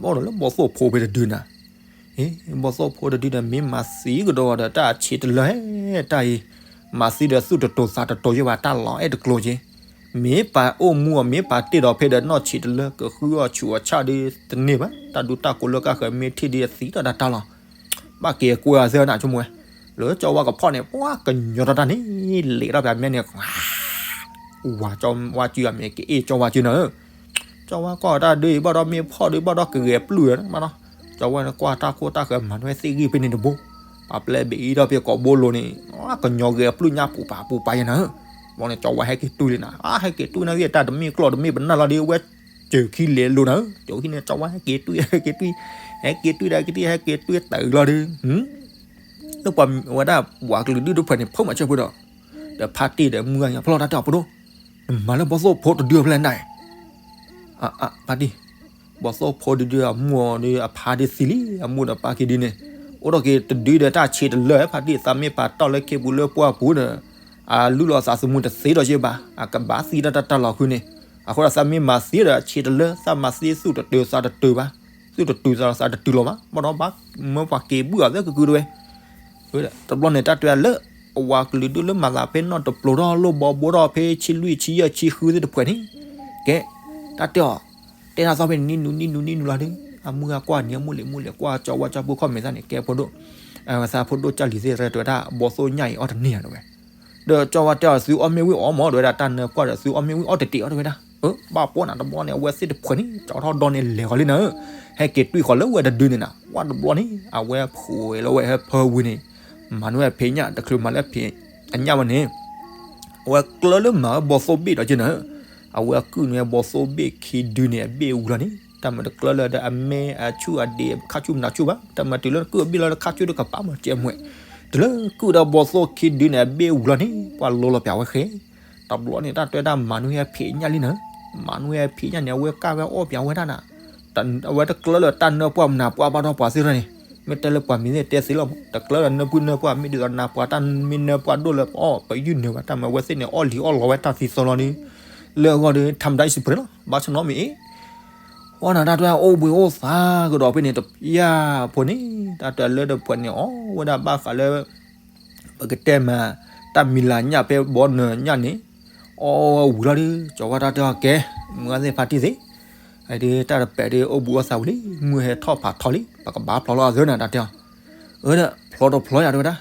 ဘၣ်ဒီးလၢဘီသိၣ်ဖိဖဲတဒုနၤ, ဘီသိၣ်ဖိတဒုဒီး မ့ၢ်မၤသံကဒီးဒီး တၢ်ဆံးတလၢဟဲတၢ်အံၤ, မၤသံဒီးသူၣ်တတိၤသးတတိၤယဲၢ်ဘၣ် တၢ်လီၤအဲၣ်တကျိၤက့ၤ, မ့ၢ်ပာ်အိၣ်မူအီၤ မ့ၢ်ပာ်တ့ၢ်ဒီးဖဲဒီးနီၢ်ဆံးတလၢ ကဃုအီၣ်ဆူးအီၣ်ဆၣ်ဒီးတန့ၢ်ဘၣ်, တၢ်ဒူတၢ်ကိးလၢကၢ်ဃၢၤမ့ၢ်ထံၣ်ဒီးသံတၢ်တၢ်လီၤ. ဘၣ်က့ၤကွဲအီၤသ့နၤဆိကမိၣ်ဝဲ, လၢကၠီဝါကဖီၣ်န့ၣ် ပှၤကညီၤတၢ်တၢ်န့ၣ် လဲၤထီၣ်ဖဲအမဲာ်န့ၣ် ဝၤကၠီဝါစုအမဲာ်က့ၤအ့ၣ်ကၠီဝါစုနၤဧၢ, ကၠီဝါကွၢ်တၢ်ဒုအံၤ ဘၣ်ဒီးမ့ၢ်ဖီၣ်ဒု ဘၣ်ဒီးကဂဲၤပျုၢ်ဘၣ်ဒီး, ကၠီဝါန့ၣ်ကွၢ်တၢ်ခိၣ်တၢ်ဃၢၤမၤနွဲၣ်သ့ၣ်ဂံၢ်ဖဲန့ၣ်တဘိ, ပှၤပျဲဘ့ၣ်အံၤထီၣ်ဖဲကိးဘိလိၤန့ၣ် ကညီၤဂဲၤပျုၢ်ညါပူၤပာ်ပူၤပာ်ယဲနၤဧၢ, ဘီန့ၣ် ကၠီဝါဟဲက့ၤတွံၢ်လံနၤ, အါ ဟဲက့ၤတွံၢ်နၤဂ့ၤ တၢ်တမ့ၢ်ကျီၢ်တမ့ၢ်ပနၢ်လီၤဒီး ဝဲစၢၤခံလဲၤလိၤနၤဧၢ, စၢၤခံန့ၣ် ကၠီဝါဟဲက့ၤတွံၢ် ဟဲက့ၤတွံၢ်, ဟဲက့ၤတွံၢ်ဒီးကတံၢ် ဟဲက့ၤတွံၢ်တၢ်အုးလီၤဒီး လၢပှၤဝဲဒၣ်ပှၤကလုာ်ဒုၣ်တဖုန့ၣ် ဖိမၤဆၢဖိဒီး, ဒီးဖါတံၢ်ဒီးမုၢ်ဂၤညါ ဖျီတၢ်တဲအီၤပဒိၣ်, နမၤလၢဘီသိၣ်ဖိတဒုအဖျဲၣ်နၤ, ဖါတံၢ်, ဘီသိၣ်ဖိတဒုအမိၢ်ဒီးအဖါဒုးသံလံ အမိၢ်ဒီးပၢ်ခံဒုန့ၣ်, အိၣ်ထီၣ်က့ၤတဒုဒီးတၢ်ဆံးတလၢ ဖါတံၢ် သးမ့ၢ်ပာ်တီၢ်လၢခ့ပူၤလၢပှၢ်ပူၤဒီး, အလုၢ်လီၤသးသမူတသ့ဒီးယဲဘၣ် အကဘၣ်သံတၢ်တၢ်လီၤဃုန့ၣ်, အဃိဒီးသးမ့ၢ်မၤသံဒီးဆံးတလၢ သးမၤသံသူၣ်တတုၤသးတတုၤဘၣ်, သူၣ်တတုၤသးသးတတုၤလီၤဘၣ် ဘၣ်ဒီးဘၣ်မၢပှၤက့ၤဘုၣ်အီၤသ့ကကုာ်တဝဲ တဘျီန့ၣ် တၢ်တဲလၢ အဝၤကလုာ်ဒုၣ်လၢမၤသးဖဲနီၢ်တပျိၤထီၣ်လိၣ်ဘီဘိထီၣ်ဖဲဆံလွံၢ်ဆံယဲၢ် ဆံဃုသ့ၣ်တဖုန့ၣ်, ကဲ, တၢ်တဲအီၤ, တဲတၢ်သီဖဲန့ၣ် နံၣ်နူနံၣ်နူနံၣ်နူလီၤဒီး အမုၢ်ဂၤကွၢ်န့ၣ် အမိၢ်လဲၤမိၢ်လဲၤကွၢ်ကၠီဝါကၠီဖိခီၣ်မဲာ်သၣ်န့ၣ် ကဲဖိဒိၣ်, အဝဲသးဖိဒိၣ်ကၢ်လံၤသ့ၣ်တဖုတဲဝဲဒၣ် ဘီသိၣ်ညၣ်အံၤအီၣ်တန့ၢ်ဧါတဝဲ ဒီးကၠီဝါတဲအီၤ သုအီၣ်မ့ၢ်ဝံၤအီၣ်မး တဝဲဒၣ် တၢ်နၢပှၢ်ဒီး သုအီၣ်မ့ၢ်ဝံၤအီၣ်တတ့ၤအီၣ်တဝဲဒၣ်, အၢ ဘၣ်ပှီၢ်နၤ တဘျီန့ၣ် အဝဲသ့ၣ်တဖုန့ၣ် ကၠီထီၣ်ဒီန့ၣ်လဲၤဃီၤလံနၤဧၢ, ဟဲက့ၤတွံၢ်ဃီၤလၢဝဲတဒုန့ၣ်နၤ, ဝဲတဘျီန့ၣ် အဝဲဖှိၣ်လီၤဝဲဟဲဖၢဝံၤန့ၣ်, မၤနွဲၣ်ဖံးညၣ် တချုးမၤလၢဖံးအညၣ်ဝဲန့ၣ်, အဝဲကျၢလၢမၤဝဲဘီသိၣ်ဘ့ၣ်ဒီးက့နၤဧၢ အဝဲကုၣ်န့ၢ်ဘီၣ်သိၣ်ဘ့ၣ်ခံဒုန့ၣ် အဘ့ၣ်ဝံၤလီၤန့ၣ် တၢ်မၤတကျၢလၢဒီးအမဲအဆူၣ်အဒံး ခါဆူၣ်မနၤဆူၣ်ဘၣ်, တၢ်မၤတုၤလၢကုၣ်အဘ့ၣ်လီၤဒီး ခါဆူၣ်တကပၤမး ကဲမွဲၢ်, တုၤလၢကုၣ်ဒီးဘီၣ်သိၣ်ခံဒုန့ၣ် အဘ့ၣ်ဝံၤလီၤန့ၣ် ပှၤလိလီၤပျးဝဲဃဲ, တဘျီန့ၣ် တၢ်တဲဝဲဒၣ် မၤနုၤဟဲဖံးညၣ်လံနၤ, မၤနုၤဟဲဖံးညၣ်န့ၣ် အဝဲကၢ်ဝဲအီၣ်ပျးဝဲဒၣ်နၤ, အဝဲတကျၢလၢတၢ်နၢပှၢ်မနၤပှၢ်ဘၣ်ဒီးပှၤသ့ၣ်ထီၣ်န့ၣ်, မ့ၢ်တဲလၢပှၤမံၤသ့ၣ်တဲသ့လီၤမး, တကျၢလၢနၢပုၢ်နၢပှၢ် မ့ၢ်ဒ်သိးနၤပှၤတၢ်မ့ၢ်နၢပှၢ်ဒိၣ်လၢပအီၣ်ပယုၢ်နၢၤဘၣ်, တၢ်မၤဝဲသ့ၣ်န့ၣ် အီၣ်လံၤအီၣ်လီၤဝဲတၢ်သံသိလီၤဒီး, လၢအဂီၢ်ဒီး ထမ်ဒၣ်အံၤစံးပှဲၤလီၤ ဘၣ်ဆၣ်နီတမံၤအံၤ အီၣ်နၤတၢ်တဲအိၣ်ဘှံးအိၣ်သါကဒီးဖဲန့ၣ် တပျၢ်ဖိန့ၣ် တၢ်တဲလၢတဖှဲးန့ၣ် အီၣ်ဝဲဒၣ်ဘၣ်ဃးလၢ ပကတဲမး တၢ်မံၤလၤညၣ်ဖဲဘီနၢၤညၣ်န့ၣ် အီၣ်ဝဲဝံၤလီၤဒီး ကၠီၤဝါတၢ်တဲအီၤကဲ မုၢ်ဂၤသ့ၣ်ဖါတံၢ်သ့ၣ်, အဒုးတၢ်တပဲာ်ဒီးအိၣ်ဘှံးအိၣ်သါဝံၤလံ မုၢ်ဟဲထီၣ်ဖးထီလံ ပကဘၣ်ဖျီလီၤအသၢနၤတၢ်တဲအီၤ, အၢ ဖျီတဖျီယၤတဲဝဲဒၣ်,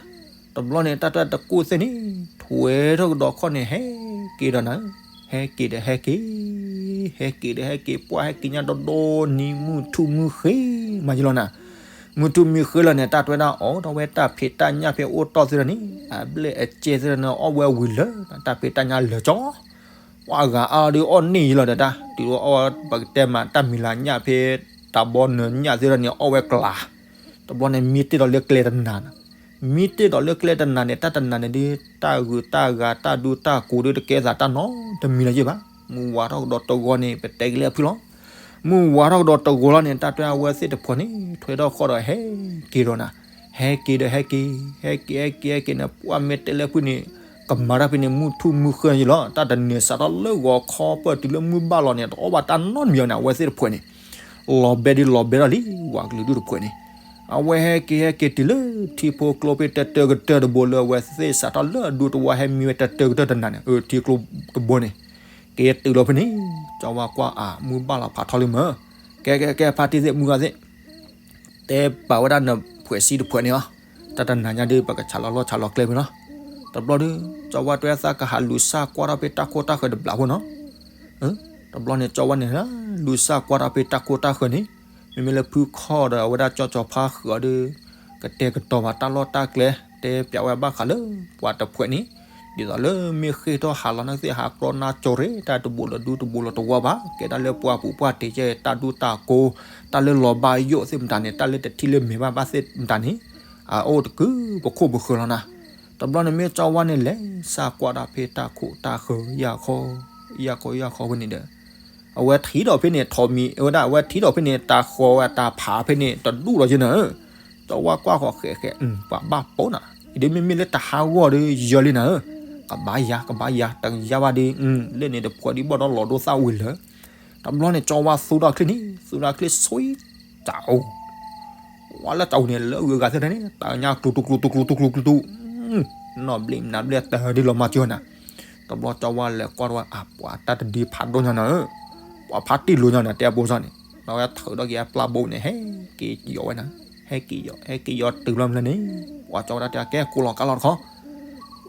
တဘျီန့ၣ် တၢ်တဲတကိၢ်သ့ၣ်န့ၣ် ထွဲထီၣ်ကဒီးခီၣ်န့ၣ် ဟဲက့ၤဒီးနၤ ဟဲက့ၤဒီးဟဲက့ၤ, ဟဲက့ၤဒီးဟဲက့ၤ ပှၢ်ဟဲက့ၤညါဒီဒီနံၤ မုၢ်ထူၣ်မုၢ်ဃ့မးယလီၤနၤ, မုၢ်ထူၣ်မုၢ်ဃ့လီၤန့ၣ် တၢ်တဲဝဲဒၣ်အီၣ်ထီၣ်ဝဲတၢ်ဖံးတၢ်ညၣ်ဖဲအိၣ်တီၢ်သ့ၣ်ထီၣ်န့ၣ် အဘျဲၣ်အကဲသ့ၣ်ထီၣ်န့ၣ် အီၣ်ဝဲဝံၤလၢ တၢ်ဖံးတၢ်ညၣ်လၢာ်ကၠီ, ပှၤဂၤအါဒီးအီၣ်န့ၢ်ယလီၤဒီးတၢ် တုၤအီၣ်ဝဲပကတဲမး တၢ်မံၤလၤညၣ်ဖဲ တၢ်ဘီနၢၤညၣ်သ့ၣ်ထီၣ်န့ၣ် အီၣ်ဝဲကျး တဘျီန့ၣ် မံတ့ၢ်ဒီးလၢကျဲတနၤန့ၣ်, မံတ့ၢ်ဒီးလၢကျဲတနၤန့ၣ် တၢ်တနၤန့ၣ်ဒီး တၢ်ဂုၤတၢ်ဂၤတၢ်ဒူတၢ်ကိးဒီးတကဲသးတၢ်နီတမံၤလၢၤယ့ၢ်ဘၣ်. မုၢ်ဝါထီၣ်ကဒီးတဂီၤန့ၣ် ပတဲက့ၤလၢအဖုၣ်လီၤ. မုၢ်ဝါထီၣ်ကဒီးတဂီၤလီၤန့ၣ် တၢ်တဲအဝဲသ့ၣ်တဖှဲးန့ၣ် ထွဲထီၣ်ဃီဒီးဟဲက့ၤဒီးနၤ, ဟဲက့ၤဒီးဟဲက့ၤ, ဟဲက့ၤ ဟဲက့ၤ ဟဲက့ၤန့ၣ် ပှၢ်မ့ၢ်တဲလၢဖုၣ်န့ၣ် ကမၤတၢ်ဖဲန့ၣ် မုၢ်ထူၣ်မုၢ်ဃ့ယလီၤ. တၢ်တနၢၤစးထီၣ်လၢဂီၤခီပၢၢ်တုၤလၢမုၢ်ဘၣ်လီၤန့ၣ် တအီၣ်ဘၣ်တၢ်နီတမံၤအီၤန့ၣ် အဝဲသ့ၣ်တဖှဲးန့ၣ် လီၤဘဲဒ်လီၤဘဲထီၣ်လံ ဝၤကလုာ်ဒူၣ်တဖှဲးန့ၣ်, အဝဲဟဲက့ၤဟဲက့ၤတုၤလၢထံဖိကျိဖဲတတၢၢ်ကတၢၢ်တဘိလၢအဝဲသ့ၣ်စးထီၣ်လၢအဒူတဝါဟဲမံဝဲတတၢၢ်ကတၢၢ်တနၤန့ၣ် အထံကျိတဘိန့ၣ်, က့ၤတုၤလီၤဖဲန့ၣ်, ကၠီဝါကွၢ်အါ မုၢ်ဘၣ်လီၤဖးထီလံမၢ်, ကဲကဲကဲ ဖါတံၢ်သ့ၣ် မုၢ်ဂၤသ့ၣ် တဲပာ်ဝဲဒၣ်နဖှဲးစံတဖှဲးန့ၣ်လီၤ. တၢ်တနၤညါဒီး ပကဆးလီၤလီၢ်ဆးလီၤကျဲဖဲလီၤ. တဘျီဒီး ကၠီဝါတဲသးကဟးလူၤစၢ်ကွၢ်ထီၣ်ဖဲတၢ်ခိၣ်တၢ်ဃၢၤတဘျီဖိနီၤ. တဘျီန့ၣ် ကၠီဝါန့ၣ် လူၤစၢ်ကွၢ်ထီၣ်ဖဲတၢ်ခိၣ်တၢ်ဃၢၤန့ၣ် မ့မ့ၢ်လၢဖုခီၣ်ဒီး အဝဲဒၣ်ကၠီကၠီဖါဃုာ်အီၤဒီး ကတဲာ်ကတီၤဘၣ်တၢ်လီၢ်တၢ်ကျဲ တဲပာ်ဝဲဘၣ်ဃးလၢ ပှၤတဖှဲးန့ၣ် ဒ်သိးလၢမ့ၢ်ဃ့ၢ်ထီၣ်ဟးလီၤန့ၣ်သ့ၣ် ဟးကြီနါကၠိရ့ၣ် တၢ်တဘိးလီၤဒူတဘိးလီၤတဝီဘၣ် ကဲဒၣ်လၢပှၤပူၤပှၢ်တ့ၢ်ကဲတၢ်ဒူတၢ်ကိး တၢ်လၢလီၤဘၣ်ယိၣ်သ့ၣ်မတၤန့ၣ် တၢ်လၢတထံၣ်လၢမဲာ်ဘၣ်ဘၣ်သ့ၣ်မတၤန့ၣ် အအိၣ်တကုာ်ပခိၣ်ပဃၢၤလီၤနၤ. တဘျီန့ၣ်မ့ၢ်ကၠီဝါန့ၣ်လဲၤစၢ်ကွၢ်ဒၣ်ဖဲတၢ်ခိၣ်တၢ်ဃၢၤယၢ်ခီ ယၢ်ခီယၢ်ခီဖဲန့ၣ်ဒီး အဝဲထံၣ်ဒီးဖဲန့ၣ် ထိးမံၤဝဲဒၣ် အဝဲထံၣ်ဒီးဖဲန့ၣ် တၢ်ဃီဝဲတၢ်ဖးဖဲန့ၣ် တဒူၣ်လီၤယဲနၤဧၢ. ကၠီဝါကွၢ်ဃီၤဃဲးဃဲး ပှၤဘၣ်ပိာ်နၤ အံၤဒ်မ့မ့ၢ်လၢတဟးဂီၢ်ဒီးယၢၤလံနၤဧၢ. ကဘၣ်ယၤ ကဘၣ်ယၤ တယၤဘၣ်ဒီး လၢန့ၣ်တဖှီၣ်ဒံးဘၣ်ဒီးလီၤဒိသၣ်ဝံၤလၢ တဘျီန့ၣ် ကၠီဝါသူဒီးချ့န့ၣ် သူဒီးချ့ဆွံတၢ်အိၣ် ဝဲလၢတၢ်အိၣ်န့ၣ် လၢအဂုၤအဂၤသ့ၣ်တဖၣ်န့ၣ် တၢ်ညါကျူတူကျူတူကျူတူကျူတူ နီၢ်ဘျ့နၢ်ဘျ့တၢ်ဒ်လီၤမၤစၢၤနၤ. တဘျီကၠီဝါလဲၤကွၢ်ဝဲ အပှၤတၢ်တဒုဖးဒိၣ်ညါနၤဧၢ, ပှၤဖါတံၢ်လိၤညါနၤ တဲအဘိစၢ်န့ၣ် ဒီးဝဲထုးထီၣ်က့ၤအပျၢ်ဘိန့ၣ် ဟဲက့ၤယီၤဝဲနၤ, ဟဲက့ၤယီၤ ဟဲက့ၤယီၤတုၤလီၤမလဲၣ်န့ၣ် ပှၤကၠီဝါတၢ်တဲကဲကိးလီၤကါလီၤတခီ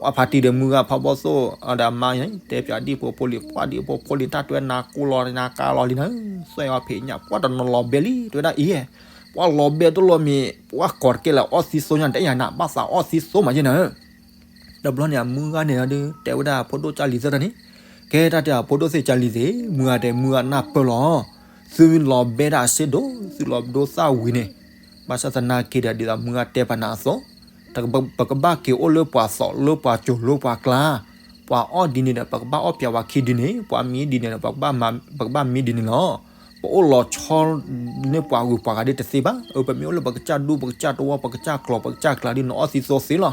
ပှၤဖါတံၢ်ဒီးမုၢ်ဂၤဖးဘီသိၣ်ဒီးအမါန့ၣ် တဲပၠးဒ်ဖိဖိလံၤ ပှၤဒ်ဖိဖိလံၤ တၢ်တဲနၤကိးလီၤနၤကါလီၤလံနၤ, သွဲၣ်အီၤဖံးညၣ် ပှၤတနီၤလီၤဘဲလံ တဲဝဲဒၣ်အံၤ ပှၤလီၤဘဲတလီၤမ့ၢ် ပှၤကိးတကဲလၢအီၣ်သံသိညါ တအဲၣ်ယၤနၤ ဘၣ်သးအီၣ်သံသိမးယဲနၤဧၢ. တဘျီန့ၣ် အမုၢ်ဂၤန့ၣ်ဒီး တဲဝဲဒၣ်အဖိဒိၣ်ကၠၢ်လံၤသ့ၣ်တဖၣ်န့ၣ်, ကဲတၢ်တဲအဖိဒိၣ်သ့ၣ်ကၠၢ်လံၤသ့ၣ် မုၢ်ဂၤတဲ မုၢ်ဂၤနၢ်ပၢၢ်လီၤ, သုလီၤဘဲဒၣ်စ့ဒိၣ် သုလီၤဒိသၣ်ဝံၤန့ၣ်, ဘၣ်ဆၣ်သနာ်က့ဒီး ဒ်သိးမုၢ်ဂၤတဲပာ်နၤအသိး ပကဘၣ်က့ၤအိၣ်လၢပှၤသီးလၢပှၤစိၤလၢပှၤကျါ, ပှၤအီၣ်ဒ်န့ၣ်ဒီး ပကဘၣ်အီၣ်ပၠးဝဲခံဒ်န့ၣ်, ပှၤမံဒ်န့ၣ်ဒီး ပကဘၣ်မံဒ်န့ၣ်လီၤ. ပအိၣ်လီၤဆီန့ၢ်ပှၤဂုၤပှၤဂၤဒ်တသ့ဘၣ်. အၢ ပမ့ၢ်အိၣ်လၢပကစၢ်ဒူပကစၢ်တဝီ ပကစၢ်ကျီၢ်ပကစၢ်ကျါဒီး နအီၣ်သံသိသ့လီၤ.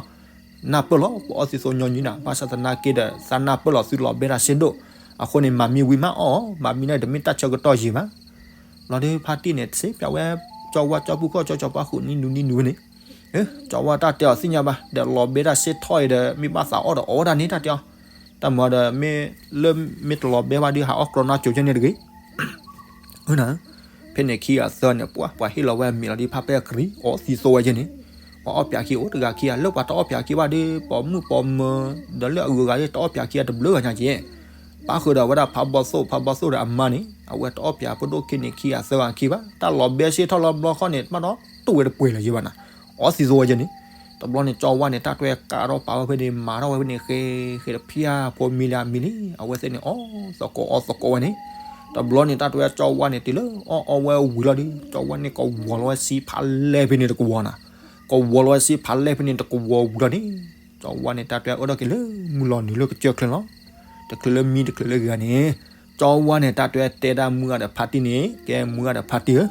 နၢ်ပၢၢ်လီၤ ပအီၣ်သံသိညီနုၢ်နၤ, ဘၣ်ဆၣ်သနာ်က့ဒီး သးနၢ်ပၢၢ်လီၤသုလီၤဘဲဒၣ်စ့ဒိၣ်, အဃိန့ၣ် မၤမံဝံၤမးအီၣ်, မၤမံန့ၣ်တမ့ၢ်တၢ်ဆၢကတီၢ်ယံာ်ဘၣ်. လီၤဒုးဖါတံၢ်န့ၣ် စံးပၠးဝဲ ကၠီဝါကၠီပူၤခီၣ်ကၠီကၠီပှၤဃုာ်နံၤနူနံၤနူဝဲန့ၣ်, ကၠီဝါတၢ်တဲအီၤသ့ၣ်ညါဘၣ်, ဒီးလီၤဘဲဒၣ်စ့ထီၣ်အံၤဒီး မ့ၢ်ဘၣ်သးအီၣ်ဒီးအီၣ်ဝဲဒၣ်န့ၣ်တၢ်တဲအီၤ, တၢ်မၤဒီး မ့ၢ်လၢမ့ၢ်တလီၤဘဲဘၣ်ဒုး ဟးအီၣ်ကြီနါကိၤကဲန့ၣ်တဂ့ၤ ဖဲန့ၣ်ခံဂၤသၢန့ၣ် ပှၤ ပှၤဟ့ၣ်လီၤဝဲအမံၤလီၤဒုး ဖါပဲကရံ အီၣ်သံသိဝဲကဲန့ၣ်, ပှၤအီၣ်ပၠးခံအိၣ်တဂၤခံဂၤ လၢပှၤတအီၣ်ပၠးခံဘၣ်ဒီး ပိာ်မုၣ်ပိာ်မၢၤ ဒီးလၢအဂုၤအဂၤဒီး တအီၣ်ပၠးခံဂၤတဘျုးဂၤညါကဲ, ပၣ်ဃုာ်ဒီးဝဲဒၣ်ဖးဘီသိၣ် ဖးဘီသိၣ်ဒီးအမါန့ၣ် အဝဲတအီၣ်ပၠးဖိဒိၣ်ခံန့ၣ်ခံဂၤသၢဂၤခံဘၣ်, တၢ်လီၤဘဲစ့ထီၣ်လီၤဘျီခီန့ၣ် မးဒီးတူၢ်ဝဲတပှဲၤလၢၤယံၤဘၣ်နၤ, အီၣ်သံသိဝဲကဲန့ၣ်, တဘျီန့ၣ် ကၠီဝါန့ၣ် တၢ်တွဲကးထီၣ်ပာ်ဝဲဖဲန့ၣ် မၤထီၣ်ဝဲဖဲန့ၣ် ဃဲဃဲတဖျၢၣ်ဖိမံၤလၢအမံၤလံ, အဝဲသ့ၣ်န့ၣ် အီၣ်သကိးအီသကိးဝဲန့ၣ်, တဘျီန့ၣ် တၢ်တွဲကၠီဝါန့ၣ် တုၤလၢအီၣ်အီဝဲဝံၤလီၤဒီး ကၠီဝါန့ၣ် ကဝီၤလီၤဝဲဆံဖးလဲၢ်ဖဲန့ၣ်တကဝီၤနီၤ, ကဝီၤလီၤဝဲဆံဖးလဲၢ်ဖဲန့ၣ်တကဝီၤဝံၤလီၤန့ၣ်, ကၠီဝါန့ၣ် တၢ်တွဲအၢထီၣ်က့ၤလၢမုၢ်လီၤနုာ်လၢကစၢၢ်ချၢလီၤ. တချုးလၢမံတချုးလၢဂၤန့ၣ်, ကၠီဝါန့ၣ် တၢ်တွဲတဲဒၣ်မုၢ်ဂၤဒီးဖါတံၢ်န့ၣ် ကဲမုၢ်ဂၤဒီးဖါတံၢ်ဧၢ,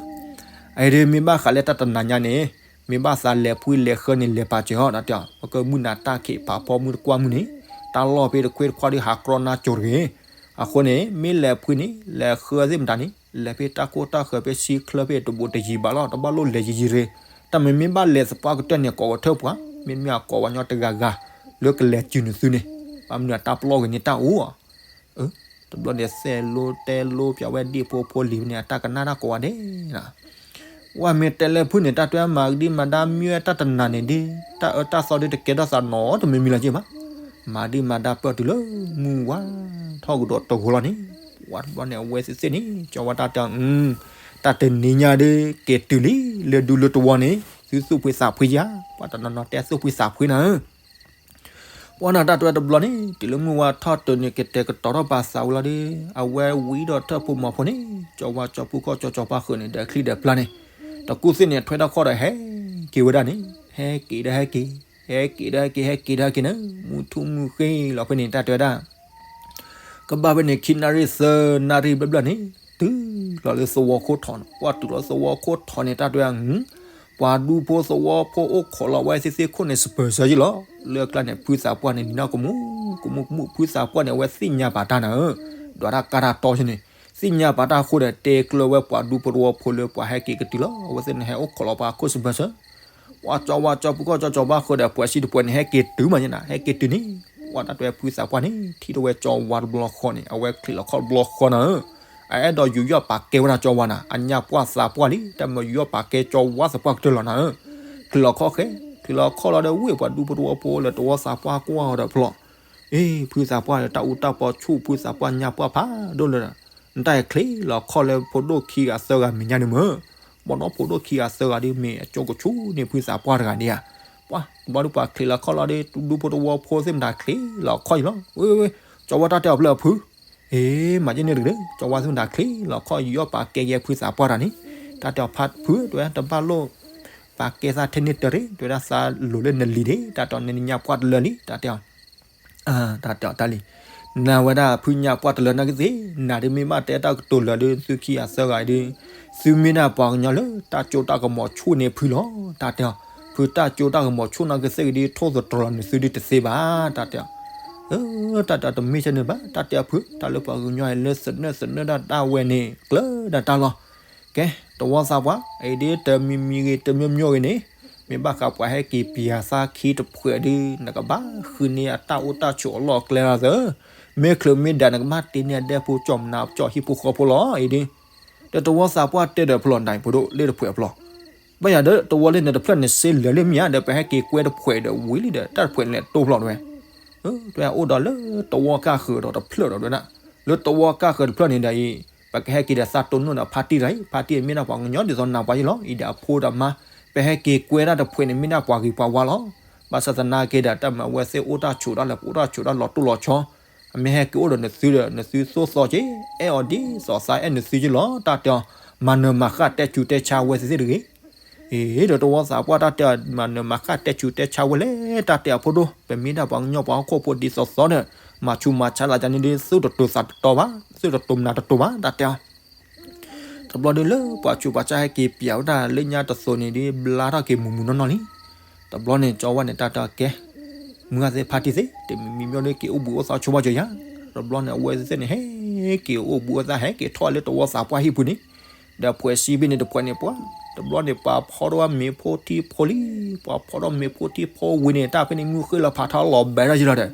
အအံၤဒ်မ့ၢ်ဘၣ်ဃးလၢတၢ်တနၤညါန့ၣ်, မ့ၢ်ဘၣ်သးလဲၤဖှံလဲၤဃၢန့ၣ် လဲၤပာ်စၢၤအီၤဒၣ်တဲအီၤ, ပကမုၢ်နၤတၢ်ခံးဖးဖီမုၢ်တကွၢ်မုၢ်န့ၣ်, တၢ်လီၢ်ဖဲတခွ့တခွါဒီးဟးကြီနါကၠိၤတဂ့ၤ. အဃိန့ၣ် မ့ၢ်လဲၤဖှံန့ၣ် လဲၤဃၢသ့ၣ်မတၤန့ၣ် လဲၤဖဲတၢ်ခိၣ်တၢ်ဃၢၤဖဲဆံချၢဖဲတဘူးတယံၤဘၣ်လီၤ, တဘၣ်လိၣ်လဲၤယံၤယံၤရ့, တၢ်မ့မ့ၢ်ဘၣ်လဲၤသပှၢ်ကတၢၢ်န့ၣ် ကိးကထၢၣ်ပှၤ, မ့မ့ၢ်အကိးပှၤညီတဂၤဂၤ လၢကလဲၤစုၤနသုန့ၣ်, ဘၣ်မနုၤအတၢ်ပလီၢ်ဂ့ၤန့ၣ်တၢ်အိၣ် တဘျီန့ၣ် သဲလိတဲလိပၠးဝဲဒ့ၣ်ဖိဖိလံၤဖဲန့ၣ် အတၢ်ကနၣ်တၢ်ကိးဂၤဒဲးနီၤ, ဝဲမ့ၢ်တဲလၢဖုန့ၣ် တၢ်တွဲမၤကဒံမၤဒါမ့ၢ်ဝဲတၢ်တနၤန့ၣ်ဒ်, တၢ်အၢတၢ်သီဒ်တကဲထီၣ်သးနီတမံၤမံၤလီၤက့ဘၣ်, မၤဒံမၤဒါပၢၢ်တုၤလၢမုၢ်ဝါထီၣ်ကဒီးတဂီၤလီၤန့ၣ်, ပှၤတဘျီန့ၣ် အဝဲသ့ၣ်သ့ၣ်န့ၣ် ကၠီဝါတၢ်တဲအီၤ, တၢ်တနံၤညါဒ် က့ၤတုၤလံ လၢဒူလၢတဝီန့ၣ် သုသူၣ်ဖှံသးဖှံဧါ, ပှၤတနီၤနီၤတဲသူၣ်ဖှံသးဖှံနၤဧၢ ပှၤနၤတၢ်တွဲတဘျီန့ၣ် တုၤလၢမုၢ်ဝါထီၣ်တုၤန့ၣ် ကတဲာ်ကတီၤထီၣ်ပာ်သးဝံၤလီၤဒီး အဝဲဝံဒီးထၢၣ်ဖိမီၤဖိန့ၣ် ကၠီဝါကၠီဖုခီၣ်ကၠီကၠီပှၢ်ဃုာ်န့ၣ် ဒီးချံဒီးပျၢ်န့ၣ် တကူၣ်သ့ၣ်န့ၣ် ထွဲထီၣ်ခီၣ်ဒီးဟဲက့ၤဝဲဒၣ်န့ၣ် ဟဲက့ၤဒီးဟဲက့ၤ, ဟဲက့ၤဒီးဟဲက့ၤ ဟဲက့ၤဒီးဟဲက့ၤန့ၣ် မုၢ်ထူၣ်မုၢ်ဃ့လီၤဖဲန့ၣ် တၢ်တဲဝဲဒၣ် ကဘၣ်ဖဲန့ၣ် ခံနၣ်ရံၣ်သၢနၣ်ရံၣ်ဘျၢဘျၢန့ၣ် တုၤလီၤလၢသဝီခိၣ်ထီၣ်န့ၣ်, ပှၤတုၤလီၤသဝီခိၣ်ထီၣ်န့ၣ် တၢ်တဲဝဲဒၣ် ပှၤဒူဖိသဝီဖိအိၣ်ခိးလီၤဝဲသ့ၣ်သ့ၣ်ခိၣ်န့ၣ် စပၢၤစၢၤယ့ၣ်လီၤ. လၢအကျါန့ၣ် ဖုသးပှၢ်န့ၣ် နံၤနီၢ်ကမူၣ်ကမူၣ်ကမူၣ်, ဖုသးပှၢ်န့ၣ် အဝဲသ့ၣ်ညါပာ်တၢ်နၤဧၢ, ဒွးတၢ်ကါတၢ်တီဆ့န့ၣ်, သ့ၣ်ညါပာ်တၢ်အဃိဒီး တဲကျၢၤဝဲပှၤဒူဖိသဝီဖိလၢပှၤဟဲက့ၤကတုၤလီၤ. အဝဲသ့ၣ်န့ၣ် ဟဲအိၣ်ခိးလီၤပှၤခိၣ်စပၢၤစၢၤ ပှၤကၠီဝါကၠီဖုခီၣ်ကၠီကၠီဘၣ်ဃုာ်ဒီး ပှၤစံတပှဲၤန့ၣ် ဟဲက့ၤတုၤမးန့ၣ်နၤ, ဟဲက့ၤတုၤန့ၣ်, ပှၤတၢ်တဲဖုသးပှၢ်န့ၣ် ထံၣ်ထီၣ်ဝဲကၠီဝါတဘျီဃီန့ၣ် အဝဲချံးလီၤခီၣ်တဘျီဃီနၤဧၢ, အအဲၣ်ဒိးယူးယီၣ်ပာ်ကဲဝဲဒၣ်ကၠီဝါနၤ, အညၣ်ပှၢ်သးပှၢ်လံ, တၢ်မၤယူးယီၣ်ပာ်ကဲကၠီဝါသပှၢ်ကတၢၢ်လီၤနၤဧၢ, ချံးလီၤခီၣ်ဃဲ, ချံးလီၤခီၣ်လီၤဒီးဝ့ၢ်ပှၤဒူဖိသဝီဖိလၢသဝီသးပှၢ်ကွၢ်အီၤဒီးဖျီၣ်, အ့ ဖုသးပှၢ်ဒီး တၢ်အူတၢ်ပီဆူၣ်ဖုသးပှၢ်ညၣ်ပှၢ်ဖးဒိၣ်လၢ နတၢ်အံၤချံးလီၤခီၣ်လၢဖိဒိၣ်ခံဂၤသၢဂၤမဲာ်ညါန့ၣ်မၢ်, ဘီနီၢ်ဖိဒိၣ်ခံဂၤသၢဂၤဒ်မ့ၢ်အကၠိကဆူန့ၣ် ဖုသးပှၢ်တဂၤန့ၣ်ဧါ, ပှၤဘီဒုပှၤချံးလီၤခီၣ်လီၤဒီး ဒူဖိသဝီဖိသ့ၣ်မတၤချံးလီၤခီၣ်ယံၤလီၤ, ဝ့ဝ့ဝ့, ကၠီဝါတၢ်တဲအီၤဖျၢၣ်အဖု, အ့ မၤယဲၢ်န့ၣ်တက့ၢ်, ကၠီဝါသ့ၣ်မတၤချံးလီၤခီၣ် ယူးယီၣ်ပာ်ကဲယဲၢ်ဖုသးပှၢ်တဂၤန့ၣ်, တၢ်တဲအီၤဖု တဲဝဲတဘၣ်လိၣ် ပာ်ကဲသးထဲန့ၣ်တရ့, တဲဝဲဒၣ်သးလိၤလၢနလံၤဒၣ်, တၢ်တဲအီၤန့ၣ်နညၣ်ပှၢ်တလၢလံ, တၢ်တဲအီၤ တၢ်တဲအီၤတၢ်လံ, နဝဲဒၣ်ဖုညၣ်ပှၢ်တလၢနာ်က့သ့ၣ်, နၤဒ်မ့ၢ်ဘၣ်တဲတၢ်ကတိၤလၢာ်ဒီး သုခံဂၤသၢဂၤအံၤဒီး, သုမ့ၢ်ဒၣ်ပှၤကညီလၢတၢ်ကၠိတၢ်ကမီၤဆူၣ်န့ၣ်ဖုလီၤ, တၢ်တဲအီၤ, ဖုတၢ်ကၠိတၢ်ကမီၤဆူၣ်နာ်က့သ့ၣ်အံၤဒီး ထိၣ်သတြီၤလီၤနသုဒ်တသ့ဘၣ်, တၢ်တဲအီၤ, အၢ တၢ်တဲအီၤတမ့ၢ်ကဲန့ၣ်ဘၣ်, တၢ်တဲအီၤဖု တၢ်လၢပှၤကညီအံၤလၢသနၢၣ်သနၢၣ်ဒၣ်တၢ်ဝဲန့ၣ် ကျၢၤဒၣ်တၢ်လီၤ ကဲ, တဝီသးပှၢ်, အံၤဒ်တမံၤမံၤဂ့ၤ တမံၤမံၤဂ့ၤန့ၣ်, မ့ၢ်ဘၣ်ဃးပှၤဟဲက့ၤပျးသးခံတဖှဲးဒီး နကဘၣ်ဃုန့ၢ်အတၢ်အိၣ်တၢ်ဆိးအလီၢ်အကျဲလီၤသၢ, မ့ၢ်ချုးမ့ၢ်ဒၣ်နကဘၣ်တ့န့ၢ်အဒဲဖိကၠီမနါကၠီဟံၣ်ဖိဃီဖိလီၤ, အံၤဒ်, ဒီးတဝီသးပှၢ်တဲဒီးဖျီၣ်နတၢ်အံၤဖိဒိၣ်လၢတဖှဲးဖျီၣ်, ဘၣ်ယၤဒီးတဝီလၢနတဖျၢၣ်န့ၣ်စ့လၢာ်လၢမ့ၢ်ဧါ ဒီးပဟဲက့ၤကွဲတဖှဲးဒီးဝံၤလံဒီး တၢ်တဖှဲးန့ၣ်လဲၤတိဖျီၣ်တဝဲ တဲအိၣ်ဒီးလၢတဝီကၢ်ဃၢၤဒီးတဖျၢၣ်ဒီးဝဲဒၣ်, လၢတဝီကၢ်ဃၢၤတဖျၢၣ်န့ၣ်ဒီးအံၤ, ပကဟဲက့ၤဒီးသးတိၢ်နီၣ်ဒီးဖါတံၢ်တဂၤအံၤ, ဖါတံၢ်မ့ၢ်ဒၣ်ပှၤကညီဒ်သိးနၤပှၤယ့ၢ်လီၤ, အံၤဒီးအဖိဒီးမါ, ပဟဲက့ၤကွဲဒၣ်တဖှဲးန့ၣ်မ့ၢ်ဒၣ်ပှၤဂ့ၤပှၤဝါလီၤ, ဘၣ်ဆၣ်သနာ်က့ဒီး တၢ်မၤအဝဲသ့ၣ်အိၣ်တၢ်ဆိးတၢ်လၢပအိၣ်တၢ်ဆိးတၢ်လီၤတိၢ်လီၤဆီ, အမ့ၢ်ဟဲက့ၤအိၣ်ဒီးနသုဒီး နသုသိၣ်သီက့ၤ, အဲၣ်အီၤဒ်သိးသးအဲၣ်နသုက့ၤလီၤ, တၢ်တဲအီၤ, မၤနၢၤမၤဃၣ်တဲဆူးတဲဆါဝဲသ့ၣ်သ့ၣ်တဂ့ၤ အံၤဒီးတဝီသးပှၢ်တၢ်တဲအီၤ မၤနၢၤမၤဃၣ်တဲဆူးတဲဆါဝဲလဲၣ် တၢ်တဲအီၤဖိဒိၣ် ပမ့ၢ်ဒၣ်ပှၤကညီပှၤဟီၣ်ခိၣ်ဖိဒ်သိးသိးဒီး မၤဆူးမၤဆါလၢယၤန့ၣ်ဒီး သုတတိၤသးတတီဘၣ် သုတတိၤမနၤတတိၤဘၣ် တၢ်တဲအီၤ တဘျီဒီးလၢပှၤဆူးပှၤဆါဟဲက့ၤပျးဝဲဒၣ်လၢညါတသိးန့ၣ်ဒီး ဘျါထီၣ်က့ၤမုၢ်မုၢ်နီၢ်နီၢ်လံ တဘျီန့ၣ် ကၠီဝါန့ၣ် တၢ်တဲအီၤကဲ မုၢ်ဂၤသ့ၣ်ဖါတံၢ်သ့ၣ် တမံၤမံၤမ့ၢ်ဒီးက့ၤအိၣ်ဘှံးအိၣ်သါဆိဘၣ်ကၠီယၤ တဘျီန့ၣ် အဝဲသ့ၣ်န့ၣ် ဟဲက့ၤအိၣ်ဘှံးအိၣ်သါ ဟဲက့ၤထီၣ်လၢတဝီသးပှၢ်ဟံၣ်ပူၤန့ၣ် ဒီးဖှဲးစံဘ့ၣ်န့ၣ်တဖှဲးန့ၣ်ပှၤ တဘျီန့ၣ် ပှၤဖီထီၣ်ဝဲမ့ၤဖိထံဖိလံ ပှၤဖီထီၣ်မ့ၤဖိထံဖိဝံၤန့ၣ် တၢ်ဖဲန့ၣ်မုၢ်ဃ့လီၤဖးထီလီၤဘဲဒၣ်ယံၤလီၤဒီး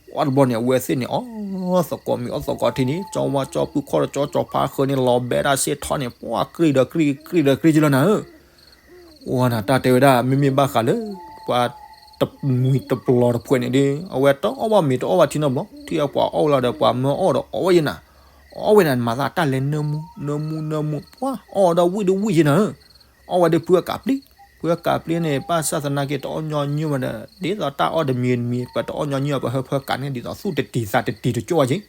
ပှၤတဘျီန့ၣ် အဝဲသ့ၣ်န့ၣ် အီၣ်သကိးမ့ၤအီၣ်သကိးထံန့ၣ် ကၠီဝါကၠီဖုခီၣ်ဒီးကၠီကၠီဖါဃၢၤန့ၣ် လီၤဘဲဒၣ်စ့ၢ်ထီၣ်န့ၣ် ပှၤကြံၢ်ဒီးကြံၢ် ကြံၢ်ဒီးကြံၢ်ယံၤလီၤနၤဧၢ အိၣ်နၤတၢ်တဲဝဲဒၣ် မ့မ့ၢ်ဘၣ်ဃးလၢ ပှၤတမှံၤတပျီၤတဖှဲးန့ၣ်ဒီး အဝဲတအီၣ်ဘၣ်မ့ၤတအီၣ်ဘၣ်ထံနီတဘျီ ထံၣ်အပှၤအီၣ်ဝဲလီၤဒီး ပှၤမၢအီၣ်ဒီးအီၣ်ဝဲယဲနၤ အီၣ်ဝဲနၤ မၤသးတၢ်လဲၤနၢမူ နၢမူ နၢမူ ပှၤအီၣ်ဝဲဒီးဝံၣ်ဒီးဝံၣ်ယဲနၤဧၢ အီၣ်ဝဲဒီးဖုအကးပျံၤ ဖုကးပျ့န့ၣ် ဘၣ်ဆၣ်သနာ်က့ တအီၣ်ညီနုၢ်ဝဲဒီး ဒ်သိးတၢ်အီၣ်တမံၤတမံၤ ပတအီၣ်ညီနုၢ်အီၤ ပဟၢဖၢကးန့ၣ် ဒ်သိးသူၣ်တတံၤသးတတံၤတကၠိၣ်ဝဲက့ၤ,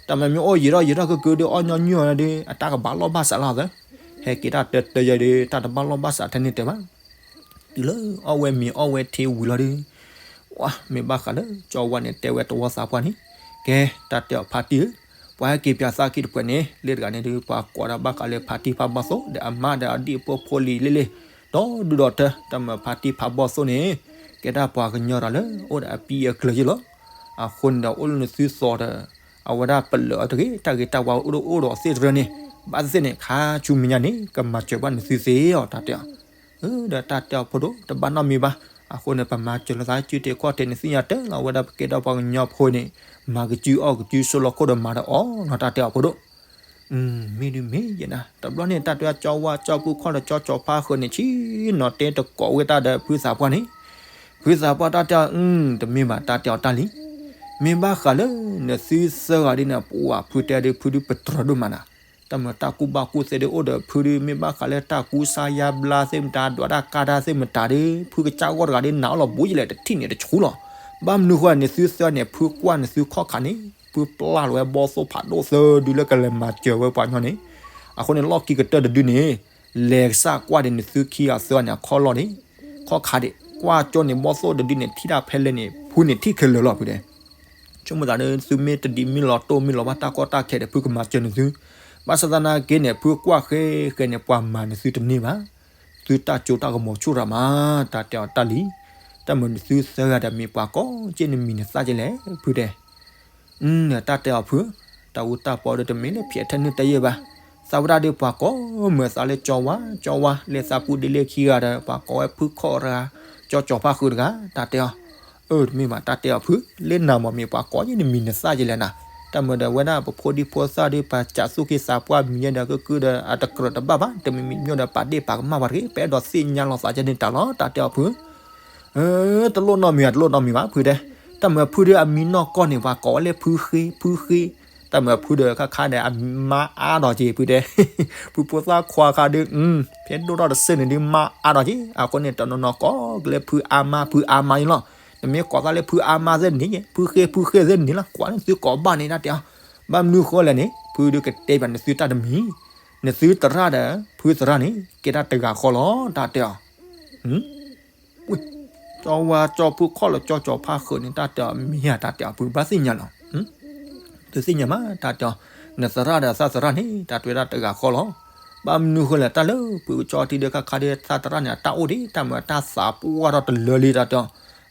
တၢ်မ့ၢ်မ့ၢ်အိၣ်ယံာ်ထီၣ်ယံာ်ထီၣ်ကကၢဒုး အီၣ်ညီနုၢ်အီၤဒီး အတၢ်ကဘၣ်လီၢ်ဘၣ်စးလီၤသၢ, ဟဲက့ၤတၢ်တၢတၢယဲဒီး တၢ်တဘၣ်လီၢ်ဘၣ်စးထဲန့ၣ်တဲဘၣ်. တုၤလၢအီၣ်ဝဲမ့ၤအီၣ်ဝဲထံဝံၤလီၤဒီး ဝါ မ့ၢ်ဘၣ်ဃးလၢကၠီဝါန့ၣ် တဲဝဲတဝီသးပှၢ်န့ၣ်, ကဲ တၢ်တဲအီၤဖါတံၢ်ဧၢ, ပှၤဟဲက့ၤပၠးသးခံတပှဲၤန့ၣ် လၢတဂၤန့ၣ်ဒီး ပှၤကိးဒၣ်ဘၣ်ဃးလၢဖါတံၢ်ဖးဘီၣ်သိၣ် ဒီးအမါဒီးအဒံၣ်အဖိဖိလံၤလ့လ့ၣ်, ဒီဒူၣ်ဒီထၢ တၢ်မ့ၢ်ဖါတံၢ်ဖးဘီၣ်သိၣ်န့ၣ် ကဲဒၣ်ပှၤကညီတဂၤလၢ အိၣ်ဒီးအပံအကျၢၤယ့ၢ်လီၤ. အဃိန့ၣ်ဒီး အိၣ်လၢနသုသီဒီး အဝဲဒၣ်ပလၢာ်အီၤတဂ့ၤ တၢ်ဂ့ၤတၢ်ဝါအိၣ်ဒီးအိၣ်ဒီးသ့ၣ်တရၢန့ၣ် ဘၣ်သ့ၣ်သ့ၣ်န့ၣ် ခါဆူမဲာ်ညါန့ၣ် ကမၤစၢၤဘၣ်နသုသ့အီၤ တၢ်တဲအီၤ ဒီးတၢ်တဲအီၤဖိဒိၣ် တဘၣ်နီတမံၤဘၣ်. အဃိန့ၣ် ပမၤစၢၤလိာ်သးစုထံးခီၣ်ထံးန့ၣ် သ့ၣ်ညါတၢ်လီၤဝဲဒၣ်ပကဲထီၣ်ပှၤကညီဖိန့ၣ် မၤကစုအီၣ်ကစုဆိလီၤခိၣ်ဒီးမၤဒီးအီၤနီၤ တၢ်တဲအီၤဖိဒိၣ်. မ့ၢ်ဒုးမ့ၢ်ယဲနၤ တဘျီန့ၣ် တၢ်တဲအီၤကၠီဝါကၠီပူၤခီၣ်ဒီးကၠီကၠီဖါဃုာ်န့ၣ် ဆံနီၤတဲတကိးဝဲတၢ်ဒီးဖုသးပှၢ်န့ၣ် ဖုသးပှၢ်တၢ်တဲအီၤ တမ့ၢ်ဘၣ် တၢ်တဲအီၤတၢ်လံ. မ့ၢ်ဘၣ်ဃးလၢ နသုသၢဂၤဒ်န့ၣ် ပှၤဖုတဲဒုးဖုဒုးပတြၢၤဒိၣ်မးနၤ. တၢ်မ့ၢ်တၢ်ကူၣ်ဘၣ်ကူၣ်သ့ဒုးအိၣ်ဒီးဖုဒုး မ့ၢ်ဘၣ်ဃးလၢတၢ်ကူစါယါဘျါသ့ၣ်မတၤ ဒွးတၢ်ကါတၢ်သ့ၣ်မတၤဒီး ဖုကစၢ်ဂီၢ်တဂၤဒုး နာ်အီၤလီၤဘူးယလဲၣ် တထံၣ်န့ၣ်တဆူလီၤ. ဘၣ်မနုၤဃိ နသုသၢန့ၣ် ဖုကွၢ်နသုခီၣ်ခါန့ၣ် ဖုပျၢ်လီၤဝဲဘီၣ်သိၣ်ဖးဒိၣ်သၢဒုးလၢကလဲၤမၤစၢၤဝဲပှၤညီန့ၣ် အဃိန့ၣ် လီၢ်ခံကတၢၢ်တဒုန့ၣ် လဲၤကစၢ်ကွၢ်ဒံးနသုခံဂၤသၢန့ၣ် အခီၣ်လီၢ်န့ၣ် ခီၣ်ခါဒံး ကွၢ်ကၠိန့ၣ် ဘီၣ်သိၣ်တဒုန့ၣ် ထံၣ်တၢ်ဖဲလဲၣ်န့ၣ် ဖုန့ၣ်ထံၣ်ခဲလၢာ်လီၤဖုတဲ ဆိကမိၣ်သးဒီး သုမ့ၢ်တဒံးမ့ၢ်လီၤတိၢ်မ့ၢ်လီၤဘၣ်တၢ်ကီတၢ်ခဲဒီး ဖုကမၤစၢၤနသု, ဘၣ်ဆၣ်သနာ်က့န့ၣ် ဖုကွၢ်ဃဲဃဲန့ၣ် ပှၤမၤနသုတန့ၢ်ဘၣ်, သုတၢ်ကၠိတၢ်ကမီၤဆူၣ်ရၤမး, တၢ်တဲအီၤတၢ်လံ, တၢ်မ့ၢ်နသုသၢဂၤဒီးမ့ၢ်ပှၤကိးက့ၢ် နမံၤနသၣ်ကလဲၣ် ဖုတဲ တၢ်တဲအီၤဖု, တၢ်အူတၢ်ပီဒီးတမ့ၢ်လၢဖျဲးထဲနုၢ်တယဲၢ်ဘၣ်, သးဝဲဒၣ်ဒီးပှၤကိးမုၢ်သးလၢကၠီဝါ ကၠီဝါ လၢသးပူၤဒ့လ့ၢ်ခံဂၤဒီး ပှၤကိးဝဲဖုခီၣ်တဂၤ, ကၠီကၠီဖါဃုာ်တဂၤ, တၢ်တဲအီၤ, အၢ တမ့ၢ်ဘၣ် တၢ်တဲအီၤဖု, လၢနၤမ့ၢ်မ့ၢ်ပှၤကိးက့ၢ် နမံၤနသၣ်ကလဲၣ်နၤ, တၢ်မ့ၢ်ဒီးဝဲဒၣ်ပဖိဒံဖိသၣ်ဒီး ပစးသူၣ်က့သးပှၢ်မံၤယဲဒီးကကုၢ်ဒီး အတကြၢးတဘၣ်ဘၣ်, တမံၤမံၤမ့ၢ်ဒီးပာ်ဒ့ၣ်ပာ်ကမၣ်ပှၤတဂ့ၤ, ပအဲၣ်ဒိးသ့ၣ်ညါလီၤသးကန့ၣ်တၢ်လီၤ, တၢ်တဲအီၤဖု တလိၣ်နီတမံၤ တလိၣ်နီတမံၤဘၣ် ဖုတဲ, တၢ်မ့ၢ်ဖုဒီးအမံၤနီၢ်ကီၢ်န့ၣ် ပှၤကိးဝဲလၢဖုဃ့ ဖုဃ့, တၢ်မ့ၢ်ဖုဒီးခါခါဒီးအမါအါဒီးက့ၤ ဖုတဲ, ဖုဖိသၣ်ခွါခါဒီး ဖဲဒိၣ်ထီၣ်တစဲးန့ၣ်ဒုးမါအါဒီးက့ၤ, အဃိန့ၣ် တနီၤနီၤကိးက့ၤလၢဖုအါမါ ဖုအါမါန့ၣ်လီၤ, နမ့ၢ်ကိးသးလၢဖုအါမါသ့ၣ်န့ၣ် ဖုဃ့ ဖုဃ့သ့ၣ်န့ၣ်လီၤ, ကွၢ်န့ၣ်သုကိးဘၣ်န့ၣ် တၢ်တဲအီၤ, ဘၣ်မနုၤဃိလဲၣ်န့ၣ် ဖုဒုးကတဲဘၣ်နသုတၢ်တမံၤ, နသုသရၣ်ဒီး ဖုသရၣ်န့ၣ် ကဲတၢ်တဂၤဃီလီၤ တၢ်တဲအီၤ ကၠီဝါကၠီဖုခီၣ်လၢကၠီကၠီဖါဃုာ်န့ၣ် တၢ်တဲအီၤမ့ၢ်ဧါ တၢ်တဲအီၤဖုဘၣ်သ့ၣ်ညါလီၤ, တသ့ၣ်ညါမး တၢ်တဲအီၤ, နသရၣ်ဒီးသးသရၣ်န့ၣ် တၢ်တဲဝဲဒၣ်တဂၤဃီလီၤ, ဘၣ်မနုၤဃိလဲၣ် တၢ်လၢဖုကၠီထံဒီးခါခါဒီးသးသရၣ်န့ၣ် အတၢ်အိၣ်ဒံး တၢ်မ့ၢ်တၢ်သးပှၢ်ထီၣ်တလၢလံ တၢ်တဲအီၤ,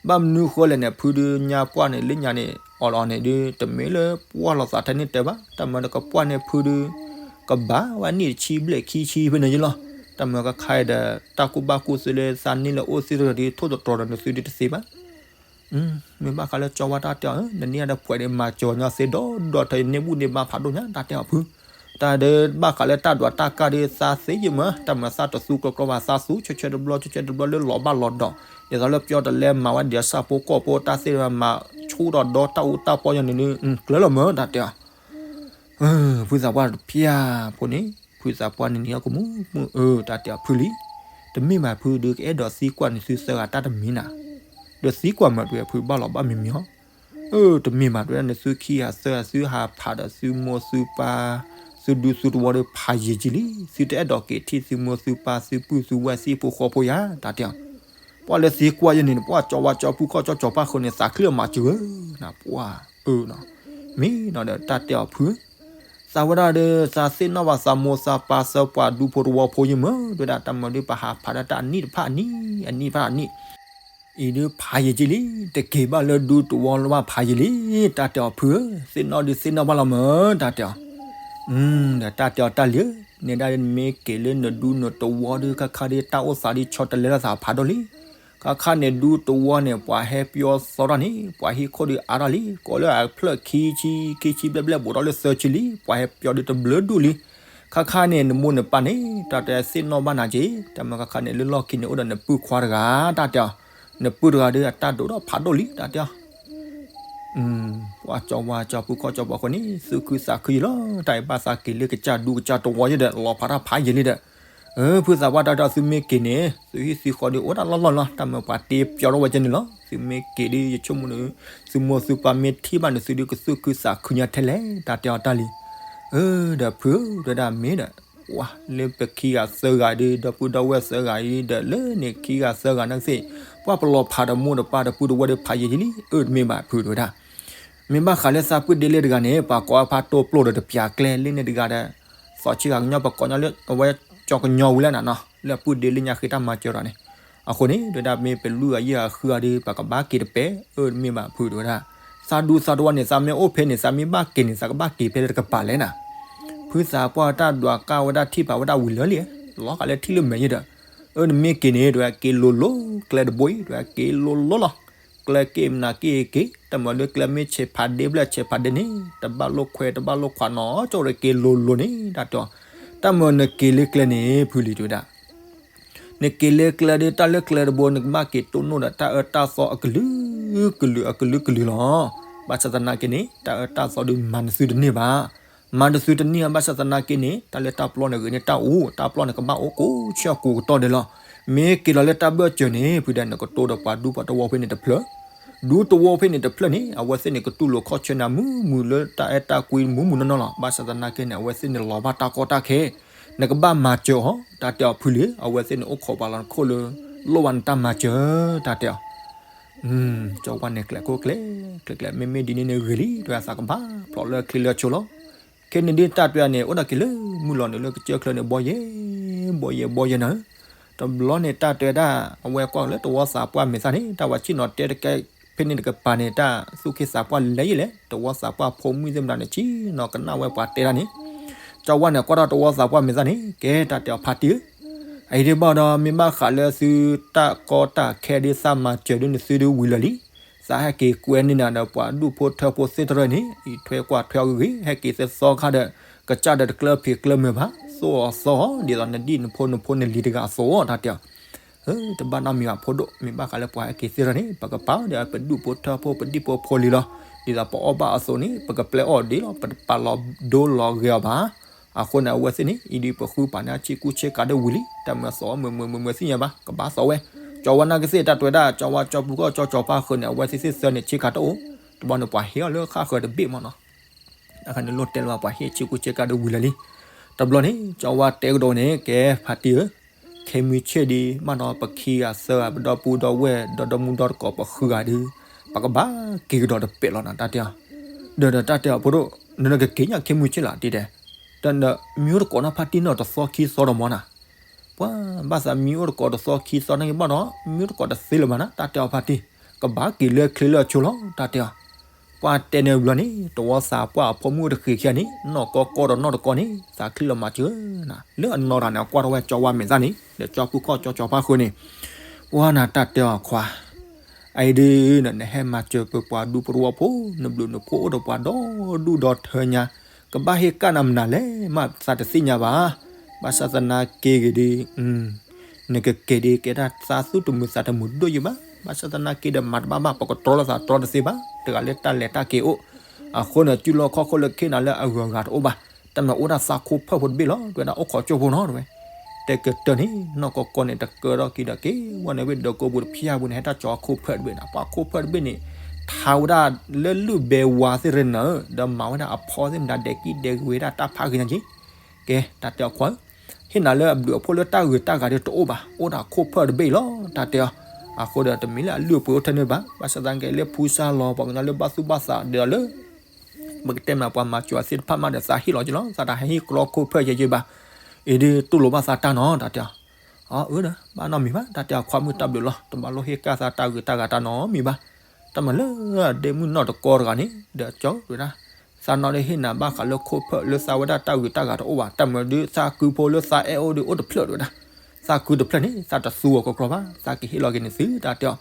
ဘၣ်မနုၤဃိလဲၣ်န့ၣ် ဖုဒုးညါပှၢ်န့ၣ် လၢညါန့ၣ် အီၤလီၤန့ၣ်ဒုး တမ့ၢ်လၢပှၢ်လီၤသးထဲန့ၣ်တဲဘၣ်, တၢ်မ့ၢ်ဒီးကပှၢ်န့ၣ်ဖုဒုး ကဘၣ်ဝဲနံၣ်တဆံဘျဲၣ်ခံဆံဖဲန့ၣ်ယလီၤ, တၢ်မ့ၢ်ကခါအံၤဒီး တၢ်ကူၣ်ဘၣ်ကူၣ်သ့လၢသးန့ၢ်လၢအိၣ်သ့ၣ်တဖၣ်ဒီး ထိၣ်သတြီၤဒီးနသုဒုးတသ့ဘၣ်, မ့ၢ်ဘၣ်ဃးလၢကၠီဝါတၢ်တဲအီၤ နန့ၢ်အဒီးပှဲၤဒီးမၤစၢၤညီသ့ဒီး ဒီးထီၣ်ယန့ၢ်ဘူၣ်န့ၢ်ဘါဖးဒိၣ်ညါ တၢ်တဲအီၤဖု, တၢ်ဒီးဘၣ်ဃးလၢတၢ်ဒွးတၢ်ကၢ်ဒီးသးသ့ယမ့ၢ် တၢ်မ့ၢ်သးတသူကျီကျီဘၣ် သးသူဆၢဆၢတဘျီ ဆၢဆၢတဘျီလၢလီၤဘၣ်လီၤဒီး ဒ်သိးလၢပျီတလဲမၤဝဲဒ်ဆၣ်ဖိကီၢ်ဖိတၢ်သ့ၣ်တဖၣ်မၤဆူၣ်ဒီးဒီတၢ်အူတၢ်ပီညါန့ၣ် ကျၢၤလီၤမ့ၢ် တၢ်တဲအီၤ ဖုသးပှၢ်တဖၣ်ဖိန့ၣ် ဖုသးပှၢ်န့ၣ်န့ၣ် အကမူၣ်မုၣ်အၢ တၢ်တဲအီၤဖုလံ, တမ့ၢ်ဘၣ်ဖုဒုးကအဲၣ်ဒိးသံကွၢ်နသုသၢဂၤတၢ်တမံၤနၤ, ဒီးသံကွၢ်မ့ၢ်တဝဲဖုဘၣ်လီၤဘၣ်မံၤမံၤဟီ, အၢ တမ့ၢ်ဘၣ်တဝဲဒၣ်နသုခံဂၤသၢဂၤ သုဟးဖးဒီးသုမိၢ်သုပၢ် သုဒူသုတဝီဒီးဖးယံာ်ကံလံ, သုတအဲၣ်ဒိးက့ၤထံၣ်သုမိၢ်သုပၢ် သုပုၢ်သုဝဲၢ်သံၣ်ဖိဃီဖိယါ တၢ်တဲအီၤ ပှၢ်လၢသံကွၢ်ယဲန့ၣ် ပှၢ်ကၠီဝါကၠီဖုခီၣ်ကၠီကၠီဖါဃုာ်န့ၣ် သးချံအီၤမၤစၢၤဧၢ, နပှၢ်အၢနီၤ, မ့ၢ်နီၤဒီးတၢ်တဲအီၤဖု, သးဝဲဒၣ်ဒီး သးသ့ၣ်နီၣ်ဘၣ်သးမိၢ်သးပၢ်သၢပှၤဒူဖိတဝီဖိယမ့ၢ် ဒဝဲဒၣ်တၢ်မၤဒီးပဟးဖးဒၣ်တၢ်အနံၣ်တဖၣ်အနံၣ် အနံၣ်တဖၣ်အနံၣ် အံၤဒုးဖးယံာ်ကံလံ, တက့ၤဘၣ်လၢဒူတဝီလၢဘၣ်ဖးယံာ်လံ, တၢ်တဲအီၤဖုဧၢ, သ့ၣ်နီၣ်ဒုးသ့ၣ်နီၣ်ဘၣ်လီၤမ့ၢ် တၢ်တဲအီၤ ဒီးတၢ်တဲအီၤတၢ်လံၤဧၢ, နဲဒၣ်မ့ၢ်က့ၤလၢနဒူနတဝီဒီး ခါခါဒီးတၢ်အိၣ်သးဒီးဆီတလဲလၢသးဖးဒိၣ်လံ. ခါခါန့ၣ်ဒူတဝီန့ၣ် ပှၤဟဲပျီသီထီၣ်န့ၣ် ပှၤဟံၣ်ခိၣ်ဒီးအါထီၣ်လံ, ကိးလၢအဖျၢၣ်ခံဆံ ခံဆံဘျဲၣ်ဘျဲၣ်ဘူးထီၣ်လၢသၢဆံလံ, ပှၤဟဲပျီဒီးတဘျုးဒူၣ်လံ. ခါခါန့ၣ် နမိၢ်နပၢ်န့ၣ် တၢ်တဲသ့ၣ်နီၣ်ဘၣ်နၤက့ၤ, တၢ်မ့ၢ်ခါခါန့ၣ် လၢလီၢ်ခံန့ၣ် အိၣ်ဒီးနပုၢ်ခွါတဂၤ, တၢ်တဲအီၤ, နပုၢ်တဂၤဒီးအတၢ်ဒိၣ်ထီၣ်ဖးဒိၣ်လံ, တၢ်တဲအီၤ ပှၤကၠီဝါကၠီဖုခီၣ်ကၠီပှၤဃိန့ၣ် သူၣ်ခုသးခုယံာ်လီၤ, တၢ်အံၤဘၣ်သးက့ၤလၢကစၢ်ဒူကစၢ်တဝီယဲဒီး လီၤဖးတၢ်ဖးယံာ်လံဒီး, ဖုသးပှၢ်တၢ်တဲအီၤ သုမ့ၢ်က့ၤန့ၣ် သုဟံၣ်သုဃီဒီးအိၣ်ဒၣ်လီၢ်လီၢ်လီၤ. တၢ်မၤပှၤတ့ပၠီထီၣ်ဝဲကဲန့ၣ်လီၤ. သုမ့ၢ်က့ၤဒီး ယဆိကမိၣ်န့ၣ် သုမိၢ်သုပၢ်မ့ၢ်ထံၣ်ဘၣ်န့ၣ် သုဒုးကသူၣ်ခုသးခုညါထဲလဲၣ် တၢ်တဲအီၤတၢ်လံ. ဒီးဖုဧၢ တဲဝဲဒၣ်မ့ၢ်ဒီး ပှၤလၢပခံဂၤသၢဂၤဒီး ဒီပုၢ်ဒီဝဲၢ်သၢဂၤအံၤဒီး လၢန့ၣ်ခံဂၤသၢဂၤနာ်ကသ့ၣ် ပှၤပလီၤဖးဒီးမိၢ်ဒီးပၢ်ဒီးပုၢ်ဒီဝဲၢ်ဒီးဖးယံာ်ယံာ်လံ. အၢ တမ့ၢ်ဘၣ်ဖုတဲဝဲဒၣ် မ့ၢ်ဘၣ်ဃးလၢသးပှၢ်ဒ့လ့တဂၤန့ၣ် ပှၤကိးအဖါတိၢ်ပျိၢ်ဒီးတပျးကျဲလၢန့ၣ်တဂၤဒီး သီးဆံးဂၤကညီ ပကိးညီလၢအဝဲကၠီကညီဝံၤလၢနၤနီၤ လၢအပှၢ်ဒ့လ့ညါဃ့တၢ်မၤစၢၤဒီးန့ၣ်. အဃိန့ၣ် တဲဝဲဒၣ်မ့ၢ်ပလုၢ်အယံာ်အဃုအီၤဒီး ပကဘၣ်က့ၤတပဲ အၢ တမ့ၢ်ဘၣ်ဖုတဲဝဲဒၣ် သးဒူသးတဝီန့ၣ် သးမ့ၢ်အိၣ်ဖဲန့ၣ် သးမ့ၢ်ဘၣ်က့ၤန့ၣ် သးကဘၣ်က့ၤဖဲလဲၣ်တကပၤလဲၣ်နၤ. ဖုသးပှၢ်တၢ်ဒွးကၢ်ဝဲဒၣ်ထံၣ်ဖးဝဲဒၣ်ဝံၤလၢာ်လံ လီၤဃာ်လၢထံၣ်လၢမဲာ်ယဲဒီး အၢ နမ့ၢ်က့ၤန့ၣ် တဲဝဲက့ၤလိၤလိၤ ကျဲတဘိအံၤ တဲဝဲက့ၤလိၤလိၤလီၤ. ကျဲက့ၤမနုၤက့ၤက့ၤ တၢ်မၤလၢကျဲမ့ၢ်ဆဲးဖးဒ့ဖျၢၣ်ဆဲးဖးဒ့န့ၣ် တဘၣ်လိာ်ခွဲးတဘၣ်လိာ်ခွးနီၤ ကၠီၣ်ဒီးက့ၤလိၤလိၤန့ၣ် တၢ်တဲအီၤ တၢ်မၤနက့ၤလၢကျဲန့ၣ် ဖုလံၤတဲဝဲဒၣ် နက့ၤလၢကျဲဒီး တၢ်လၢကျဲတဘိ နကဘၣ်က့ၤတိၢ်နီၣ်ဒီးတၢ်အၢတၢ်သီအကလုာ်ကလုာ်အကလုာ်ကလုာ်လီၤ. ဘၣ်ဆၣ်သနာ်က့န့ၣ် တၢ်အၢတၢ်သီဒီးမၤနသုတန့ၢ်ဘၣ်. မၤနသုတန့ၢ်ဘၣ်ဆၣ်သနာ်က့န့ၣ် တၢ်လၢတၢ်ပျီန့ၣ်ဂ့ၤန့ၢ်တၢ်အူ တၢ်ပျီန့ၣ်ကဘၣ်အိၣ်ကိးဆၢကိးကတီၢ်ဒဲးလီၤ. မ့ၢ်က့ၤလီၤလၢတၢ်ဘၢၣ်စၢၤန့ၣ် ဖုဒီး နကတိၤဒီးပှၤဒူပှၤတဝီဖဲန့ၣ်တဖျၢၣ် ဒူတဝီဖဲန့ၣ်တဖျၢၣ်န့ၣ် အဝဲသ့ၣ်န့ၣ် ကတူၢ်လိာ်ခီၣ်ဆၢနၤမုာ်မုာ်လၢတၢ်အဲၣ်တၢ်ကွံမုာ်မုာ်နီၢ်နီၢ်လီၤ. ဘၣ်ဆၣ်သနာ်က့န့ၣ် အဝဲသ့ၣ်န့ၣ်လီၤဘၣ်တၢ်ကီတၢ်ခဲ နကဘၣ်မၤစၢၤအီၤ တၢ်တဲအီၤဖုလံၤ အဝဲသ့ၣ်န့ၣ်အိၣ်ခိးပှၤလီၤနခိၣ်လၢ လိၣ်ဘၣ်နတၢ်မၤစၢၤ တၢ်တဲအီၤ ကၠီဝါန့ၣ်ကျဲးခိၣ်ကျဲး ကျဲးကျဲး မ့မ့ၢ်ဒ်န့ၣ်န့ၣ်ဂ့ၤလံ တဲဝဲသးကဘၣ်ဖျိးလၢချ့လၢအဆိလီၤ. ခဲန့ၣ်ဒ်တၢ်တဲန့ၣ် အိၣ်ဒၣ်က့ၤလၢမုၢ်လီၤနုာ်လၢကစၢၢ်ချၢန့ၣ် ဘီယဲၢ် ဘီယဲၢ် ဘီယဲၢ်နၤဧၢ. တဘျီန့ၣ်တၢ်တဲဒၣ် အဝဲကွၢ်လၢတဝီသးပှၢ်မဲာ်သၣ်န့ၣ် တၢ်ဝဲဆ့ၣ်နီၤတဲတကဲ ဖဲန့ၣ်တကပၤန့ၣ် တၢ်သူၣ်က့သးပှၢ်လဲၤယံာ်လဲၣ် တဝီသးပှၢ်ဖိမုၣ်သ့ၣ်မတၤန့ၣ် ဆ့ၣ်နီၤကနၣ်ဝဲပှၤတဲတၢ်န့ၣ် ကၠီဝါန့ၣ်ကွၢ်ထီၣ်တဝီသးပှၢ်မဲာ်သၣ်န့ၣ် ကဲ တၢ်တဲအီၤဖါတံၢ်ဧၢ အအံၤဒ်ဘၣ်ဒီး မ့ၢ်ဘၣ်ဃးလၢသုတၢ်ကီတၢ်ခဲဒ်သးမၤစၢၤဒ်နသုဒ်ဝံၤလၢာ်လံ. သးဟဲက့ၤကွဲန့ၢ်နၤဒီးပှၤဒူၣ်ဖိထၢဖိသ့ၣ်တဖၣ်န့ၣ် အံးထွဲကွၢ်ထွဲအဂ့ၤဂ့ၤ ဟဲက့ၤသ့သီခါဒီး ကစၢ်ဒီးတကျၢဖံးကျၢမုာ်ဘၣ် သိၣ်အီၤသီအီၤ ဒ်သိးနဒံၣ်နဖိနဖိနလံၤတဂၤအသိး တၢ်တဲအီၤ တဘၣ်နီတမံၤဘၣ်ဖိဒိၣ် မ့ၢ်ဘၣ်ဃးလၢပှၤဟဲက့ၤသ့ၣ်တဖၣ်န့ၣ် ပကပာ်အီၤဒီးပဒူၣ်ဖိထၢဖိပဒံၣ်ဖိဖိလံၤလီၤ. ဒ်သိးပအီၣ်ဘၣ်အသိးန့ၣ် ပကပျဲအီၣ်ဒ်လီၤ ပတပာ်လီၤဒိလီၤဂဲၤအီၤဘၣ်. အဃိန့ၣ် အဝဲသ့ၣ်န့ၣ် အံၤဒ်ပဃုပာ်န့ၢ်ဆ့ကူဆ့ကၤဒီးဝံၤလံ တၢ်မၤသီအီၤမုာ်မုာ်မုာ်မုာ်သ့ၣ်ညါဘၣ် ကဘၣ်သီဝဲ. ကၠီဝါနာ်က့သ့ၣ်တၢ်တဲဝဲဒၣ် ကၠီဝါကၠီပူၤကီၢ်ကၠီကၠီဖါဃုာ်န့ၣ် အဝဲသ့ၣ်သ့ၣ်သၢန့ၣ် ဆ့ကၤတအိၣ် တဘျီန့ၣ် ပှၤဟ့ၣ်အီၤလၢဃၣ်ဃၢၤတဘ့ၣ်မးနီၤ အခါန့ၣ်လိၣ်တဲလၢၤဘၣ် ပှၤဟ့ၣ်ဆ့ကူဆ့ကၤဒီးဝံၤလၢာ်လံ. တဘျီန့ၣ် ကၠီဝါတဲကဒီးန့ၣ် ကဲဖါတံၢ်ဧၢ ခဲမုၢ်ဆ့ၣ်ဒံး ဘၣ်ဒီးပခံဂၤသၢဂၤ ပဒီပုၢ်ဒီဝဲၢ် ဒီဒီမုၢ်ဒီတကိး ပဃုဂၤဒီး ပကဘၣ်က့ၤကဒီးတပဲာ်လီၤနၤ တၢ်တဲအီၤ. ဒီးဒီးတၢ်တဲအီၤဖိဒိၣ် နကက့ၤညါခဲမုၢ်ဆ့ၣ်လီၤ တဲတဲ ဒီးမ့ၢ်အိၣ်တကိးနီၤ ဖါတံၢ်နီၤ တသီခံသီဒီးမီၤနၤ ပှၤဘၣ်သးမ့ၢ်အိၣ်တကိးတသီခံသီန့ၣ်ဘၣ်ဒီး မ့ၢ်အိၣ်တကိးတသ့လၢၤဘၣ်နၤ တၢ်တဲအီၤဖါတံၢ် ကဘၣ်က့ၤလၢချ့လၢအဆိလီၤ တၢ်တဲအီၤ. ပှၤတဲန့ၣ်ဘျီန့ၣ် တဝီသးပှၢ်အဖိမုၣ်တဃ့ခံဂၤန့ၣ် နီၢ်ကီၢ်ကီၢ်ဒီးနီၢ်တကီၢ်န့ၣ် သးချံလီၤမၤစၢၤနၤ လၢအနီၢ်တဂၤန့ၣ် အကွၢ်ထီၣ်ဝဲကၠီဝါမဲာ်သၣ်န့ၣ် ဒီးကၠီပူၤခီၣ်ကၠီကၠီဖါဃုာ်န့ၣ် ပှၤနၤတၢ်တဲအီၤခွါ အအံၤဒ် နဟဲမၤစၢၤပပှၤဒူဖိတဝီဖိ နဘျုးနဖှိၣ်အိၣ်ဒီးပှၤဒီဒူၣ်ဒီထၢညါ ကဘၣ်ဟ့ၣ်ကၣ်နၤမနုၤလဲၣ် မ့ၢ်သးတသ့ၣ်ညါဘၣ်. ဘၣ်ဆၣ်သနာ်က့ဂ့ၤဒ် နကက့ၤဒ်ကဲတၢ်သးသူၣ်တမုာ်သးတမုာ်ဒိၣ်ယံၤဘၣ်. ဘၣ်ဆၣ်သနာ်က့ဒီးမၤတဘၣ်ဘၣ် ပကတြီလိာ်သးတြီတသ့ဘၣ် တဂၤလၢတၢ်လဲၤတၢ်က့ၤအိၣ်. အဃိန့ၣ် စုလီၢ်ခီၣ်ခိၣ်လၢခ့နၤလၢအဂုၤအဂၤတအိၣ်ဘၣ်. တၢ်မၤအိၣ်ဒၣ်သးခိၣ်ဖၢၣ်ဖိတဘ့ၣ်လီၤ တဲဝဲဒၣ်အိၣ်ခိးကၠိဖိနီၤ တဲဝဲ တဲကတၢၢ်န့ၣ် နီၢ်ကီၢ်ကီၢ်န့ၣ် တကၢထီၣ်က့ၤဒီးက့ၤဝဲန့ၣ် ဝ့ၢ်ဒီကိပူၤတဖျၢၣ်ပူၤန့ၣ် ဟဲတၢ်ကၠီခိၣ်ဖၢၣ်တဘ့ၣ်န့ၣ် ပှၤခိၣ်ဖၢၣ်တဘ့ၣ်န့ၣ် ထါဝဲဒၣ်လၢလုၢ်ဘဲဝါသ့ၣ်ရနၤဧၢ ဒီးမၤဝဲဒၣ်အဖီသ့ၣ်မတၤဒဲးကံၣ်ဒဲးဝ့ၤဝဲဒၣ်တၢ်ဖးဂ့ၤညါက့ၤ ကဲ တၢ်တဲအီၤခွါဧၢ ဟ့ၣ်နၤလၢအဘျုးအဖှိၣ်လၢတၢ်ဂုၤတၢ်ဂၤဒီးတအိၣ်ဘၣ် အိၣ်ဒၣ်ခိၣ်ဖၢၣ်တဘ့ၣ်အံၤလီၤ တၢ်တဲအီၤ. အဃိဒီးတမ့ၢ်လၢအလုၢ်အပှ့ၤအိၣ်ထဲန့ၣ်ဘၣ် ဘၣ်ဆၣ်သနာ်က့လၢဖူစါလီၤ ပှၤကညီလၢဘၣ်သူၣ်ဘၣ်သးဒ်သိးလၢ ပကတဲမးပှၤမၤစၢၤအီၤသ့ၣ်တဖၣ်မးဒီး သးဟ့ၣ်လီၤက့ၤလီၤ သးတဟဲဟ့ၣ်ကြီခိၣ်ဖၢၣ်ယဲယဲဘၣ်. အံၤဒ်တူၢ်လိာ်ဘၣ်သးတၢ်နီၤ တၢ်တဲအီၤ. အၢ အၢဒီး ဘၣ်နီတမံၤဘၣ် တၢ်တဲအီၤခွါမုၣ်တၢ်ဘျုးလီၤ တဘၣ်လိၣ်ဟ့ၣ်ကၣ်သးတၢ်ဂုၤတၢ်ဂၤတၢ်နီတမံၤဘၣ်. တၢ်မၤလၢအဒဲမုၣ်နီၢ်တကီၢ်တဂၤန့ၣ် ဒီးကၠီတဲဝဲဒၣ် သးနီၢ်ဒီးဟ့ၣ်နၤဘၣ်ဃးလၢခိၣ်ဖၢၣ်လၢသးဝဲဒၣ်တၢ်ဂုၤတၢ်ဂၤတအိၣ်ဘၣ် တၢ်မၤဒုးသးကုဖိလၢသးအဲၣ်အိၣ်ဒီးအိၣ်တဖျၢၣ်တဲဝဲဒၣ်. သးကုတဖျၢၣ်န့ၣ် သးတသူအီၤကီကီဘၣ် သးကဟ့ၣ်လီၤက့ၤနသု တၢ်တဲအီၤ.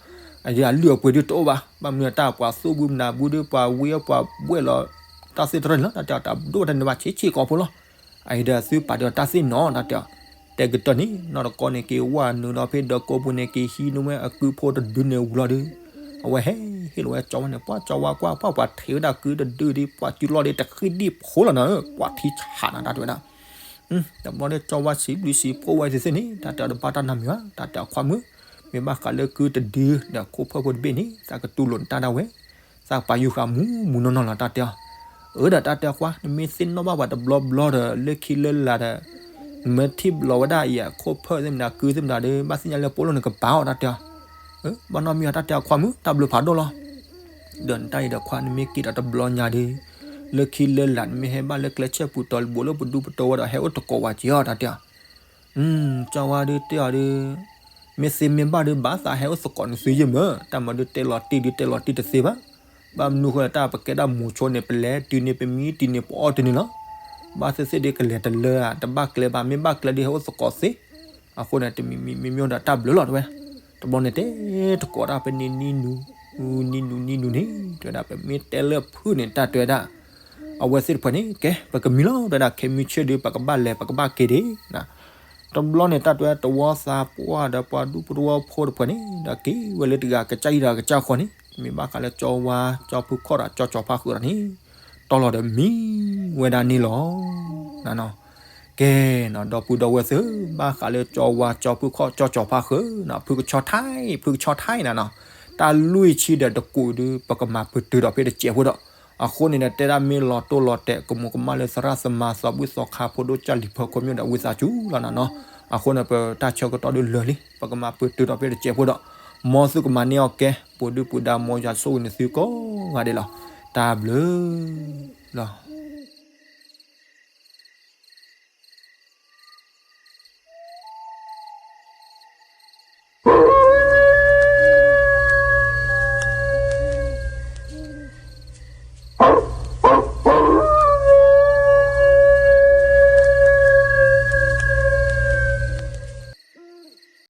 အံၤဒ်အလုၢ်အပှ့ၤဒုးတအိၣ်ဘၣ် ဘၣ်မနုၤတၢ်ပှၤသူၣ်ဘုမနၤဘုဒုး ပှၤဝံအီၣ်ပှၤဘှဲၣ်လီၤ တၢ်သ့ၣ်တဖၣ်န့ၣ်လီၤ တၢ်တဲအီၤ တၢ်ဒိၣ်တၢ်န့ၣ်ဘၣ်ဆံးဆံးကိာ်ဖိလီၤ. အံၤဒီးသုပာ်ဒ့ၣ်တၢ်သ့ၣ်နီၤ တၢ်တဲအီၤ. တဲကတၢၢ်န့ၣ် နီၢ်တကီၢ်န့ၣ်က့ၤဝဲနုာ်လီၤဖဲဒီကိပူၤန့ၣ် က့ၤဟံးန့ၢ်ဝဲအကုဖိတဒုန့ၣ်ဝံၤလီၤဒီး အဝဲဟဲဟ့ၣ်လီၤဝဲကၠီဝါန့ၣ် ပှၤကၠီဝါကွၢ် ပှၤပှၤထံးဝဲဒၣ်ကုတဒုဒီး ပှၤစုလီၢ်ဒီးတဃံဒံၣ်ဖိလီၤနၤဧၢ ပှၤထံဆးနၤတၢ်တဲဝဲဒၣ်. တဘျီဒီးကၠီဝါစံးဘျုးစံးဖှိၣ်ဝဲသ့ၣ်သ့ၣ်န့ၣ် တၢ်တဲအီၤတဘၣ်တၢ်နီတမံၤဘၣ်, တၢ်တဲအီၤခွါမုၣ်, မ့ၢ်ဘၣ်ဃးလၢကုတဒုဒီးခိၣ်ဖၢၣ်ဖိတဘ့ၣ်န့ၣ် သးကတူၢ်လိာ်နတၢ်ဒၣ်ဝဲ, သးကပာ်ယူၤဃာ်မူမူနီၢ်နီၢ်လီၤ တၢ်တဲအီၤ. အၢ ဒီးတၢ်တဲအီၤခွါ နမ့ၢ်သ့ၣ်နီၣ်ဘၣ်ပှၤတဘျီဘျီဒီး လၢခံလၢလာ်ဒီး နမ့ၢ်ထံၣ်ဘျီဝဲဒၣ်အံၤအခိၣ်ဖၢၣ်သ့ၣ်မတၤ ကုသ့ၣ်မတၤဒီး ဘၣ်သ့ၣ်ညါလၢပိာ်လိာ်နကပာ်အီၤ တၢ်တဲအီၤ. ဘၣ်နီတမံၤအီၤ တၢ်တဲအီၤခွါမုၣ် တၢ်ဘျုးဖးဒိၣ်လီၤ. ဒီးနတၢ်အံၤဒီးခွါ နမ့ၢ်က့ၤဒီးတဘျီညါဒီး လၢခံလၢလာ် နမ့ၢ်ဟဲဘၣ်လၢကျဲဆဲပူၤတီၤလံ ဘူးလၢပဒူပတီၤဝဲဒီး ဟဲအိၣ်သကိးဝဲက့ၤအီၤ တၢ်တဲအီၤ. ကၠီဝါဒုးတဲအီၤဒုး မ့ၢ်သ့မ့ၢ်ဘၣ်ဒုး ဘၣ်သးဟဲအိၣ်သကိးနသုယဲၢ်မၢ်, တၢ်မၤဒုးတဲလီၤတံၢ်ဒုးတဲလီၤတံၢ်တသ့ဘၣ်. ဘၣ်မနုၤဃိလၢတၢ်ပကဲဒၣ်မိၤဆိန့ၣ် ပလဲၤတုၤန့ၣ် ပမံတံၤန့ၣ် ပအီၣ်တုၤန့ၣ်လီၤ. ဘၣ်သ့ၣ်သ့ၣ်ဒုးကလဲၤတလၢဧါ, တဘၣ်ကျဲဘၣ်, မ့ၢ်ဘၣ်ကျဲဒုးဟဲအိၣ်သကိးသ့. အဃိန့ၣ် တမံၤမံၤမ့ၢ်မ့ၢ်ဒီးတၢ်ဘျုးလီၤတဲဝဲ. တဘျီန့ၣ်တဲတကိးတၢ် ပန့ၣ်နံၤနူၤ နံၤနူၤနံၤနူၤန့ၣ် တဲဝဲဒၣ် ပမ့ၢ်တဲလၢဖုၣ်န့ၣ် တၢ်တဲဝဲဒၣ် အဝဲသ့ၣ်တဖၣ်န့ၣ် ကဲ ပကမံလီၤ တဲဝဲဒၣ် ခဲမုၢ်ဆ့ၣ်ဒုး ပကဘၣ်လဲၤ ပကဘၣ်က့ၤဒၣ်. တဘျီန့ၣ် တၢ်တဲဝဲ တဝီသးပှၢ်ဒီးပှၤဒူပတဝီဖိတဖၣ်န့ၣ် ဒီးက့ၤဝဲလၢတဂၤကစၢ်အံၤဒီးကစၢ်ဃီန့ၣ် မ့ၢ်ဘၣ်ဃးလၢကၠီဝါကၠီဖုခီၣ်ဒီးကၠီကၠီဖါဃုာ်ဒီးန့ၣ် တီလီၤဒီးမံဝဲဒၣ်န့ၣ်လီၤ. ကဲနီၤ ဒီပုၢ်ဒီဝဲၢ်သ့ၣ်ဧၢ, ဘၣ်ဃးလၢကၠီဝါကၠီဖုခီၣ်ကၠီကၠီဖါဃုာ်နီၤ ဖုကဆီထဲ ဖုကဆီထဲနၤနီၤ, တၢ်လွံၢ်ဆံဒီးတကူာ်ဒုး ပကမၤပတုာ်ဒီးဖဲတစဲးဖိဒီး, အဃိန့ၣ်ဒီး တဲဒၣ်မ့ၢ်လီၤတိၢ်လီၤတဲာ် ကမူၤကမၣ်လၢသရၣ်သမါ သီဘူၣ်သီခါ ဖိဒိၣ်ကၢ်လံၤဖၢ ခိၣ်မၠိၣ်ဒီးဝံသးစူၤလီၤနၤနီၤ. အဃိန့ၣ် ပတၢ်ဆၢကတီၢ်ဒုးလၢာ်လံ ပကမၤပတုာ်ဒီးဖဲတစဲးဖိဒီး, မ်သုကမၤန့ၢ်အီၤကဲ ပူၤဒုၣ်ပူၤဒါ မ်ယွၤဆိၣ်ဂ့ၤနသုကိးဂၤဒဲးလီၤ. တၢ်ဘျုးလီၤ.